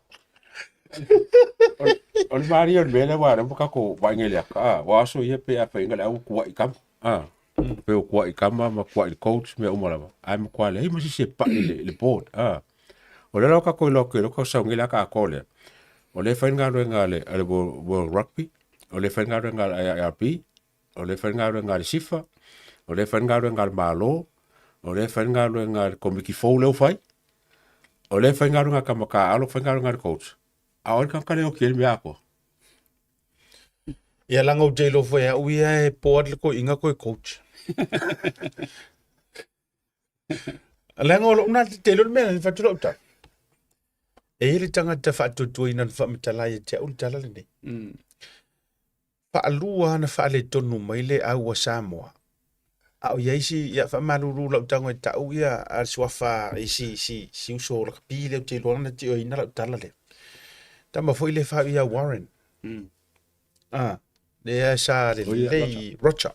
O le malie o le mea lea aua o lea ua tatou vaaiga i le aka, a, aua o aso ia pei a fai le au kua'i kama, a, pei o kua'i kama ma kua'i le coach mea uma lava, ae matua leai ma se isi e pa'i i le board, a. O lea la ua tatou iloa atu i lou tausaga nei le aka atoa lea, o lea e fai le galuega a le World Rugby, o lea e fai le galuega a le IRB, o lea e fai le galuega a le SIFA, o lea e fai le galuega a le Malo, o lea e fai le galuega a le Komiti fou lea ua fai, o lea e fai le galuega a tama taaalo, fai le galuega a le coach, a o ai le tagata lea e oti ai le mea atoa? Ia leaga ou te iloa foi e au ia e board le toeaina toe coach. Leaga o lou na te iloa le mea e fai atu lau tala. E i ai le tagata faatuatuaina na faamatala ia te au le tala lenei. Faalua ona faaletonu mai le au a Samoa, a o i ai si, ia faamalulu lau tago e tau ia a le suafa i si, si, si uso o lakapi lea ou te iloa na tioina lau tala lea. Tama foi le fau ia Warren. Ah, lea sa le lelei Roger.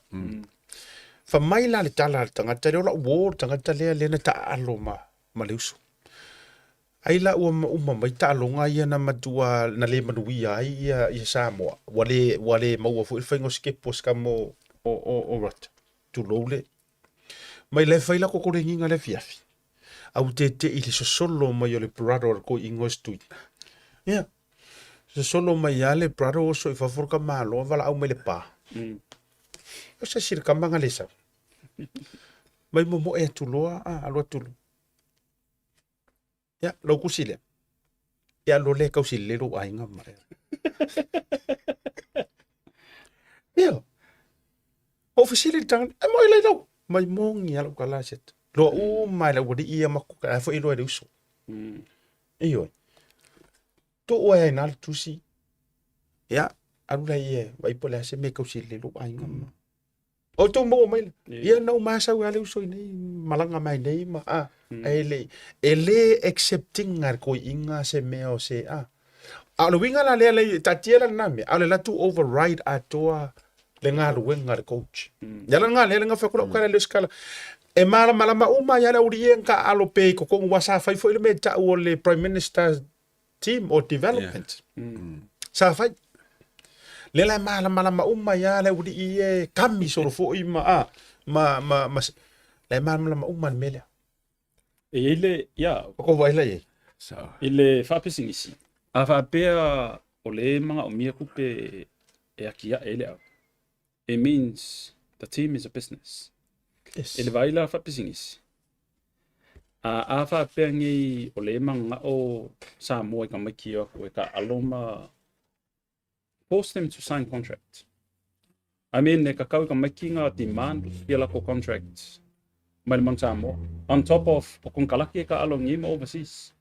Fa mai la le tala a le tagata lea o lau uo le tagata lea lea na taaalo ma, ma le uso. Ai la ua uma mai taaloga ia na matua na le manuia ai ia, ia Samoa. Ua le, ua le maua foi le faiga o sikepu a si tama o, o, o, o Rutter. Tulou le. Mai la e fai la kokolegiga le afiafi. A ua tete'i i le sosolo mai o le brother o le toeaina o Setuina. Ia, sosolo mai lava le brother oso i fafo le tamaloa valaau mai le pa. O se isi le tama na le sau. Mai momoe atu loa, a, alu atu loa. Ia, lou tusi lea. Ia, alu lea e tausi lelei lou aiga ma ea. Ia, ou fesili i le tagata, e moi lai lau, mai moni lava lau tala se atu. Loa uma e le aualii ia matou, ae foi loa e le uso. Ioe. Tuu ai ai na le tusi. Ia, alu la ia, vaai po o le a se mea e tausi lelei lou aiga ma. O tou maua mai la. Ia na ou masau lava le uso i nei malaga mai nei ma a. E le, e le accepting a le toeaina se mea o se a. A o le uiga la lea le taatia la lena mea, a o le latou override atoa le galuega a le coach. Ia la lena lea le gafa atu lau tala e le o se tala. E malamalama uma ai lava le aualii ia na taaalo pea i totonu aua sa fai foi le mea e tau o le Prime Minister's team or development. Sa fai. Lea la e malamalama uma ia le aualii ia e kami solo foi ma, a, ma, ma, ma, la e malamalama uma le mea lea. E i ai le, ia. O kou vaai la i ai. I le faapisinisi, a faapea o lea e manaomia tupe e atiae ai le au, it means the team is a business. Yes. E le vaai la faapisinisi, a, a faapea nei o lea e mananao Samoa i tamaiti e o atu e taaalo ma force them to sign contract. I mean, e kakau i tamaiti nga demand ia latou contracts mai le Manu Samoa. On top of o konekarate e taaalo nei ma overseas.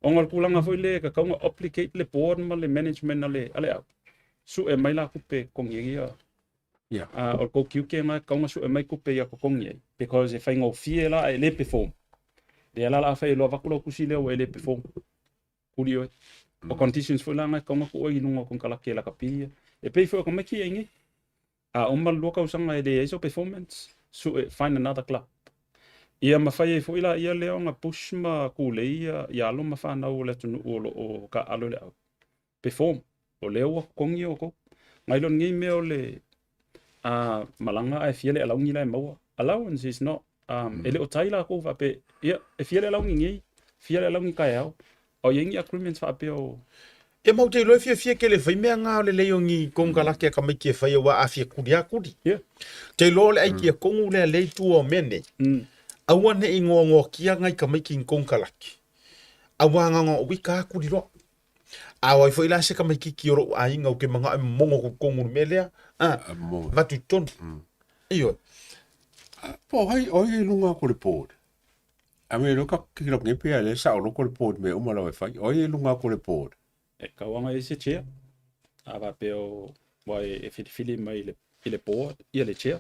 Ona o le tulaga foi lea e tatau ona obligate le board ma le management a le, a le au, sue mai la tupe e totogi ai ia. Yeah. O le tou tiute lena e tatau ona sue mai tupe ia totogi ai because e faigofie la a e le perform. Lea la o le a fai e loa avatu lau tusi lea ua e le perform. Kuli oe. O conditions foi la na e tatau ona tuu ai i luga o konekarate lakapi ia. E pei foi o tamaiti ia i inei. A uma le lua tausaga e leai sau performance, sue, find another club. Ia mafai ai foi laia lea ona push ma kulei ia, ia alo ma fanau o le atunuu o lo o taaalo i le au. Perform. O lea ua totogi outou. Nai lo lenei mea o le a malaga ae fia le alauni la e maua. Allowance is not, e le o tai lakou faapea, ia, e fia le alauni nei, fia le alauni taeao. A o i ai ni agreements faapea o... Ia ma ou te iloa e fiafia tele e fai mea nga o le lei o ni konukalake a tamaiti e fai aua a fia kuli a kuli. Yeah. Te iloa o le aikia kongu lea lea i tua o mea nei. Aua ne i ngoangoakia ngai tamaiti ni konukalake. Aua nga o wika a kuli loa. A o ai foi la se tamaititi o lou aiga ou te manao e momogo atu i totonu i le mea lea, a, avatu i totonu. Ioe. Po o ai, o ai e i luga atu o le board? A me lo ka ki lo ngepe a le sa o loko le board me uma lawa e fai. O ai e i luga atu o le board? E kauanga i se chair. A faapea o wa e filifili mai i le board ia le chair.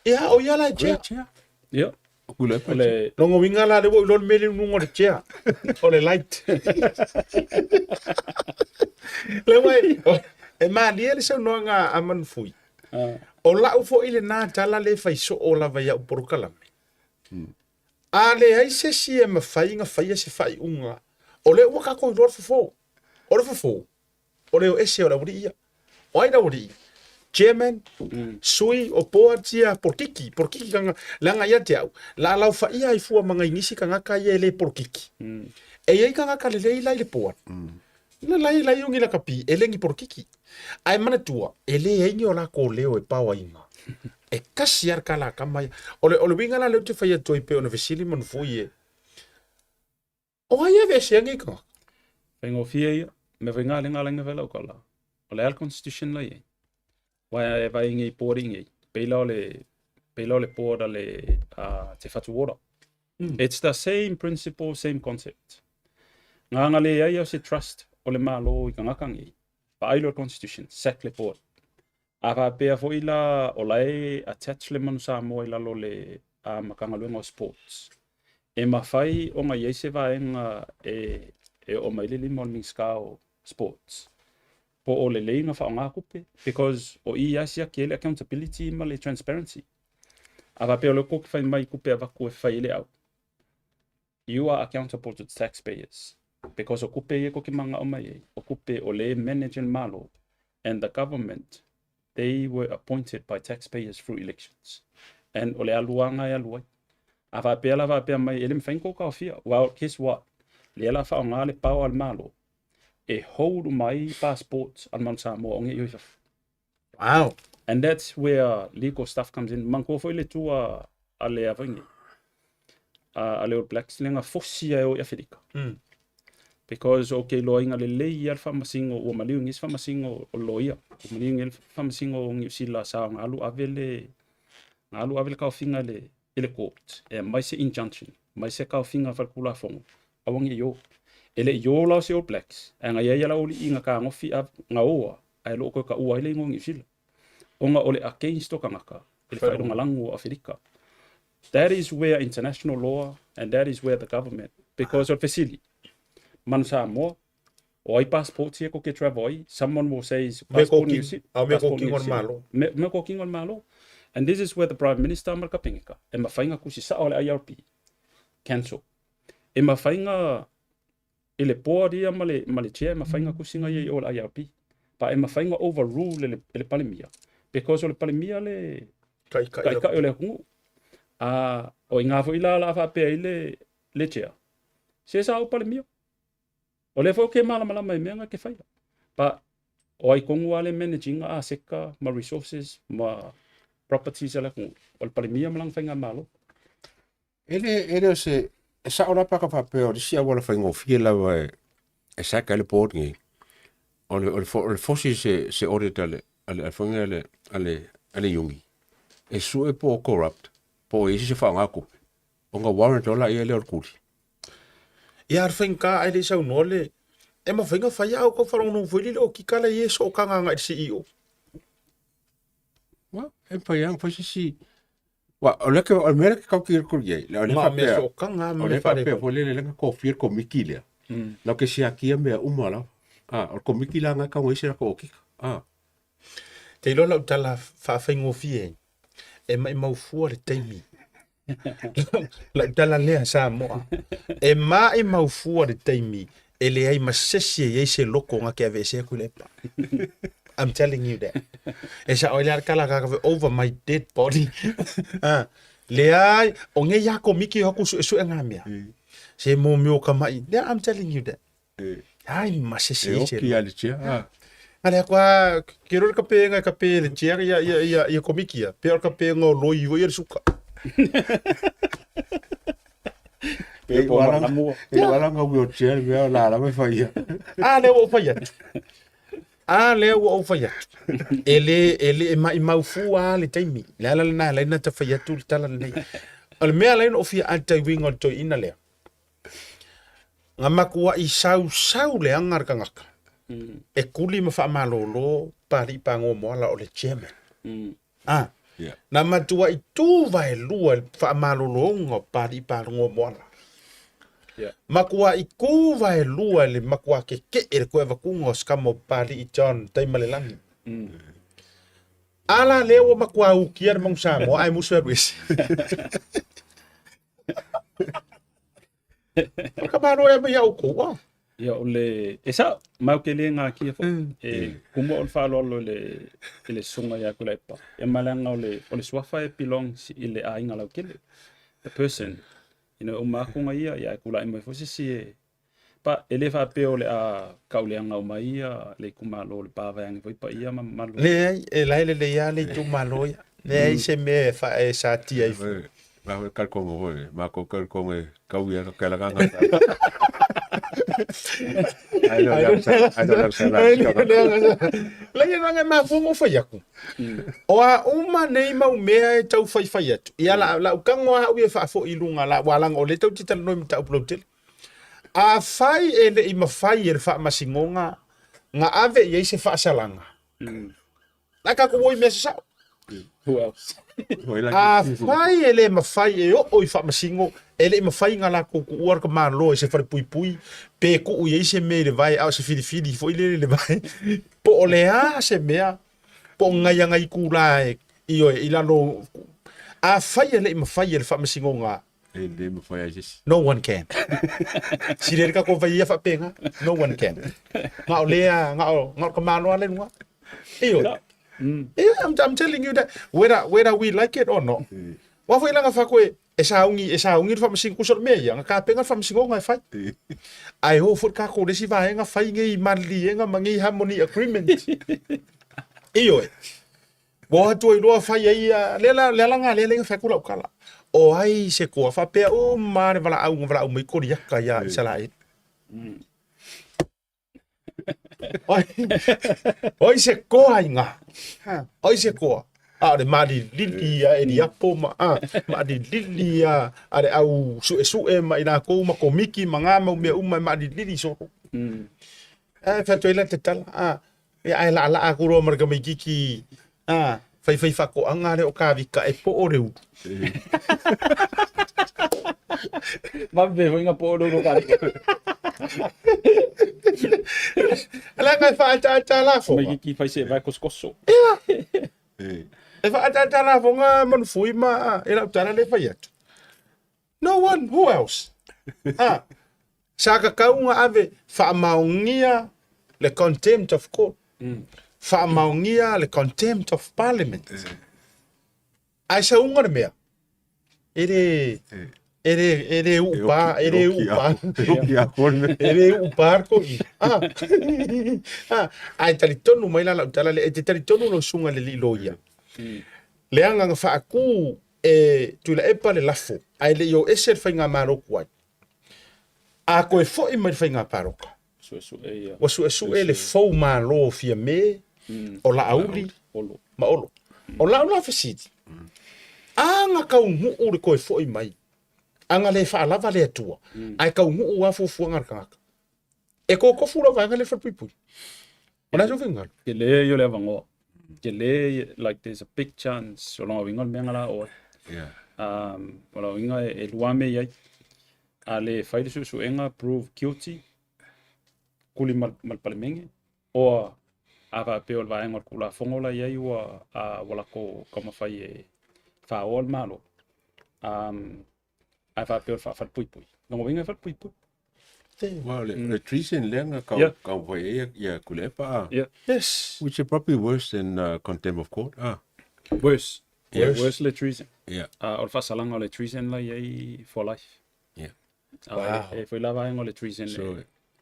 Ia, o ia la e chair. Chair. Ia. O ku le pa. O le Longa uiga la lea ua ou iloa le mea lea i luga o le chair. O le light. Lea ua e, e malie le saunoaga a Manufui. O lau foi lena tala lea e fai soo lava i au polokalame. A leai se isi e mafai ona faia se faaiuga, o lea ua tatou iloa le fofo. O le fofo, o le o ese o le aualii ia. O ai le aualii? Chairman, sui o boards ia polokiki, polokiki kanga, leaga ia te au, la laofaia ai fua ma ngai nisi tagata ia e le polokiki. E i ai tagata lelei la i le board. Na lai lai o ni lakapi, e le ni polokiki. Ae manatua, e leai ni o lakou leo e paoaina. E tasi lava le tala a tama ia. O le, o le uiga la lea ou te fai atu ai pei ona fesili Manufui e, o ai e aveesea nei tagata? Faigofie ia, mea foi nga lenga lenga fai lau tala. O le a le constitution la i ai? Aua e vaai nei board i nei, pei la o le, pei la o le board a le a Te Whatu Ora. It's the same principle, same concept. Nganga leai o se trust o le Malo i tagata nei. Vaai loa le constitution, sack le board. A faapea foi la o la e attach le Manu Samoa i lalo o le Matagaluega o Sports, e mafai ona i ai se vaega e e oo mai le lima o le Minisita o Sports po o lelei ona faaaoga tupe because o i lava e siaki ai le accountability ma le transparency. A faapea o lea tou te fai mai i tupe avatu e fai ai le au, you are accountable to the taxpayers because o tupe ia tou te mananao mai ai, o tupe o lea e manage e le Malo and the government they were appointed by taxpayers through elections and o le aluaga e alu ai. A faapea la faapea mai e le mafai ona tou taofia, well guess what, lea la faaaoga le power a le Malo e hold uma ai passports a le Manu Samoa o nei i fafo. Wow. And that's where legal stuff comes in. Manatua foi le tu a, a le a nei, a le All Blacks le gafosi ai o i Aferika. Because o ke iloaina lelei ia le faamasino ua maliu i nisi faamasino o le loia. Ua maliu i le faamasino o Niu Sila sa ga alu ave le ga alu ave le taofiga i le i le court e aumai se injunction, aumai se taofiga faletulafono aua ne i o. E le i o la o se All Blacks, ae na i ai lava aualii na tagofi na oa ae le o toe taua ai le igoa o Niu Sila. Ona o le against o tagata i le faailogalanu o Aferika. That is where international law and that is where the government, because o le fesili, Manu Samoa, o ai passports ia kou te travel ai, someone will say is passport New Zealand. A o mea kokiga o le Malo. Mea kokiga o le Malo. And this is where the Prime Minister ma le Kapeneta, e mafai ona tusi sao le IRP, cancel. E mafai ona, i le board ia ma le, ma le chair, e mafai ona tusi ia i o le IRP. Pa e mafai ona overrule e le, e le Palemia, because o le Palemia le taitai o le atunuu. A o i ina foi la o le a faapea ai le, le chair, se sa ou Palemia. O lea foi ou te malamalama i mea na ke faia. But o ai tonu lava le manage ina aseta ma resources ma properties a le atunuu, o le Palemia ma lana faigamalo. E le, e le o se, e sao la pe a ka faapea o le isi auala faigofie lava e, e sack ai le board nei, o le, o le, o le fosi se, se audit a le, a le, a le, a le, a le, a le Iungi, e sue po o corrupt, po o i ai se isi e faaaoga tupe, ona warrant loa laia lea o le kuli. Ia a le faigata ae le i saunoa le e mafai ona fai a outou faalogologo foi lele o kika la i e sootaga agai i le CEO. Well, e mafai lava ona fai se isi Wa, o le ke o le mea lea ke kau ki i ai, o le Ma mea faapea, sootaga o ma le mea faapea faaletonu. foi lele lea na tofia le komiti lea, latou te siakia mea uma lava. A, o le komiti la lena e tau ai se latou okika. A. Te iloa lau tala faafaigofie ai, e maimau fua le taimi. Lau tala lea Samoa, e maimau fua le taimi e leai ma se isi e i ai se loko na te aveesea Tuilaepa. I'm telling you that. E sao ai le tala ka over my dead body. Ah, leai, o nei a komiti o haku suesuega mea. Se mo meo ka mai. Yeah, I'm telling you that. Ai ma se E oki a le chair. Ah. Ale kwa ke ro ka penga ka pe le chair ia ia ia ia komikia. Pe o ka penga o loi o ia le suka. Pe po ma la mua. E wala nga wheelchair mea la la me whaia. A lea ua ou fai atu. A lea ua ou fai atu. E le, e le, e maimau fua lava le taimi. Le ala lena e ala ai ona ta fai atu le tala lenei. O le mea e ala ai ona ou fia ata i uiga o le toeaina lea, na matuai sausau leaga le tagata e tuli ma faamalolo Papalii Pagoa Moala o le chairman. A, Yeah. na matuai tu vaelua i le faamalologa o Papalii Pagoa Moala. Yeah. Matuai tu vaelua i le matua keke'e i le toe avatuga o se tama o Papalii John Taimalelagi. A la lea ua matua ukia le Manu Samoa ae musu e alu ese. O ka malo e mai au kou ah. Ia o le e sao mau ke le ngā kia foi. E kumu o le faaaloalo i le i le susuga ia Tuilaepa. Ia ma leaga o le o le suafa e belongs i le aiga lautele. The person. You know, uma atu nga ia, ia e tulai mai foi se isi e pa e le faapea o le a kauleaga uma ia le itumalo o le pa vaeane foi paia ma mamalu. Leai, e la e lelei lava le itumalo ia. Leai se mea e fa e satia ai fua. Ma foi kalkongo foi, ma ko kalkongo e kau ia ka la ganga. Ai no ya sa, ai no sa la. Lai e ranga ma fongo fai aku. O a uma nei mau mea e tau fai fai atu. Ia la la ukango a au e faafo i lunga la walanga o le tau tita noi mta upload tele. A fai e le i mawhai e le whaamasigonga nga ave i ai se whaasalaga. La ka ko i mea se sao. Who else? A fai e le mawhai e oo i whaamasingo, e le i mawhai nga lakou kuua ka malo e se whare puipui, pe kuu i ai se mea i le vae a o se filifili foi lele i le vae, po o le a se mea, po o ngaianga i kula e, ioe, i lalo, a fai e le i mawhai e le whaamasingonga, E le mawhai ai se isi. No one can. Sile le kako vai ia whaapenga, no one can. Nga o lea, nga o, nga o ka malo ale lunga. Io. Yeah, I'm telling you that whether, whether we like it or not. Wa foi langa fa koe, e saungi, e saungi le whaamasingo kusa o le mea ia, nga kapenga le whaamasingonga e fai. Ae ho foi kako le si vaenga fai ngei maliliega ma ngei harmony agreement. Io e. Ua o atu ai loa fai ai ia, lea la, lea la nga lea lenga fai atu lau tala. O ai se koa faapea uma le valaau na valaau mai Koliata ia Isaraelu. Oi, oi se koa i ngā. Oi se koa. A o le malilili ia Eliapo ma, a, malilili ia a le au suesue ma i lakou ma komiki ma ngā mau mea uma e malilili solo. Ae fai atu ai la te tala, a, ia ae laalaa atu loa ma le tamaititi, a, faifai faatoaga lea o Kavika e poo le ulu. Vave foi nga poo le ulu o Kavika. Leaga e faaataata lafoga. Tamaititi fai se vae kosokoso. Ia. E faaataata lafoga manufui ma e lau tala lea e fai atu. No one, who else? Ha. Sa kakau nga ave faamaonia le contempt of court. Faamaonia le contempt of parliament. Ae sauga le mea, e le, e le, e le uupa, e le uupa, e le uupa le toeaina. Ah. Ah. Ae talitonu mai la lau tala lea, e te talitonu lau susuga i le alii loia. Leaga na faatu e Tuilaepa le lafo, ae le i o ese le faigamalo tuai. A toe foi mai le faiga palota, ua suesue le fou malo o Fiame, o Laauli ma Olo. O lau la fesili, a na taunuu le toe foi mai, a na le faalava le Atua, ae taunuu lava fuafuaga a le tagata, e totofu lau vaega lea i le falepuipui. O le a sou finagalo? Tele ia o le avanoa. Tele, like there's a big chance o lona uiga o le mea na la oe. Yeah. O lona uiga e lua mea i ai. A le fai le suesuega prove guilty, kuli ma, ma le palemene, oa a faapea o le vaega o le Tulafono la i ai ua, ua latou taumafai e faaoa le Malo. Ae faapea o le faafalepuipui. Lona uiga e falepuipui. Well, le treason lea na kau, kau fai ai ia Tuilaepa ah. Yeah. Yes. Which is probably worse than contempt of court. Ah. Worse. Yeah. Worse le treason. Yeah. O le faasalaga o le treason la i ai for life. Yeah. Wow. E foi la vaega o le treason. So,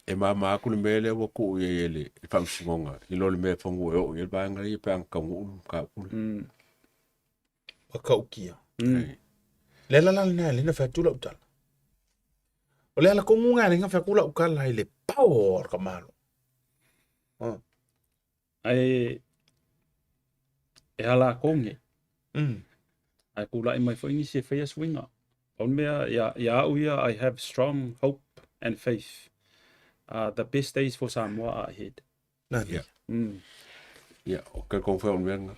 E mama atu le mea lea ua tuu i ai e le Faamasinoga i lo le mea e fanu e oo i ai le vaega lea pe a na taunuu le mataupu lea. Matautia. Le ala la lena e ala ai ona fai atu lau tala. O le ala tonu lena e ala ai ona fai atu lau tala i le power o le tamaloa. Ae e ala lakou nei. Ae tulai mai foi nisi e faia suiga. Pau le mea ia, ia au ia, I have strong hope and faith. The best days for Samoa are ahead. Nani. Ia. Ia, o ke kong foi o mea lena.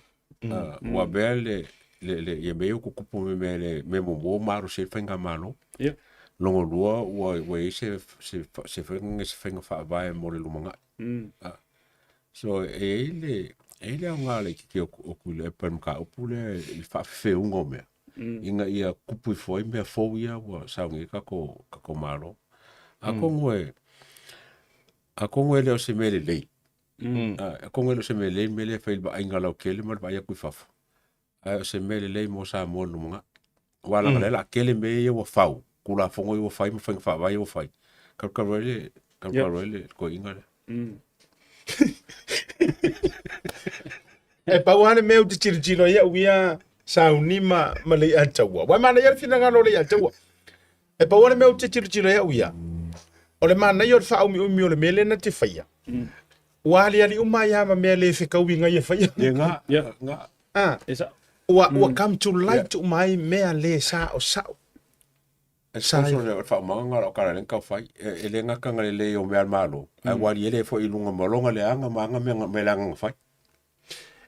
Ua mea le, le, le, ia mea ia ua tutupu me mea le mea muamua ua malosi ai le faigamalo. Ia. Lona lua ua, ua i ai se, se, se faiga, se faiga faavae mo le lumanai. So e i ai le, e i ai le aoga laitiiti o Tuilaepa i le mataupu lea i le faafefeuga o mea, ina ia tupu ifo ai mea fou ia ua sauni ai tatou, tatou Malo. Atonu e, atonu e le o se mea lelei, atonu e le o se mea lelei le mea lea e fai i le vaaiga lautele ma le vaai atu i fafo, ae o se mea lelei mo Samoa i le lumanai. Aua leaga o lea o le a tele mea ia ua fau, Tulafono ia ua fai ma faiga faavae ia ua fai, talu talu ai le, talu talu ai le toeaina lea. E pau lava le mea ou te tilotilo ai au ia sauni ma, ma Leiataua. Ua e manaia le finagalo o Leiataua. E pau lava le mea ou te tilotilo ai au ia, o le manaia o le faaumiumi o le mea lea na te faia. Ua aliali uma ai lava ma mea le fetaui ngai e faia. Ia nga, Ia. nga. Ah, E sa. ua, ua come to light uma ai mea le saosao. E sponsor le faaumaga na o tala lea na tau fai. E le gata na lelei o mea a le Malo, ae ua aliele ai foi i luga ma lona leaga ma ana mea mea leaga na fai.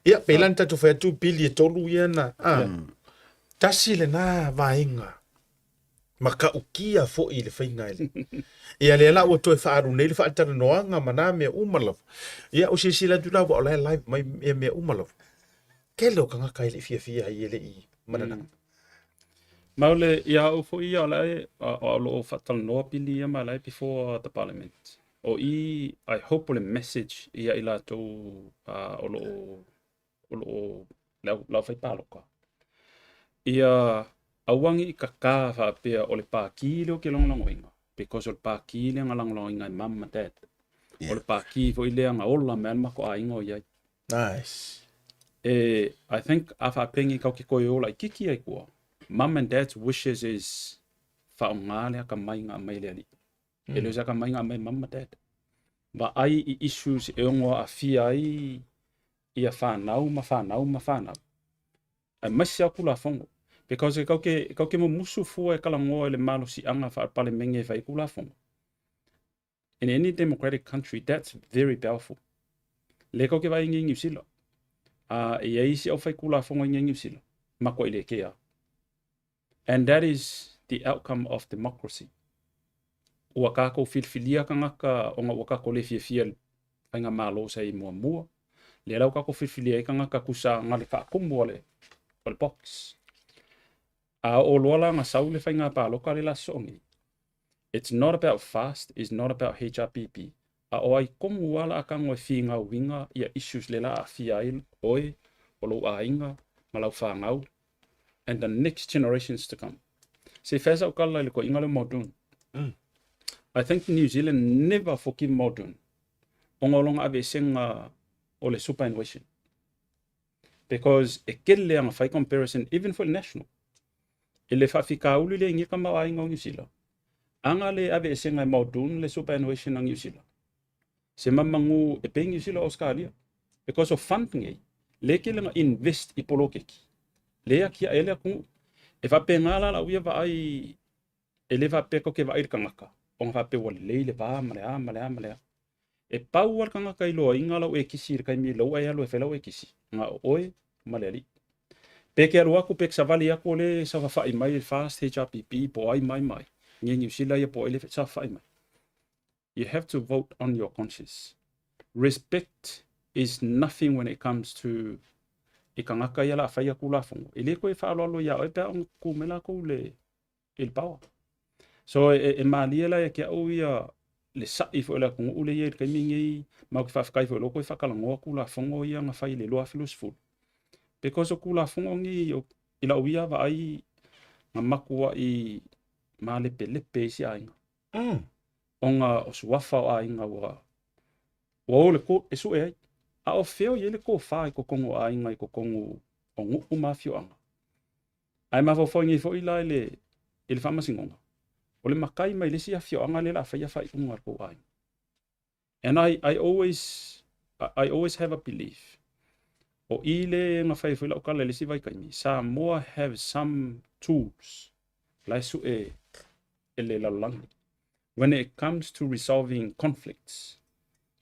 Ia, pei la na tatou fai atu pili e tolu ia na, a, tasi lena vaega matautia foi i le faiga e le. Ia lea la ua toe faaalu nei le faatalanoaga ma na mea uma lava. Ia, o silasila atu la ua o la e live mai ia mea uma lava. Tele o tagata e le i fiafia ai e le i mananao. Ma o le, ia au foi ia o la e, o lo o faatalanoa pili ia ma la e before the parliament. O i, I hope o le message ia i latou o lo o, o lo o, le au, le aufai palota. Ia aua ne i kakā faapea o le pākī lea ou te lagolagoina, because o le pākī lea na lagolagoina e mum ma dad. O le pākī foi lea na ola mai ai le matou aiga o i ai. Nice. E, I think a faapea kau ke koe ola i kiki ai kua. Mum and dad's wishes is whaonga le akamai ngā mai le ali. E leo se akamai ngā mai mum and dad. Va ai i issues e ongo a fia ai ia whanau ma whanau ma whanau. Aemaise lava Tulafono. Because e kau ke, kau ke mumusu fua e kalangoa i le malosiaga faa-Palemene e fai ai Tulafono. In any democratic country, that's very powerful. Lea kau ke vaai i Niu Sila. A e iai isi aufai Tulafono i Niu Sila, makuai le kea. And that is the outcome of democracy. Ua kākou filifilia tagata ona ua kākou le fiafia i le faigamalo sa i ai muamua. Lea la ua kākou filifilia ai tagata tusa na le faatumu o le, o le box. A oo loa la na sau le faiga palota le la sosoo nei, It's not about fast, is not about HRPP, a o ai tonu lava la a tago e finauina ia issues le la aafia ai oe, o lou aiga, ma lau fanau, and the next generations to come. Se i fai sau tala i le toeaina lea o Muldoon. I think New Zealand never forgive Muldoon ona o lona aveesega o le superannuation. Because e tele ana fai comparison even for le national. I le faafitauli lea i nei tamaoaiga o Niu Sila, ana le aveesega e Muldoon le superannuation a Niu Sila, se mamanu e pei Niu Sila o Ausetalia. Because o fund nei, lea e tele na invest i poloketi, lea e atiae ai le atunuu. E faapena la lau ia vaai, e le faapea tatou te vaai i le tagata, ona faapea ua lelei le va ma le a ma le a ma le a. E pau lava le tagata i loaina lau ekisi i le taimi lou e alu e fai lau ekisi, na o oe ma le alii. Pe ke alu atu, pe ke savali atu o lea e safafa'i mai e FAST, HRPP, po o ai ma ai ma ai, nge Niu Sila ia po o ai lea e safafa'i mai. You have to vote on your conscience. Respect is nothing when it comes to i tagata ia o le a faia Tulafono. E le toe faaaloalo iā oe pe a oo ina tutu mai latou i le i le power. So e, e malie la ia te au ia le sa'i foi o le atunuu lea e i ai i le taimi lenei, ma ou te faafetai foi o lea ua toe faatalanoa Tulafono ia na fai i le 2020. Because o Tulafono nei i lau ia vaai, na matuai malepelepe ai isi aiga. Ona o suafa o aiga ua ua o le court e sue ai. A o fea o i ai le tofa i totonu o aiga i totonu o nuu ma afioaga? Ae mafaufau ai nei foi la i le i le faamasinoga, o le matai mai le isi afioaga lea o le a faia faaiuga a le tou aiga. And I, I always, I always have a belief. O i le na fai foi lau tala i le isi vaitaimi, Samoa have some tools la e sue e le lalolagi. When it comes to resolving conflicts,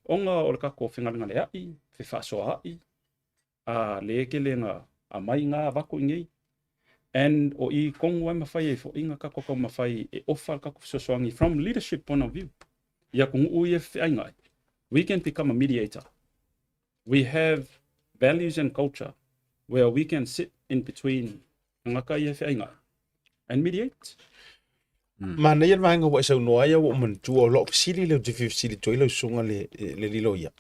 ona o le tatou fegalegalea'i, fefaasoaa'i, a le tele na aumai na avatu i inei. And o i tonu ai mafai ai foi na tatou taumafai e ofa le tatou fesoasoani from leadership point of view i atunuu ia e feaiga ai. We can become a mediator. We have values and culture where we can sit in between tagata ia e feaiga ai and mediate. Manaia le vaega ua e saunoa ai, a ua ou manatua, o lou fesili lea ou te fia fesili atu ai lau susuga le, le Liloia.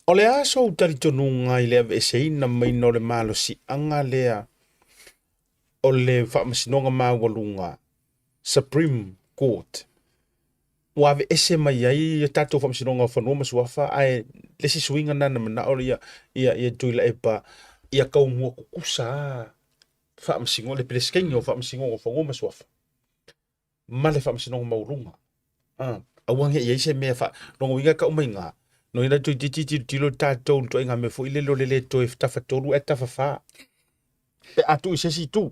O le a sou talitonuga i le aveeseina maina o le malosiaga lea o le Faamasinoga Maualuga, Supreme Court, ua aveese mai ai a tatou Faamasinoga o Fanua ma Suafa, ae le isi suiga lena na manao ia, ia, ia Tuilaepa ia taumua tutusa lava Faamasinoga, le Peresetene o Faamasinoga o Fanua ma Suafa ma le Faamasinoga Maualuga. Ah, aua ne i ai se mea fa lona uiga e tau mai iga, no ina toeitiiti tilotilo tatou i le ituaiga mea foi lele o le le toe tafatolu ae tafafa. Pe a tuu i se isi itu,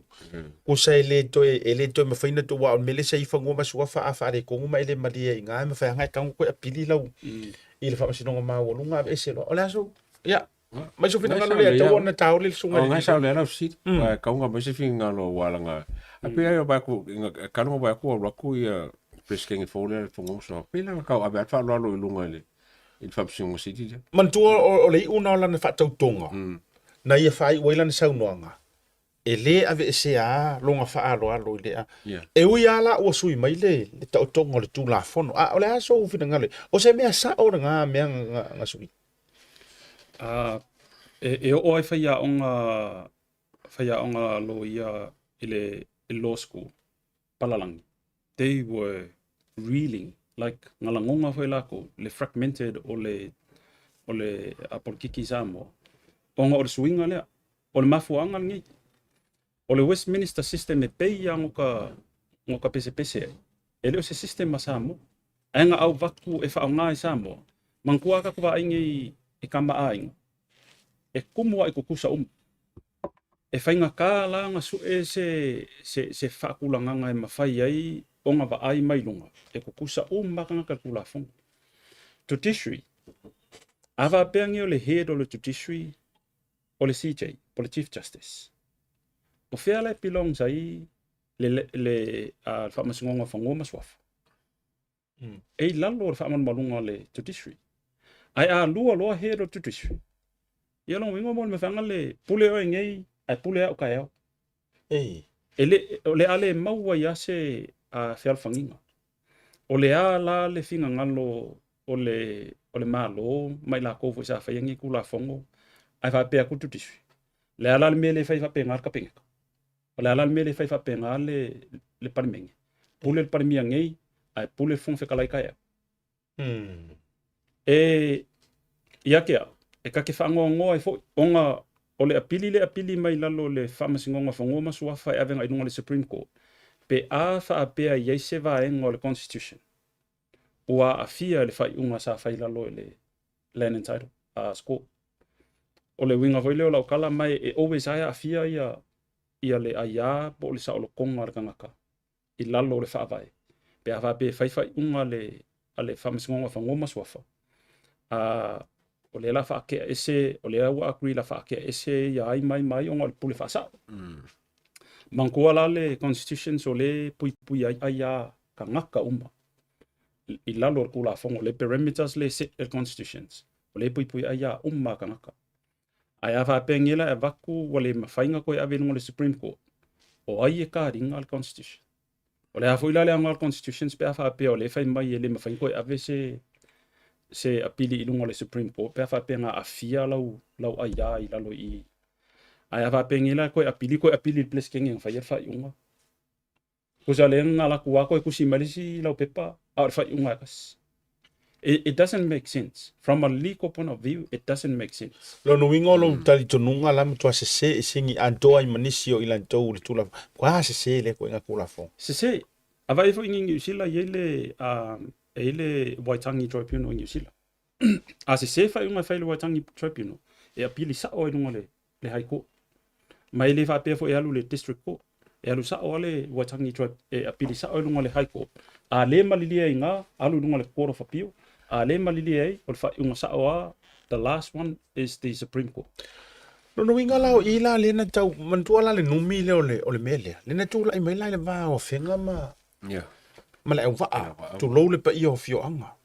tusa e le toe e le toe mafai ona aua o le mea lea sa i ai fanua ma suafa a faaletonu ma e le malie ai i ina, e mafai lava ona e tago toe apili lau i le Faamasinoga Maualuga aveese loa. O le a sou, ia, Mai sou finagalo lea e tatau ona taoli le susuga i le. O ngai sao lea lau fesili. Aua e kauga mai se finagalo aua laga a pei lava vaai atu ina talu ona vaai atu ua alu atu ia Peresetene fou lea le Fono Uso. Pei la tau ave lava le faaaloalo i luga i le i le Faamasinoga Sili lea. Manatua o le iu na o lana faatautoga na ia faaiu ai lana saunoaga, e le aveesea lava lona faaaloalo i le a. E ui lava la ua sui mai le taotoga o le Tulafono, a o le a sou finagalo, o se mea sao lena mea na sui? E oo ai faiaoga faiaoga loia i le law school palalagi they were reeling like na lagona foi lakou le fragmented o le o le polokiki i Samoa ona o le suiga lea. O le mafuaaga lenei o le Westminster system e pei lava no ka pesepese ai, e le o se system a Samoa. Ae na avatu e faaaoga i Samoa, manatua a tatou vaai nei i kamaʻāina, e tumu lava i tutusa uma. E faigata la ona sue se, se, se faatulagaga e mafai ai ona vaai mai luga, e tutusa uma lava tagata i le Tulafono. Judiciary, a faapea nei o le head o le judiciary o le CJ, po o le Chief Justice, o fea la e belongs ai le, le, le uh, Faamasinoga o Fanua ma Suafa? Mm. E i lalo o le faamalumaluga o le judiciary. Ae a lua loa head o le judiciary, ia lona uiga mo le mafaiga le pule oe nei, ae pule au taeao. Ei. E le, o le a le maua ai lava se uh, fealofagiga. O le a la le finagalo o le, o le Malo ma i latou foi sa faia nei Tulafono ae faapea atu le Judiciary, le a la le mea le fai faapena le Kapeneta? O le a la le mea le fai faapena le, le Palemene? Pule le Palemia nei ae pule le Fofoga Fetalai taeao. E, ia te au, e ta te faanoanoa ai foi, ona o le apili lea e apili mai lalo o le Faamasinoga o Fanua ma Suafa e ave agai i luga o le Supreme Court, pe a faapea e i ai se vaega o le Constitution ua aafia i le faaiuga sa fai i lalo i le Land and Title Court. O le uiga foi lea o lau tala ma e always lava e aafia ia, ia le aia po o le saolotoga o le tagata i lalo o le Faavae, pe a faapea e fai faaiuga a le, a le Faamasinoga o Fanua ma Suafa, a, o lea la faatea ese, o lea ua agree la faatea ese ia ai mai mai ona o le pule faasao. Manatua la le Constitution so le puipui ai aia tagata uma i lalo o le Tulafono, le parameters le set e le Constitutions, o le puipui ai aia uma a tagata. Ae a faapea nei la e avatu ua le mafai ona toe ave i luga o le Supreme Court, o ai e kariga le Constitution? O le a foi la le aoga o le Constitution pe a faapea o lea e fai mai e le mafai ona toe ave se se apili i luga o le Supreme Court pe a faapea na aafia lau lau aia i lalo i i. Ae a faapea nei la e toe apili, toe apili i le Peresetene na faia le faaiuga. Tusa lea na alu atu lava toe tusi mai le isi laupepa a o le faaiuga e tasi. It, it doesn't make sense. From a legal point of view, it doesn't make sense. Lona uiga o lou talitonuga la matua sese i sigi atoa ai ma nisi o i latou i le Tulafono. Matua sese lea ituaiga Tulafono. Sese. A vaai foi i Niu Sila e i ai le, e i ai le Waitangi Tribunal i Niu Sila. A sese faaiuga e fai e le Waitangi Tribunal, e apili sao ai i luga o le le High Court. Ma e le faapea foi e alu i le District Court. E alu sao lava le Waitangi Tribe, e apili sao i luga o le High Court. A le malilie ai i ina, alu i luga o le Court of Appeal. A le malilie ai, o le faaiuga sao lava, the last one is the Supreme Court. Lona uiga la o i la lea na tau, manatua la le numi lea o le, o le mea lea, lea na tulai mai la i le va o Afega ma, Yeah. ma le auvaa, tulou le paia o afioaga.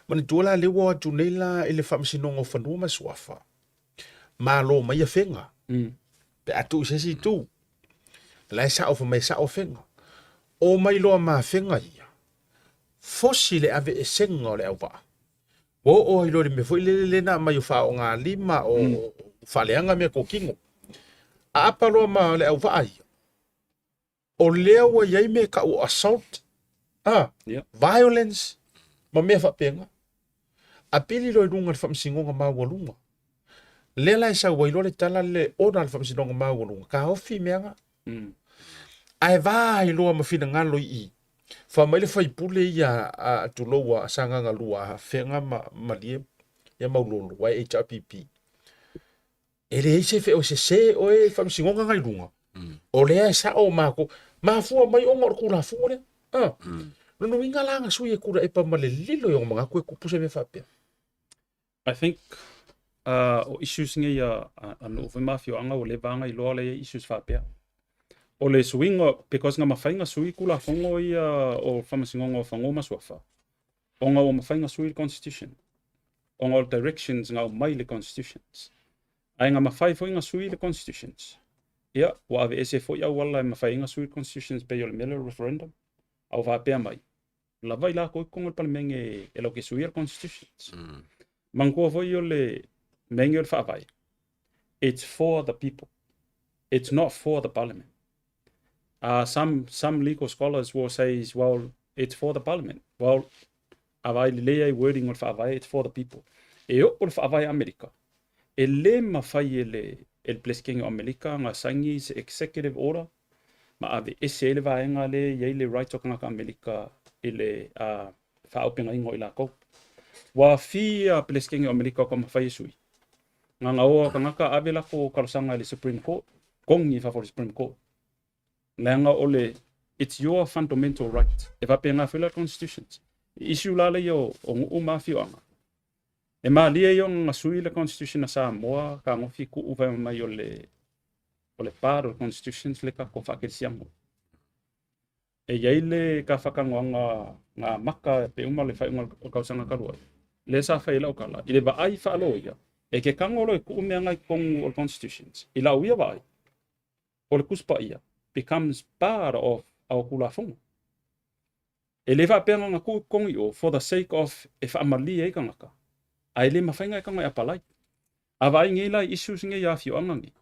Manatua la lea ua o atu nei la i le Faamasinoga o Fanua ma Suafa, malo mai Afega. Pe a tuu i se isi itu, la e sao fai mai e sao Afega. O mai loa ma Afega ia, fosi le aveesega o le auvaa. Ua oo ai loa i le mea foi lele lea na aumai o faaaogalima, o faaleaga mea tokino. Aapa loa ma le auvaa ia, o lea ua i ai mea e tau o assault, a, yeah. violence, ma mea faapena. A pili loa i luga i le faamasinoga maualuga. Lea la e sau ai loa le tala le ona a le faamasinoga maualuga, taofi mea na. Ae va ai loa ma finagalo i i. Fai mai le faipule ia a tulou a Sagaga 2 a Afega ma Malie ia Maulolo YHRPP. E leai se feau e sese oe i faamasinoga na i luga. O lea e sao matou. Mafua mai ona o le Tulafono lea. Ah. Lona uiga la na sui e Tuilaepa ma le lilo i ona manatu e tupu se mea faapea. I think o issues nei a, a nuu foi ma afioaga ua leva ona iloa la e i ai issues faapea. O le suiga, because na mafai ona sui Tulafono ia o Faamasinoga o Fanua ma Suafa, ona ua mafai ona sui le Constitution, ona o le directions na aumai i le Constitutions. Ae na mafai foi ona sui le Constitutions. Ia, ua aveese foi auala e mafai ai ona sui le Constitutions pei o le mea lea o le referendum, a ua faapea mai, lava i latou i totonu o le Palemene e latou te suia le Constitutions. Manatua foi o le mea nei o le Faavae, it's for the people, it's not for the Parliament. Some, some legal scholars will say, well, it's for the Parliament. Well, a vaai lelei ai wording o le Faavae, it's for the people. E oo le Faavae a Amerika, e le mafai e le, e le Peresetene o Amerika ona saini se executive order ma aveese ai le vaega lea e i ai le right o tagata Amerika i le uh, faaaupegaina o i latou. Ua fia Peresetene o Amerika o taumafai e sui. Na ona o tagata ave latou talosaga i le Supreme Court, togi i fafo o le Supreme Court. Leaga o le, it's your fundamental right. E faapena foi la le Constitutions. I issue la lea o, o nuu ma afioaga. E malie ia ona sui le Constitution a Samoa, fetagofi tuu fai mai o le, o le part o le Constitutions le tatou faakerisiano. E i ai le kafakalanoaga na amata pe uma le faaiuga o le tausaga talu ai, lea sa fai ai lau tala, i le vaai faaloia, e ke tago loa e tuu mea na i totonu o le Constitutions. I lau ia vaai, o le Tusi Paia becomes part of our Tulafono. E le faapea na ona tuu i totonu i o for the sake of e faamalie ai tagata, ae le mafai ona e tago e apalai. A vaai nei la i issues nei a afioaga nei,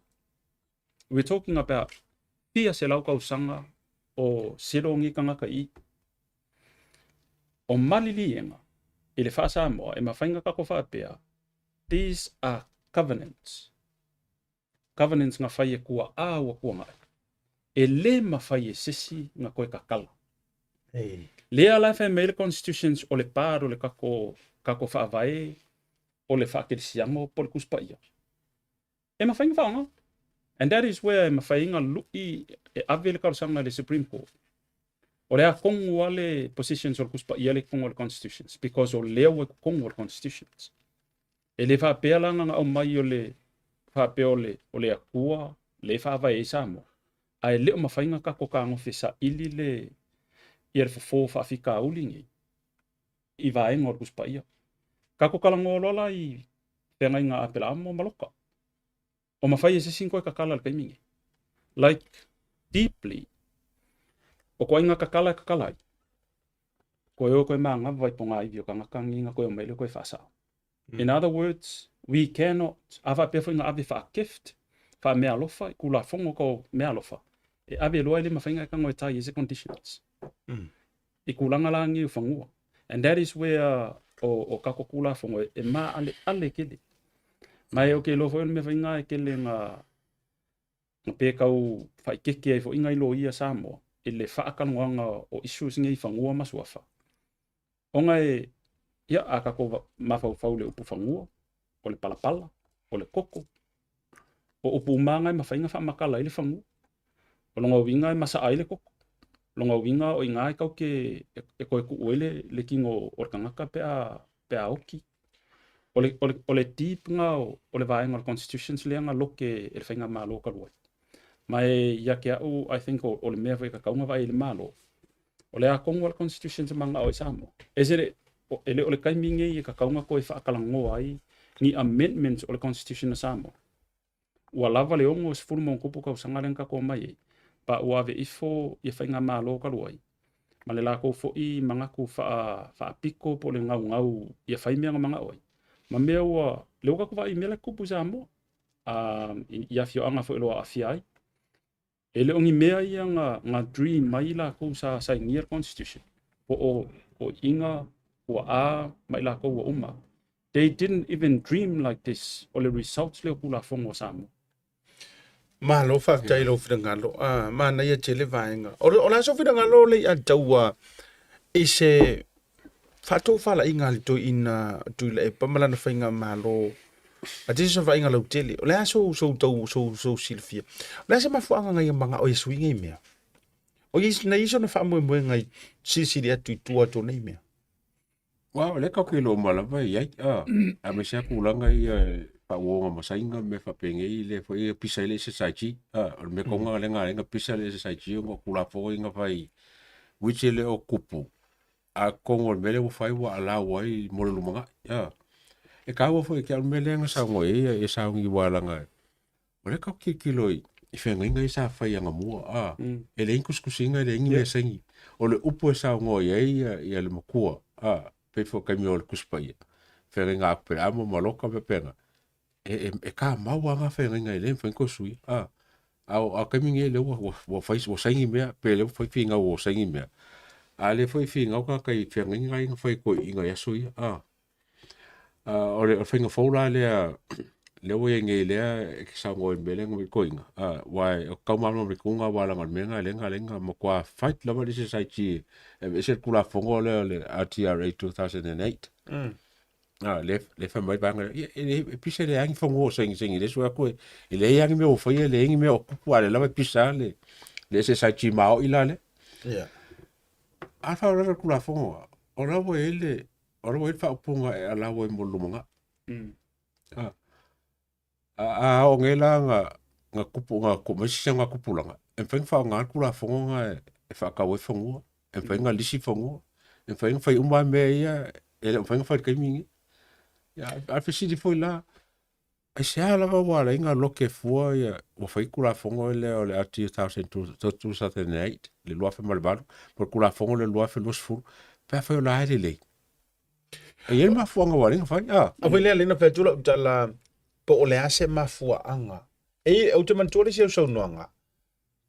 we're talking about fia selau tausaga o selo nei tagata i i. O maliliega i le faa-Samoa e mafai ona tatou faapea, these are covenants. Covenants na fai e tua'a ua tuanai. E le mafai e sesi ona toe tatala. Lea la e fai mai ai le Constitutions o le part o le tatou, tatou faavae o le faakerisiano po o le Tusi Paia. E mafai ona faaaoga. And that is where e mafai ai ona lui e ave le talosaga i le Supreme Court. O le a tonu lava le positions o le Tusi Paia lea i totonu o le Constitutions because o lea ua i totonu o le Constitutions. E le faapea la na ona aumai o le faapea o le, o le Atua lea e faavae ai Samoa, ae le o mafai ona tatou fetagofi e saili le, ia le fofo faafitauli nei i vaega o le Tusi Paia. Tatou talanoa loa la i feagaiga a Aperaamo ma Loka. O mafai e se isi ona toe tatala i le taimi nei. Like, deeply, o ituaiga tatala e tatala ai, koe o koe manava i pogāiwi o tagata nei na koe omai lea koe faasao. In other words, we cannot, a faapea foi na ave faa-gift, faa-meaalofa i Tulafono ka o meaalofa, E ave loa e le mafai ona e tago e tie ai se conditions i kulaga la nei o fanua. And that is where o, o kako Tulafono e, e maaleale tele. Ma e o ke iloa foi o le mea foi lena e tele na na pe tau faaikeke ai foi nai loia Samoa i le faatalanoaga o issues nei i fanua ma suafa. Ona e, ia, a tatou mafaufau i le upu fanua, o le palapala, o le koko, o upu uma lava na e mafai ona faamatala ai le fanua. O lona uiga e masaa ai le koko. O lona uiga o i ina e tatou te e toe tuu ai le, le tino o le tagata pe a, pe a oti. O le, o le, o le deep na o, o le vaega o le Constitutions lea na loke e le Faigamalo talu ai. Ma e ia te au, I think o, o le mea foi e tatau ona vaai ai le Malo, O le a tonu a le Constitution se manao i Samoa. E se le, e le o le taimi nei e tatau ona toe faatalanoa ai ni amendments o le Constitution a Samoa. Ua lava le 60+ tausaga lea na tatou omai ai, pa ua ave ifo ia faigamalo talu ai, ma le latou foi manatu faa, faapito po o le gaugau ia fai mea na manao ai. Ma mea ua, lea ua tatou vaai i mea la e tutupu i Samoa, i afioaga foi o lo o aafia ai. E le o ni mea ia na, na dream ai lakou sa sainia le Constitution, po o toeaiina, tuaa ma i lakou ua uma. They didn't even dream like this, o le results lea o Tulafono a Samoa. Malo faafetai i lou finagalo. Ah, manaia tele vaega. O, o le a sou finagalo le ia taua i se faatofalaiga a le toeaina Tuilaepa ma lana faigamalo a te se vaaiga lautele. O le a sou sou tau sou sou silafia. O le a se mafuaaga na ia manao e suiga i mea. O i na i sona faamoemoega i silisili atu i tua atu o nei mea. Wa o lea tatou te iloa uma lava e i ai, a, aemaise lava tulaga ia e faauoga ma saina ma mea faapenei lea foi e pisa ai le SSIG. A, o le mea tonu lava lea na ala ai ona pisa le SSIG ona o Tulafono ia na fai which e le o tupu, a totonu o le mea lea ua fai ua allow ai mo le lumanai. A, e taua foi ia te au le mea lea na saunoa i ai ia Sauni aua leaga o lea tatou te tilotilo i i feagaiga ia sa fai anamua, a, e leai ni tusitusiga, e leai ni mea saini. O le upu e saunoa i ai ia, ia le matua, a, pei foi o taimi o le Tusi Paia, feagaiga a Aperaamo ma Lota ma faapena, e, e, e kamau lava na feagaiga e le mafai ona toe suia, a. A o, a o taimi nei lea ua, ua, ua fai, ua saini mea, pe lea ua fai finau ua saini mea. A lea foi e finau tagata i feagaiga ia na fai e toeaiina i aso ia, a. A o le, o le faiga fou la lea, lea ua i ai nei lea e te saunoa i le mea lea na aumai e toeaiina, a, aua e tau malamalama i le itu lena aua leaga o le mea lena lea na ala ai ona matua fight lava le SSIG e aveese le Tulafono lea o le RTRA 2008. A, lea, lea fai mai le vaega lea, ia, e, e, e pisa e leai ni fanua o sainisaini le sue atu e, e leai lava ni mea ua faia, e leai ni mea o tupu, a o lea lava e pisa lava le, le SSIG maoi la lea. Yeah. A faalavelave le Tulafono, o la ua i ai le, o la ua i ai le faaupuga e allow ai mo le lumanai. A, a, a oo nei la na, na tupu, na tuu mai se isi na tupulaga, e mafai ona faaaoga le Tulafono lena e, e faatau ai fanua, e mafai ona lisi fanua, e mafai ona fai uma lava mea ia e le o mafai ona fai i le taimi lenei. Ia, a o le fesili foi la, Aisea lava ua ala ai ona loke fua ia ua fai Tulafono lea o le RT 2008, le 2008, ma le Tulafono lea 2020, pe afai o la e lelei. E i ai le mafuaaga ua ala ai ona fai, a. A foi lea lena fai atu lau tala po o le a se mafuaaga. E, ou te manatua le isi au saunoaga,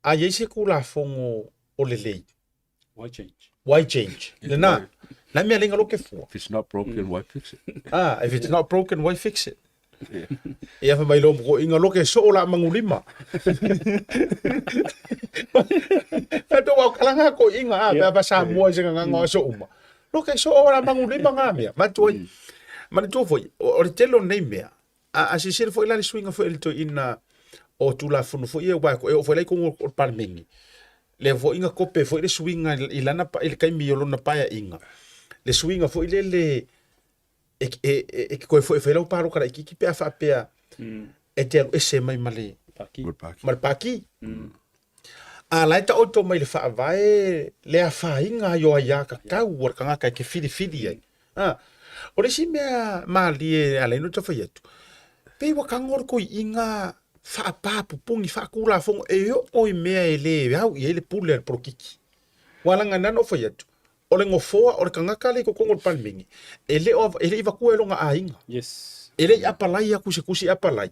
a i ai se Tulafono o lelei. Why change? Why change? Lena, na mea lenga loke fua. If it's not broken, why fix it? Ah, if it's not broken, why fix it? Ia fa mai lo mo inga loke so la mangulima. Fa to wa kalanga ko inga a pa pa sa mo se nga nga so uma. Loke so la mangulima nga mea. Ma toi. Ma to foi o le tele o nei mea. A, a silasila foi la le suiga foi o le toeaina o Tulafono foi ia aua e oo foi la i totonu o le Palemene, lea foi na kope foi le suiga i lana i le taimi o lona paeaiga, le suiga foi lele e, e, e, e toe foi e fai lau palota laitiiti pe a faapea e te alu ese mai ma le ma le pākī. A la e taoto mai le faavae le afaina ai o aiatatau a le tagata e te filifili ai. A, o le isi mea malie e ala ai ona tau fai atu, pei ua tago le toeaina faapapupuni, faatulafono e oo i mea e le au i ai le pule a le polokiki. Ua laga na ona ou fai atu, o le nofoa o le tagata lea i totonu o le Palemene, e le o, e le i avatua e lona aiga. Yes. E le i apalai atu i se tusi apalai.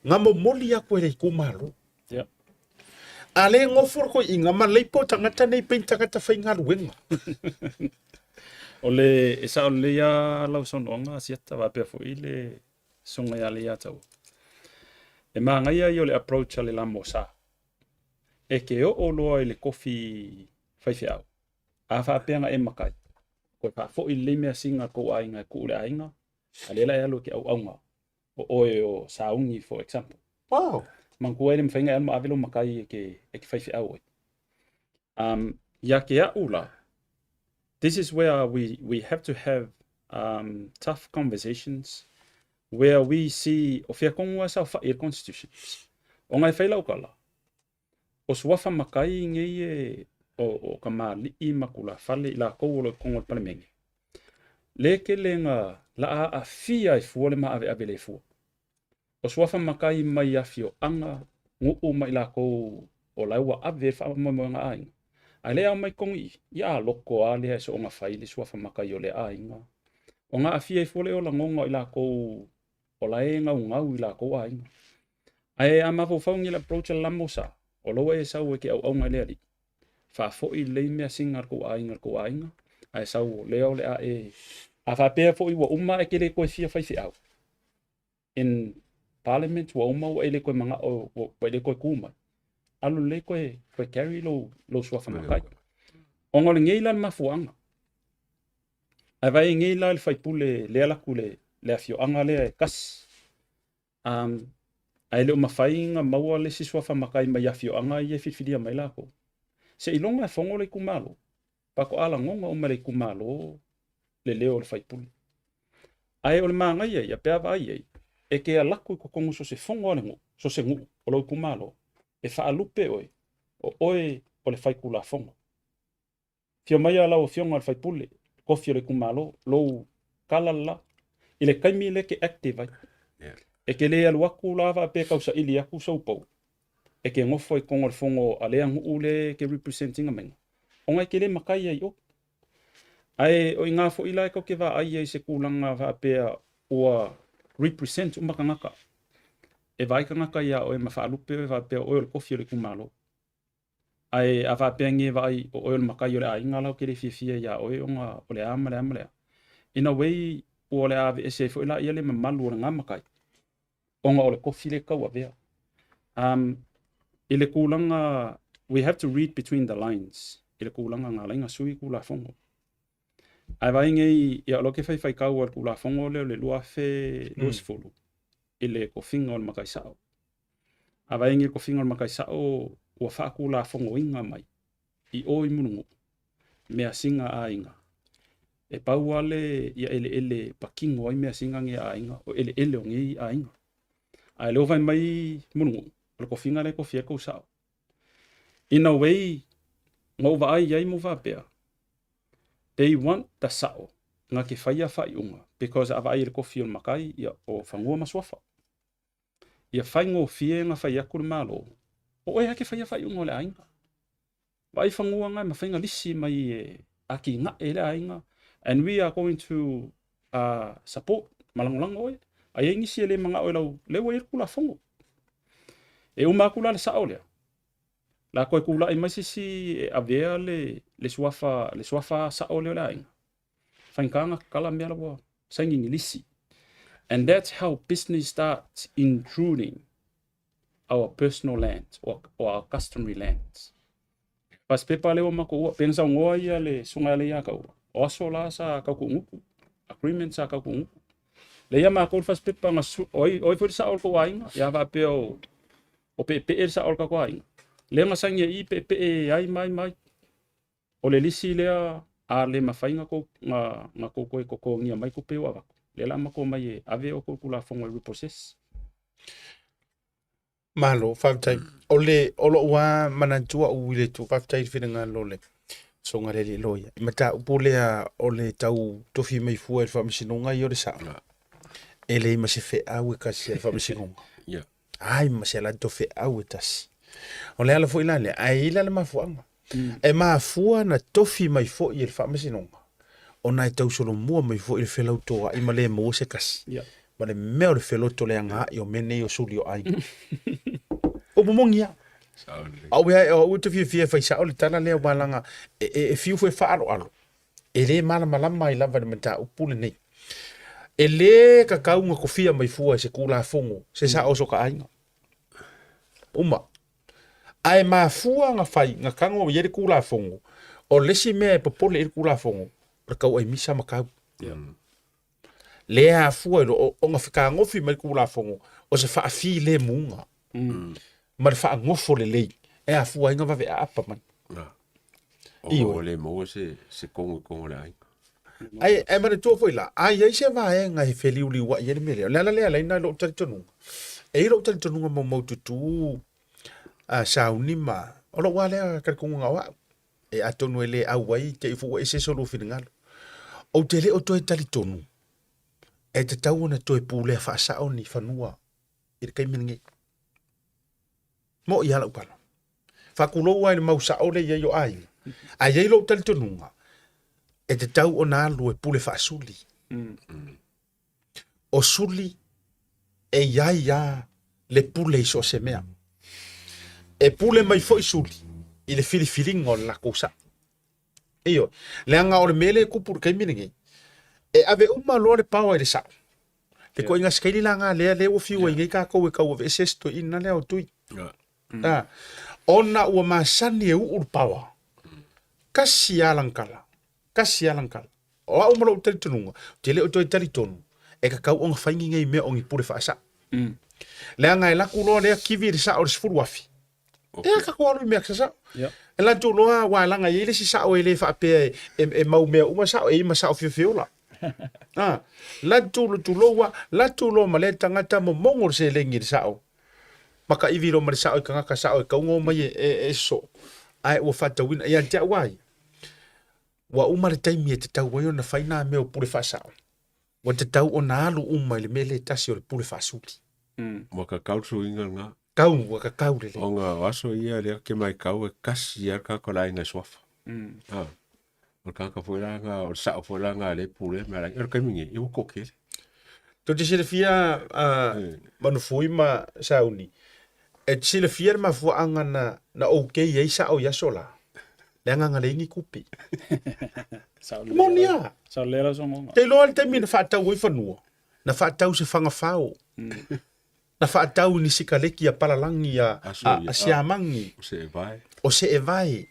Na momoli atu e le itumalo. Yeah. A le gofo le toeaina ma leipa o tagata nei pei ni tagata faigaluega. O le e sao lelei lava lau saunoaga Asiata faapea foi le susuga ia Leiataua. E manaia ia o le approach a le Lamosa. E te oo loa i le kofi faifeau, a faapea na e matai, toe faafoi lelei measina a le tou aiga e tuu i le aiga, a o lea la e alu e te auauna o oe o sauni for example. Wow. Manatua e le mafai ona e alu ma ave lou matai e te, e te faifeau ai. Um, ia te a'u la, this is where we, we have to have um, tough conversations where we see o fea tonu a saofa'i e le constitution. Ona e fai lau tala, o suafa matai nei e o, o kamali'i ma tulafale i lakou o lo o i totonu o le Palemene, le tele na la a aafia ai fua le maaveave le fua. O suafa matai mai afioaga, nuu ma i lakou o la ua ave le faamoemoega a aiga. Ae le aumai totonu i i, ia a loko a lea e soona fai le suafa matai o lea aiga. Ona aafia ai fua lea o lagona o i lakou o la e naunau i lakou aiga. Ae a mafaufau nei i le approach a le Lamosa, o la ua e sau e te auauna i le Alii, faafoi lelei measina a le tou aiga i le tou aiga, ae sau o lea o le a e... A faapea foi ua uma ae e te le toe fia faifeau in Parliament, ua uma ua e le toe manao, ua e le toe tu mai, alu lelei toe, toe carry lou, lou suafa matai. Ona o lenei la le mafuaaga. Ae vaai nei la i le faipule lea alu atu i le, le afioaga lea e tasi. Um, ae le o mafai ona maua le isi suafa matai mai afioaga ia e filifilia mai lakou. Seiloga e fono le itumalo, faatoa lagona uma e le itumalo le leo o le faipule. Ae o le manaia ia, pe a vaai i ai, e te alu atu i totonu so o se fono a le nuu, so o se nuu o lou itumalo, e faalupe oe, o oe o le faitulafono. Afio mai a lau Afioga i le sui usufono, kofi o le itumalo, lou tala le la. I le taimi lea e te active ai. E te le alu atu la faapea e tausaili atu sou pou, e te nofo i totonu o le fono a lea nuu lea e te represent ina maiga, ona e te le matai ai i o. Ae o i ina foi la e tatou te vaai ai i se tulaga faapea ua represent uma tagata. E vaai tagata ia oe ma faalupe oe faapea o oe o le kofi o le itumalo. Ae a faapea nge vaai o oe o le matai o le aiga la ou te le fiafia ia oe ona o le a ma le a ma le a. In a way ua o le a aveese ai foi laia le mamalu o lena matai ona o le kofi lea e tauavea. Um, i le tulaga, we have to read between the lines i le tulaga na ala ai ona sui Tulafono. Ae vaai nei, ia o lea ou te fai faitau i le Tulafono lea o le 2020 i le tofiga o le matai sao. A vaai nei i le tofiga o le matai sao ua faatulafonoina mai i o i Mulinuu measina a aiga. E pau lava le ia eleele e patino ai measina nei a aiga, o eleele o nei aiga. Ae lea ua fai mai Mulinuu, o le tofiga lea e tofia ai le tou sao. In a way, na ou vaai i ai ma ou faapea, they want the sao na te faia faaiuga because a vaai i le kofi o le matai, ia, o fanua ma suafa. Ia faigofie ona fai atu le Malo, o oe lava e te faia faaiuga o le aiga. Vaai fanua na e mafai ona lisi mai e atinae le aiga and we are going to uh, support ma lagolago oe. A i ai nisi e le manao i lau, lea ua i ai le Tulafono. E uma atu la le sao lea, la toe tulai mai se isi e avea le, le suafa, le suafa sao lea o le aiga. Faigata ona tatala mea la ua saini ni lisi. And that's how business starts intruding our personal lands or, or our customary lands. Fasipepa lea ua matou ua, pei ona saunoa ia le susuga ia Leiataua, o aso la sa tautuunuku, agreement sa tautuunuku. Lea ia matou le fasipepa na su, o ai, o ai foi le sao o le tou aiga, ia faapea o, o peepee le sao o le tatou aiga. Lea na saini ai i peepee ai ma ai ma ai. O le lisi lea a le mafai na tou, na, na tou toe totogia mai tupe ua avatu, lea la a matou omai e ave outou Tulafono e repossess. Malo, faafetai. O le, o lou lava manatu au i le itu, faafetai i le finagalo o le Susuga i le Alii Loia. I mataupu lea o le tau tofi mai fua i le Faamasinoga ia o le sao, e leai ma se feau e tasi a le Faamasinoga. Yeah. Ai ma se latou feau e tasi. O le ala foi la lea, ae i ai la le mafuaaga. E mafua na tofi mai foi e le Faamasinoga, ona e tausolomua mai foi le felautoa'i ma le maua se tasi. Yeah. Ma le mea o le feloto leaga a'i o mea nei o suli o aiga. O momoni lava. Au ea, o au e te fiafia e fai sao le tala lea aua leaga e, e, e fiu foi e faaaloalo. E le malamalama ai lava i le mataupu lenei. E le kakau na kofia mai fua e se Tulafono se sao o so ka aiga. Uma. Ae mafua na fai, na tago i ai le Tulafono, o le isi mea e popole i ai le Tulafono, o le tauaimisa ma tau. Lea afua i lo ona fetagofi mai le Tulafono o se faafilemuga ma le faanofo lelei e afua ai na vave aapa mai. Ioe. Ua le maua se, se kogo i kogo o le aiga. Ae, ae manatua foi la, a i ai se vaega e feliuliuai ai le mea lea, o le ala lea e ala ai na i lou talitonuga. E i ai lou talitonuga maumaututu a sauni ma, o lou lava lea talitonuga o au, e atonu e le au ai te i foi ua ese so lua finagalo. Ou te le o toe talitonu e tatau ona toe pulea faasao ni fanua i le taimi lenei. Moʻi lava lau tala. Faatulou lava i le mau sao lea e i ai o aiga, ae i ai lou talitonuga, e tatau ona alu e pule faasuli. O suli e i ai lava le pule i so o se mea. E pule mai foi suli i le filifiliga o le latou sao. Ioe, leaga o le mea lea e tupu i le taimi lenei, e ave uma loa le power i le sao. Le ituaiga sikaili la na lea lea ua fiu ai nei tatou e tau aveese si toeaina lea o Tui. Ah, ona ua masani e uu le power. Tasi lava lana tala. Tasi lava lana tala. O au ma lou talitonuga, ou te le o toe talitonu e tatau ona fai ni nei mea o ni pule faasao. Leaga e laku loa lea kivi i le sao i le 10,000. Ea ka ko alu i mea sasao. E latou loa aua leaga e i ai le isi sao e le faapea e, e, e mau mea uma sao, e i ai ma sao fiofiola. Ah, latou tulou a, latou loa ma lea tagata momogo le seleni i le sao. Makaivi loa ma le sao i tagata sao e tau mai e, e, e sosoo. Ae ua faatauina, ia te au a ia, ua uma le taimi e tatau ai ona fai nā mea o pule faasao. Ua tatau ona alu uma i le mea lea e tasi o le pule faasuli. Ua kakau le suiga lena. Kau, ua kakau lelei. Ona o aso ia lea ke maitau e kasi lava le tagata o le aiga i suafa. Ah, o le tagata foi la na, o le sao foi la na lea e pulea mea a le aiga. O le taimi nei, ia ua toatele. Tou te silafia Manufui ma Sauni, e te silafia le mafuaaga na, na okay ai sao i aso la? Leaga na leai ni tupe. Moni lava. Te iloa le taimi na faatau ai fanua, na faatau se fagafao, na faatau i ni sikaleki a palalagi a, a, a siamagi, o seevae,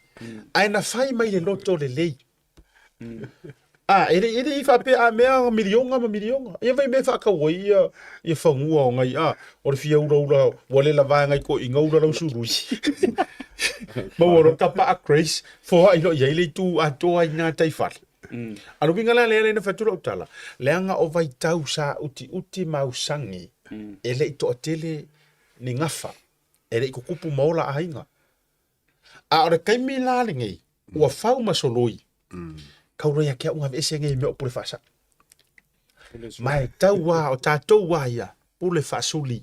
ae na fai mai le loto lelei. A, e le, e le i faapea a mea miliona ma miliona. Ia vai mea faatau ai ia, ia fanua o ngai, a, o le fia ulaula ua le lava ngai ko inga ula lau sului. Maua loa tapa a Grace, foai loa i ai le itu atoa i nā tai fale. A le uiga la lea lea na fai atu lau tala, leaga o vaitau sa utiuti mausagi, e le i toatele ni gafa, e le i tutupu ma ola aiga. A o le taimi la lenei, ua fau ma soloi, kau loa ia te au aveese nei mea o pule faasao. Ma e tau lava, o tatou lava ia, pule faasuli.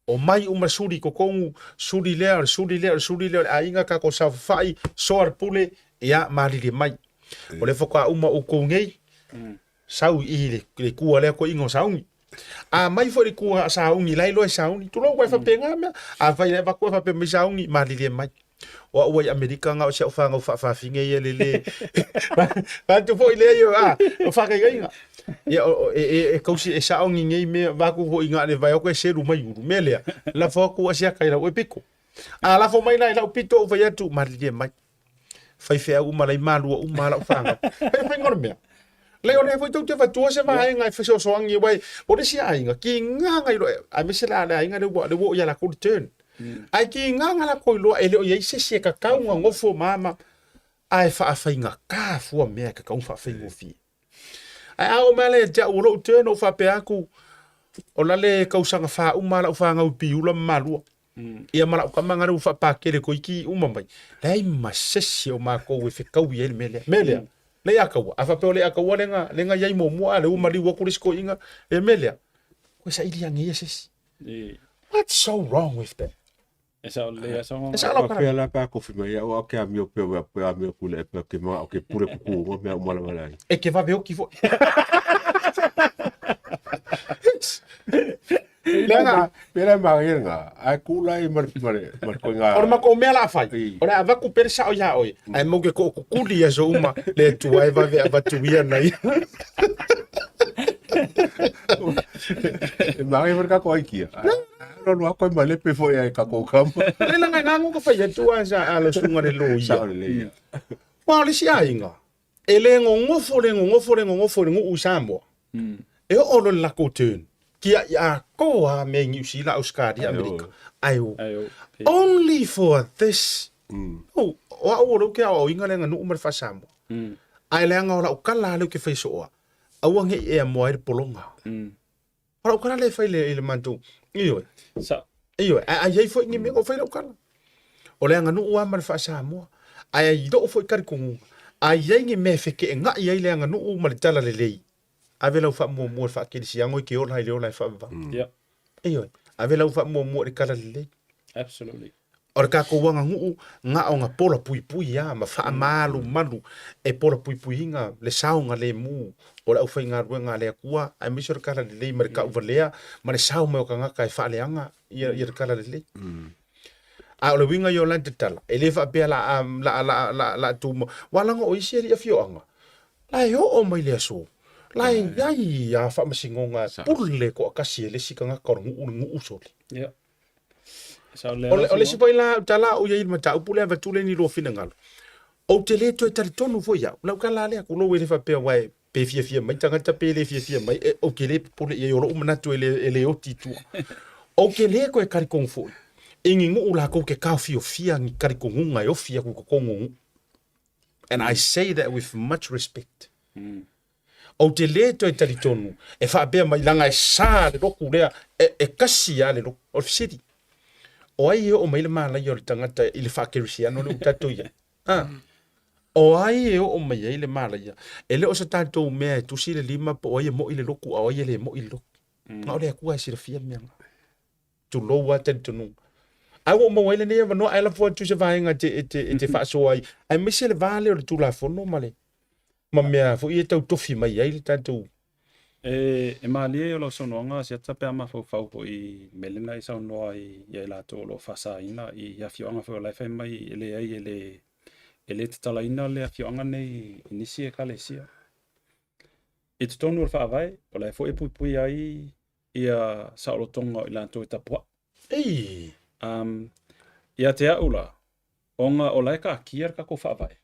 O mai uma suli i totonu, suli lea, o le suli lea, o le suli lea, o le aiga tatou saofafai, soa le pule, ia malilie mai. O lea faatoa uma outou nei, sau i i le kua lea toeaina o Sauni. A mai foi le kua a Sauni, la e iloa e Sauni, tulou ua e faapena mea. Afai e avatu e faapea mai Sauni, malilie mai. O au ai Amerika na o si au fanau faafafine ia le le. Vaeatu foi lea ia, a, o faakaikaiga. Ia, o, e, e, e kausi e sao ni nei mea, vaeatu foi na le vaeatu e selu mai ulu. Mea lea, lafo atu a siaka i lau e pito. A lafo mai la i lau pito ou fai atu, malilie mai. Faifeau uma lai malua uma lau fanau. Fai faiga o le mea. Lei o lea foi tou te avatua se vaega e fesoasoani aua o le isi aiga ki gaga i loa aemaise la le aiga lea ua lea ua oo ia latou le turn. Ae ki gaga latou iloa e le o i ai se isi e kakau na nofo ma ma ae faafaigata fua mea e kakau faafaigofie. Ae a oo mai la ia te au o lou turn ou faapea atu o la le tausaga faauma lau fanau i Piula ma Malua. Ia ma lau tama na lea ua faapakele toeitiiti uma mai, leai ma sesi o matou e fetaui ai le mea lea. Mea lea, lea ia taua, a faapea o le a taua lea na, lea na i ai muamua, a lea ua maliu atu le isi toeaina, le mea lea, koe saili ane ia sesi. What's so wrong with that? E sao lelei a sao. E sao lau Faapea la pe a kofi mai au au ke amio pea wea pe amio ku le pe ke ma o ke pule kuku ngo mea uma lava lai. E ke vave oki foi. Leaga Pera ma ia ai kula i ma ma ma ko ngā. O le matou mea la a fai, o le a avatu pea le sao iā oe, ae mau ke tookukuli i aso uma, le Atua e vave avatu ia na ia. E māngai foi kako aikia. Alu alu ako e malepe foi ai kako kama. Le laga e gago ka fai atu a sa a le susuga le loia. Sao lelei ia. Aua o le isi aiga, e le gogofo le gogofo le gogofo i le nuu i Samoa. E oo loa i le latou turn, tiai atoa lava mea i Niu Sila, Ausetalia, Amerika, ae o. Only for this. Oh, o au o lea ou te aoaoina le aganuu ma le faa-Samoa. Ae leaga o lau tala lava lea ou te fai soo lava, aua ne i e amoa ai le pologa. O lau tala lea e fai i le matou, ioe. Ioe, ae a i ai foi ni mea, ua fai lau tala. O le aganuu lava ma le faa-Samoa. Ae i lou foi talitonuga, a i ai ni mea e feteenai ai le aganuu ma le talalelei, ave lau faamuamua i le faakelisiano e te ola ai le ola e faavavau. Yeah. Ioe, ave lau faamuamua i le talalelei. Absolutely. O le tatou aganuu na ona pola puipui lava ma faamalumalu e pola puipuiina le saogalemu o le aufaigaluega a le Atua aemaise o le talalelei ma le tauvalea ma le sao mai o tagata e faaleaga ia le talalelei. A o le uiga ia o lana tatala, e le faapea la a la la la la tu ma aua leaga o isi alii afioaga la e oo mai le aso la e i ai a faamasinoga pule toatasi e le isi tagata o le nuu le nuu sole. Yeah. O le isi foi la tala o i ai i le mataupu lea avatu lea ni lua finagalo. Ou te le toe talitonu foi au. Lau tala lea, tulou e le faapea aua e pe fiafia mai tagata pe le fiafia mai, e, ou te le popole i ai, o lou manatu e le, e le oti i tua. Ou te le toe talitonu foi i ni nuu latou te taofiofia ni talitonuga e ofi atu i totonu o nuu. And I say that with much respect. Ou te le toe talitonu e faapea mai leaga e sa le lotu lea, e, e kasi lava le lotu. O le fesili, o ai e oo mai le malaia o le tagata i le faakerisiano lea ua tatou i ai? Ha? O ai e oo mai ai le malaia? E le o se tatou mea e tusi le lima po o ai e moi le lotu a o ai e le moi le lotu. Na o le Atua e silafia le mea lena. Tulou lava talitonuga. Ae ua ou maua ai lenei avanoa ae lafo atu se vaega e te, e te, e te faasoa ai, aemaise le va lea o le Tulafono ma le, ma mea foi ia e tau tofi mai ai le tatou. E, e malie o lau saunoaga Asiata pe a mafaufau foi i mea lena e saunoa ai ia i latou o lo o faasaina i afioaga foi o la e fai mai e leai e le, e le tatalaina le afioaga nei i nisi ekalesia. I totonu o le faavae, o la e foi e puipuia ai ia saolotoga o i latou e tapuai. Ei! Um, ia te au la, ona o la e kaakia le tatou faavae,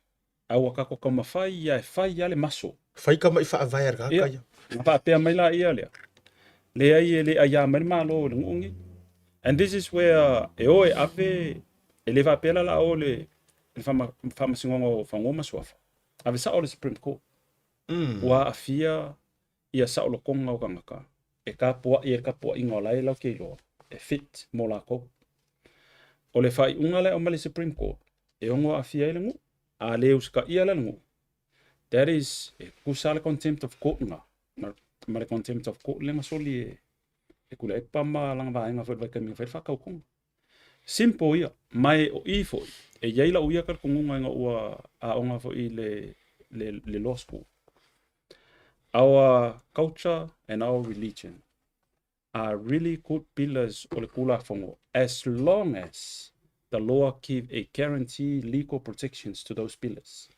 a ua tatou taumafai ia e fai lava le maso. Fai tama'i faavae a le tagata ia. Ona faapea mai laia lea, leai e le aiā mai le Malo i le nuu lenei. And this is where e o e ave, e le faapea la la o le, le Faamasinoga o Fanua ma Suafa, ave sao le Supreme Court. Ua aafia ia saolotoga o tagata e tapuai ai le tapuaiga o la e latou te iloa e fit mo latou. O le faaiuga lea e aumai le Supreme Court e ono aafia ai le nuu. A le usitaia la le nuu, that is, e tutusa le contempt of court lena ma le contempt of court lea na soli e e Tuilaepa ma lana vaega foi i le vaitaimi na fai ai le faatautoga. Simple ia, ma e o i foi, e i ai lau ia talitonuga ina ua aoga foi i le, le, le law school. Our culture and our religion are really good pillars o le Tulafono as long as the law give a guarantee legal protections to those pillars.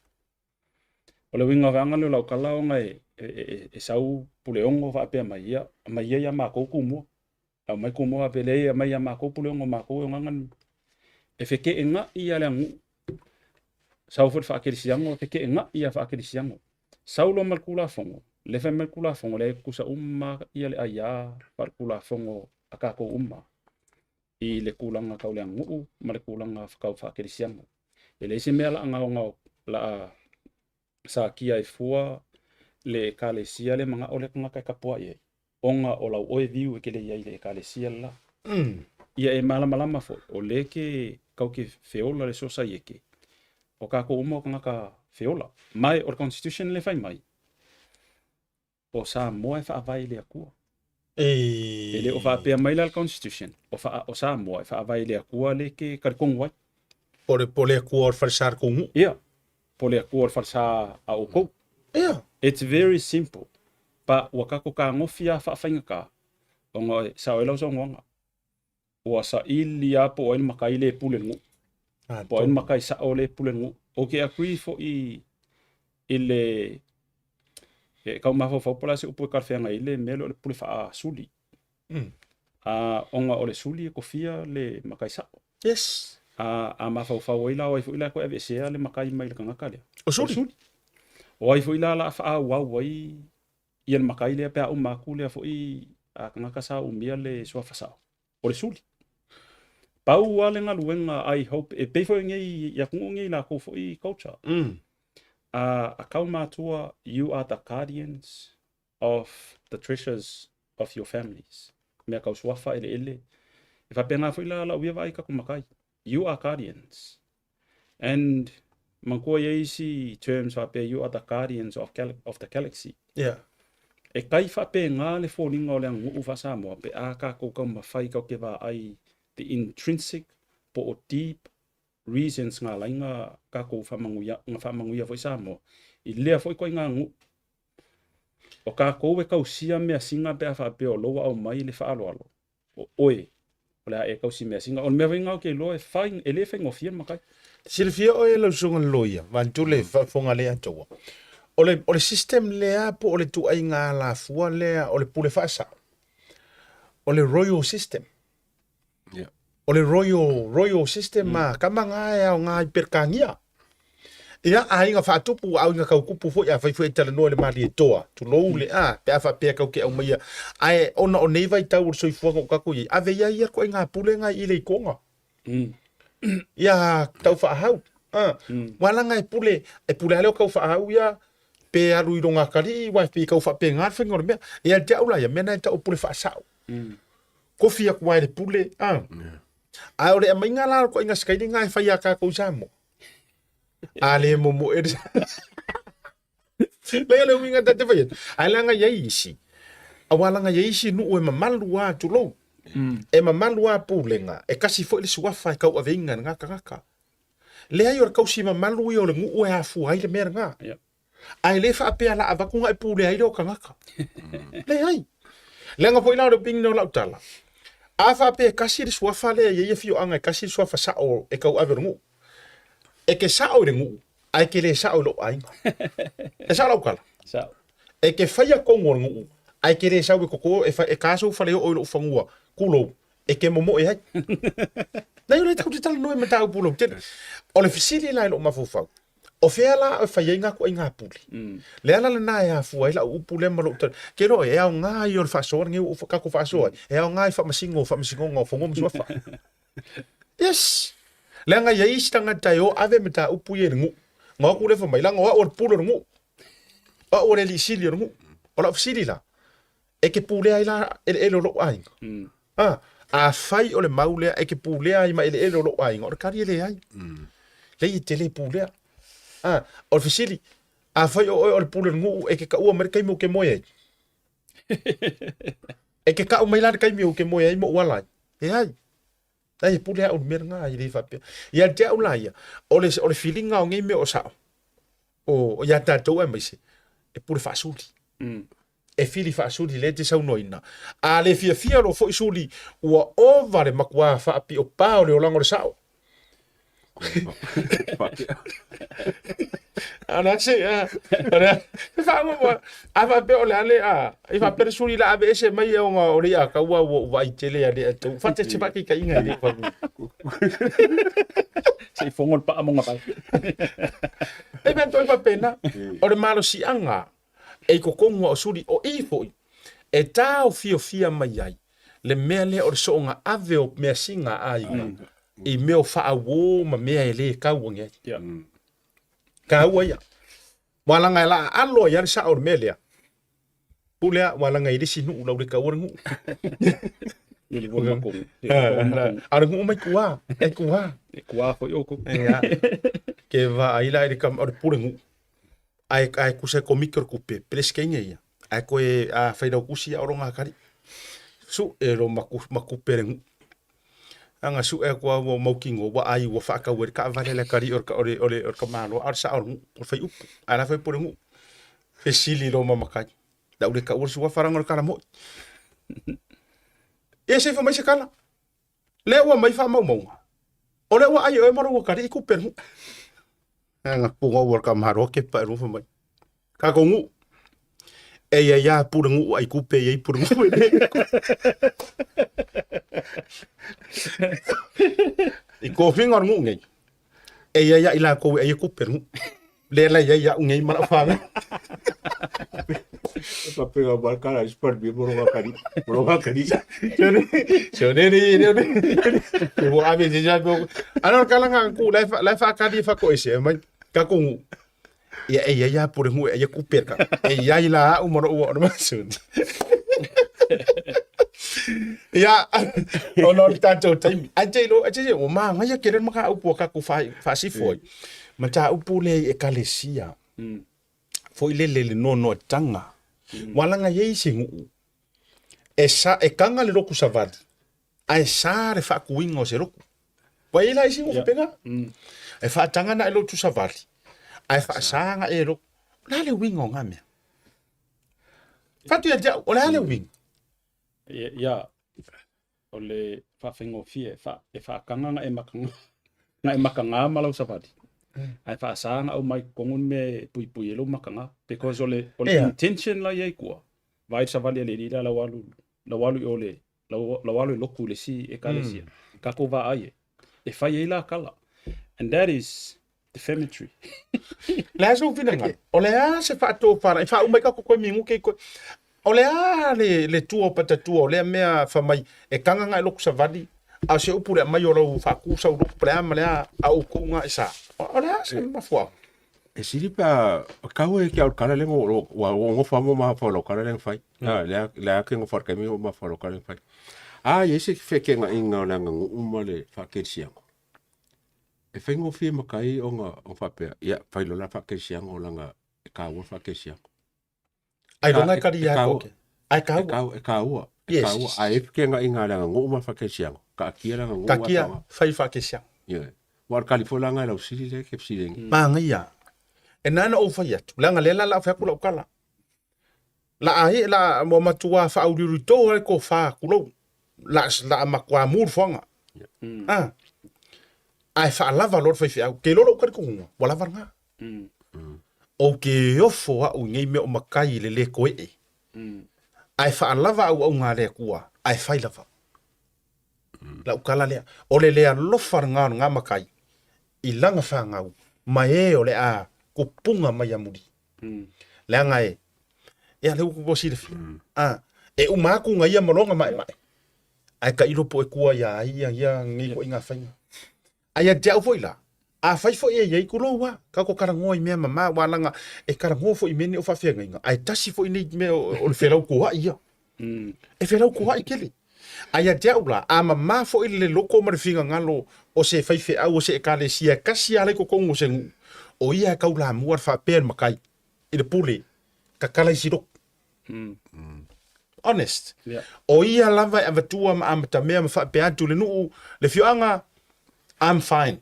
O le uiga o veaga lea o lau tala ona e, e, e, e sau Puleono faapea mai, ia, aumai ia ia matou Tumua. Aumai Tumua faapea, leai, aumai ia matou Puleono, matou e ogaga E feteenai lava le aganuu. Sau foi le faakelisiano, e feteenai lava faakelisiano. Sau loa ma le Tulafono, lea fai mai le Tulafono, leai e tutusa uma lava le aia faaletulafono a tatou uma i le tulaga tau le aganuu ma le tulaga tau faakelisiano. E leai se mea o le a gaogao, o le a sakia ai fua le ekalesia le manao o le tagata e tapuai ai, ona o lau oe view e te le i ai i le ekalesia le la. Ia e malamalama foi, o lea e ke kau ke feola le sosaiete, o kakou uma o tagata feola. Ma o le constitution le fai mai, o Samoa e faavae i le Atua. E le o faapea mai la le constitution, o, faa, o Samoa e faavae i le Atua le ke talitonu ai. Po le, po le Atua o le falesa a le tou nuu. Ia, po le Atua o le falesa a outou. Ia. It's very simple. But ua tatou tagofi lava faafaigata. Ona e sao ai lau saunoaga, ua saili lava po o ai le matai lea e pule i le nuu. Po o ai le matai sao lea e pule i le nuu. Ou te agree foi i le, e tau mafaufau po o le a se upu e talafeagai ai le mea lea o le pule faasuli. Ona o le suli e tofia le matai sao. Yes. A mafaufau ai la o ai foi la e toe aveesea le matai mai le tagata lea? O suli. O suli. O ai foi la o le a faaauau ai ia le matai lea pe a uma atu lea foi a tagata sa umia le suafa sao? O le suli. Pau lava le galuega I hope, e pei foi nei i atunuu nei i latou foi culture. A kaumatua, you are the guardians of the treasures of your families. Mea tau suafa eleele. E faapena foi la lau ia vaai i tatou matai. You are guardians. And manatua i ai isi terms faapea you are the guardians of, gal of the galaxy. Yeah. E tai faapena le foliga o le aganuu faa-Samoa pe a tatou taumafai tatou te vaai the intrinsic po o deep reasons na ala ai na tatou faamanuia, na faamanuia foi Samoa i lea foi ituaiga aganuu. O tatou e tausia measina pe a faapea o lou aumai le faaaloalo, o oe o le a e tausi measina. O le mea foi lena ou te iloa e fai, e le faigofie le matai. Silafia oe lau susuga i le loia, vaeatu le faafofoga lea Atoa. O le, o le system lea po o le ituaiga alafua lea o le pule faasao, o le royal system. Yeah. O le royal, royal system mm. a kama ngā e ao ngā i Peretānia. Ia, aiga faatupu, aiga kaukupu foi, a fai foi e talanoa i le malie toa, tulou le a, pe a faapea kau ke aumaia. Ae, ona o nei vaitau o le soifuaga o kākou i ai, ave ia ia koe ngā pule ngā i le ikoga. Mm. Ia, tau faahau. Ah, mm. Wala e pule, e pule ale o kau faahau ia, pe alu i ronga kari, wai pe kau whape ngā whenga o le mea. Ia te au la ia, mea nei tau pule whaasao. Mm. Kofi aku ai le pule, ah. Yeah. Ae o le aumaiga la o le ituaiga sikailiga e fai iā kākou i Samoa. A le momoe le Leai o le uiga ta te fai atu. Ae leaga i ai isi, aua leaga i ai isi nuu e mamalu lava tulou. E mamalu lava pulega, e kasi foi le suafa e tauaveina e lena tagata. Leai o le tausi mamalu ia o le nuu e afua ai le mea lena. Ae le faapea la avatu na e pulea ai lea o tagata. Leai. Leaga foi la o le opinion o lau tala, a faapea e kasi le suafa lea e i ai afioaga e kasi le suafa sao e tauave o le nuu, e ke sao i le nuu, ae ke le sao i lou aiga. E sao lau tala? Sao. E ke faia tonu o le nuu, ae ke le sau e koko e, e ka sou fale oo i lou fanua, kulou, e ke momoe ai. Nei o le tau te talanoa i mataupu lautele. O le fesili la i lou mafaufau, O fea la e fai ai ngā ituaiga pule? Le ala lena e afua ai lau upu lea ma lou tali. Ke iloa oe, e aoga ia o le faasoa lenei ua ou tatou faasoa ai, e aoga i faamasino, faamasinoga o fanua ma suafa. Yes! Leaga i ai isi tagata e o ave mataupu ia i le nuu. Na o atu lea fai mai, leaga o au o le pule o le nuu. O au o le alii sili o le nuu. O lau fesili la, e te pulea ai la eleele o lou aiga? A, afai o le mau lea e te pulea ai ma eleele o lou aiga, o le tali e leai. Leai e te le pulea. A, o le fesili, afai o oe o le pule o le nuu e te taua mai le taimi ou te moe ai? E te tau mai la le taimi ou te moe ai ma ou ala ai? Leai. Leai e pule au i le mea lena, e le faapea. Ia te au la ia, o le, o le filiga o nei mea o sao, o, ia tatou aemaise, e pule faasuli. E fili faasuli lea e te saunoaina. A le fiafia loa foi suli, ua ova le matua faapio pa o le olaga o le sao. A o le a se, a, o le a, e faamoemoe, a faapea o le a le, a, e faapea le suli la aveese mai ona o le i'a taua ua ou vaai tele ia le tou. Fate se faataitaiga e le fai. Se i fogo le paa mo ngā vai. E mea toi faapena, o le malosiaga e i totonu o suli o i foi, e taofiofia mai ai le mea lea o le soonga ave o measina a aiga i mea o faauo ma mea e le tau ane ai. Taua ia. Ua laga e laa alo ai lava le sao o le mea lea. Pule a, ua laga i le isi nuu lau le taua le nuu. A o le nuu mai tua, e tua. E tua foi oukou. Ia. Ke vaai la i le kama, o le pule nuu. Ae, ae kusa e komiti o le kupe, peresetene ia, ae koe a failautusi ia olo ngā Su e lo maku, makupe le nuu. Anga suʻe atu au ua mautinoa ua ai ua faatau ai le taavale le atalii o le o le o le o le tamaloa a o le sao o le nuu o le faiupu ae la e fai po o le nuu. Fesili loa ma matai, o le a ou le taua le suafa leaga o le tala moʻi. Ia se i mai se kala. Lea ua mai faamaumauga. O lea ua ai oe ma lou atalii kupe le nuu. Aga puga ua ka mahalo ke pa e mai. Ka ko nuu. E ia ia pule nuu ai kupe ia pule nuu. I kofinga o le nuu nei. E ia ia i la kou e ia kupe le nuu. Le la ia ia ngei ma la whanga. E papega ma kala i spar bi moro ga kari. Moro ga kari. Se ne ne ne ne. Ke bo ave je ja ko. Ano kala nga ku la la fa kali fa ko ese mai ka ko ia e ia ia pure ngu e ia kupe ka. E ia i la u moro u o ma sun. Ia o no tatou taimi. A te lo a te o ma nga ia kere maka upu ka ku fa fa sifo. Ma ta upu le e kalesia. Foi le le le noanoatanga. Ua laga i ai se nuu e sa e kaga le loku savali ae sa le faakuiga o se loku. Ua i ai la isi nuu faapena. E faataga na e lotu savali ae faasa ga e loku. O le a le uiga o na mea? Fatu ia te au, o le a le uiga? Ia, o le faafaigofie e faakaga ga e makaga ga e makaga ma lau savali ae faasa ga aumai totonu ni mea e puipui ai lou makaga because o le o le intention la i ai kua vaai le savali a le alii lea lau alu lau alu i o le lau alu e lotu i le isi ekalesia tatou vaai e e fai ai la kala and that is defamatory. Le a sou finagalo? O le a se faatofala e faauma ai ka koe minute i koe. O le a le, le tua o patatua o lea mea fa mai e kanga nga e loku savali a o se upu le aumai o lau faaku sau loku po le a ma le a a outou nga e sa. O le a se mafuaaga? E sili pe a kau e ke au kala lengo ua ngofa mo ma fa lo kala lengo fai. Ah le le ke ngofa ka mi ma fa lo kala lengo fai. Ah ye se fe ke nga inga o le nga uma le fa ke siango. E faigofie makai ona o faapea, ia, fai loa la faakerisiano leaga e taua le faakerisiano. Ailoga e kali ia koke. Ai E kaua. taua, e taua, e Yes. taua. Ae fekeagaina le aganuu ma le faakerisiano, taatia le aganuu ae Takia faga. fai faakesiano. Ioe. Aua o le kali foi la lena e lausili lea e te fesili ai nei. Magaia. E na ona ou fai atu, leaga lea la o le a ou fai atu lau tala. La a la ua matua faauliulito ai le tofa tulou. La la matua mu le foaga. Ah. Ae faalava loa le faifeau. Ke iloa lou talitonuga, ua lava lena. Ou te ofo au i nei mea o matai i le lē toe ee. Ae faalava auauga a le Atua, ae fai lava. Lau tala lea, o le le alofa lena o lena matai i lana fanau ma e o le a tupuga mai amuli. Leaga e, ia lea ua silafia. A, e uma atu na ia ma lona maemae, ae tailo po o e tua ia ai ia ia nei ituaiga faiga. Ae ia te au foi la, afai foi e i ai tulou a, tatou talanoa i mea mama, aua leaga e talanoa foi i mea nei o faafeagaiga, ae tasi foi nei mea o le felautoa'i ia. E felautoa'i tele. Ae ia te au la, a mama foi le loto ma le finagalo o se faifeau o se ekalesia e tasi lava la i totonu o se nuu, o ia e taulamua le faapea i le matai, i le pule, tatala isi lotu. Honest. Yeah. O ia lava e avatua ma amatamea ma faapea atu i le nuu, le afioaga, I'm fine.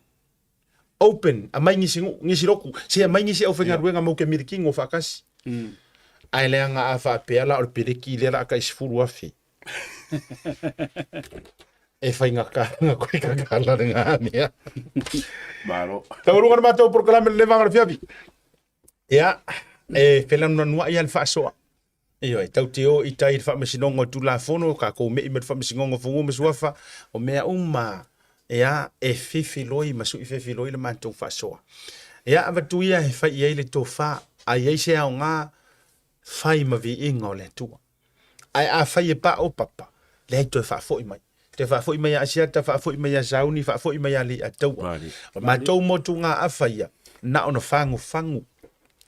Open, aumai nisi nuu, nisi lotu, se aumai nisi aufaigaluega mau ke milikino faatasi. Ae leaga a faapea la o le peleki lea o le a tai 10,000. E faigata ona koe kakala lena mea. Malo. Taualuga le matou polokalame le vaega o le fiafi. Ia, e felanuanuai lava le faasoa. Ioe, tatou te o i tai i le faamasinoga o Tulafono, tatou mei ma le faamasinoga o Fanua ma Suafa, o mea uma ia, e fefiloi ma sui fefiloi le matou faasoa. Ia, avatu ia e fai i ai le tofa, a i ai se aoga, fai ma viiga o le Atua. Ae afai e pao papa, leai toe faafoi mai. Toe faafoi mai ia Asiata, faafoi mai ia Sauni, faafoi mai ia Leiataua. O matou motugaafa ia, na ona fagufagu,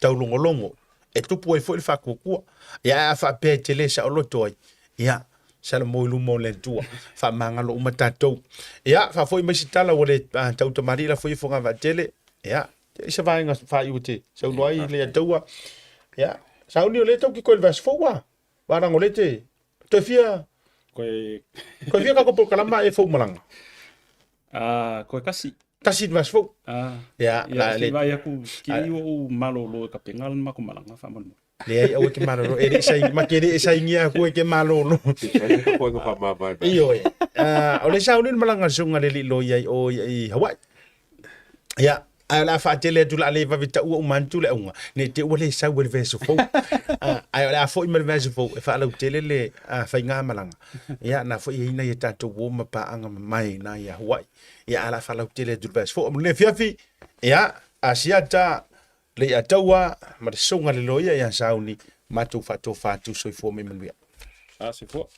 taulogologo, e tupu ai foi le faatuatua. Ia ae a faapea e te le saoloto ai, ia, salamo i luma o le Atua, faamagalo uma tatou. Ia, faafoi mai se tala ua le tautamalii la foi e Fogavaatele, ia, I se vaega faaiu e te saunoa ai Leiataua. Ia, sauni o lea tau ki koe le vaiaso fou a. Varago le te toe fia Koe koe fia kako polokalama e fou malaga. Ah, koe kasi. Tasi le vaiaso fou. Ah. Ia, Ia, la se le vai aku ki i o malolo e ka penga le mako malaga whaamolemole. Leai, aua e te malolo. E le i saini, ma te le e sainia aku e te malolo. Ioe. O le sauni le malaga a le susuga a le alii loia i o i Hawaii. Ia, ae o le a faatele atu o le a le vave taua uma atu le auga, ne i te i ua le sau ai le vaiaso fou. Ae o le a foi mai le vaiaso fou e faalautele le faigamalaga. Ia, na foi e i ai nai a tatou uo ma paaga mamae i ina ia Hawaii. Ia, ae o le a faalautele atu i le vaiaso fou. Amulia afiafi, ia, Asiata, Leiataua ma le susuga i le loia ia Sauni, matou faatofa atu soifua ma ia manuia. A, soifua.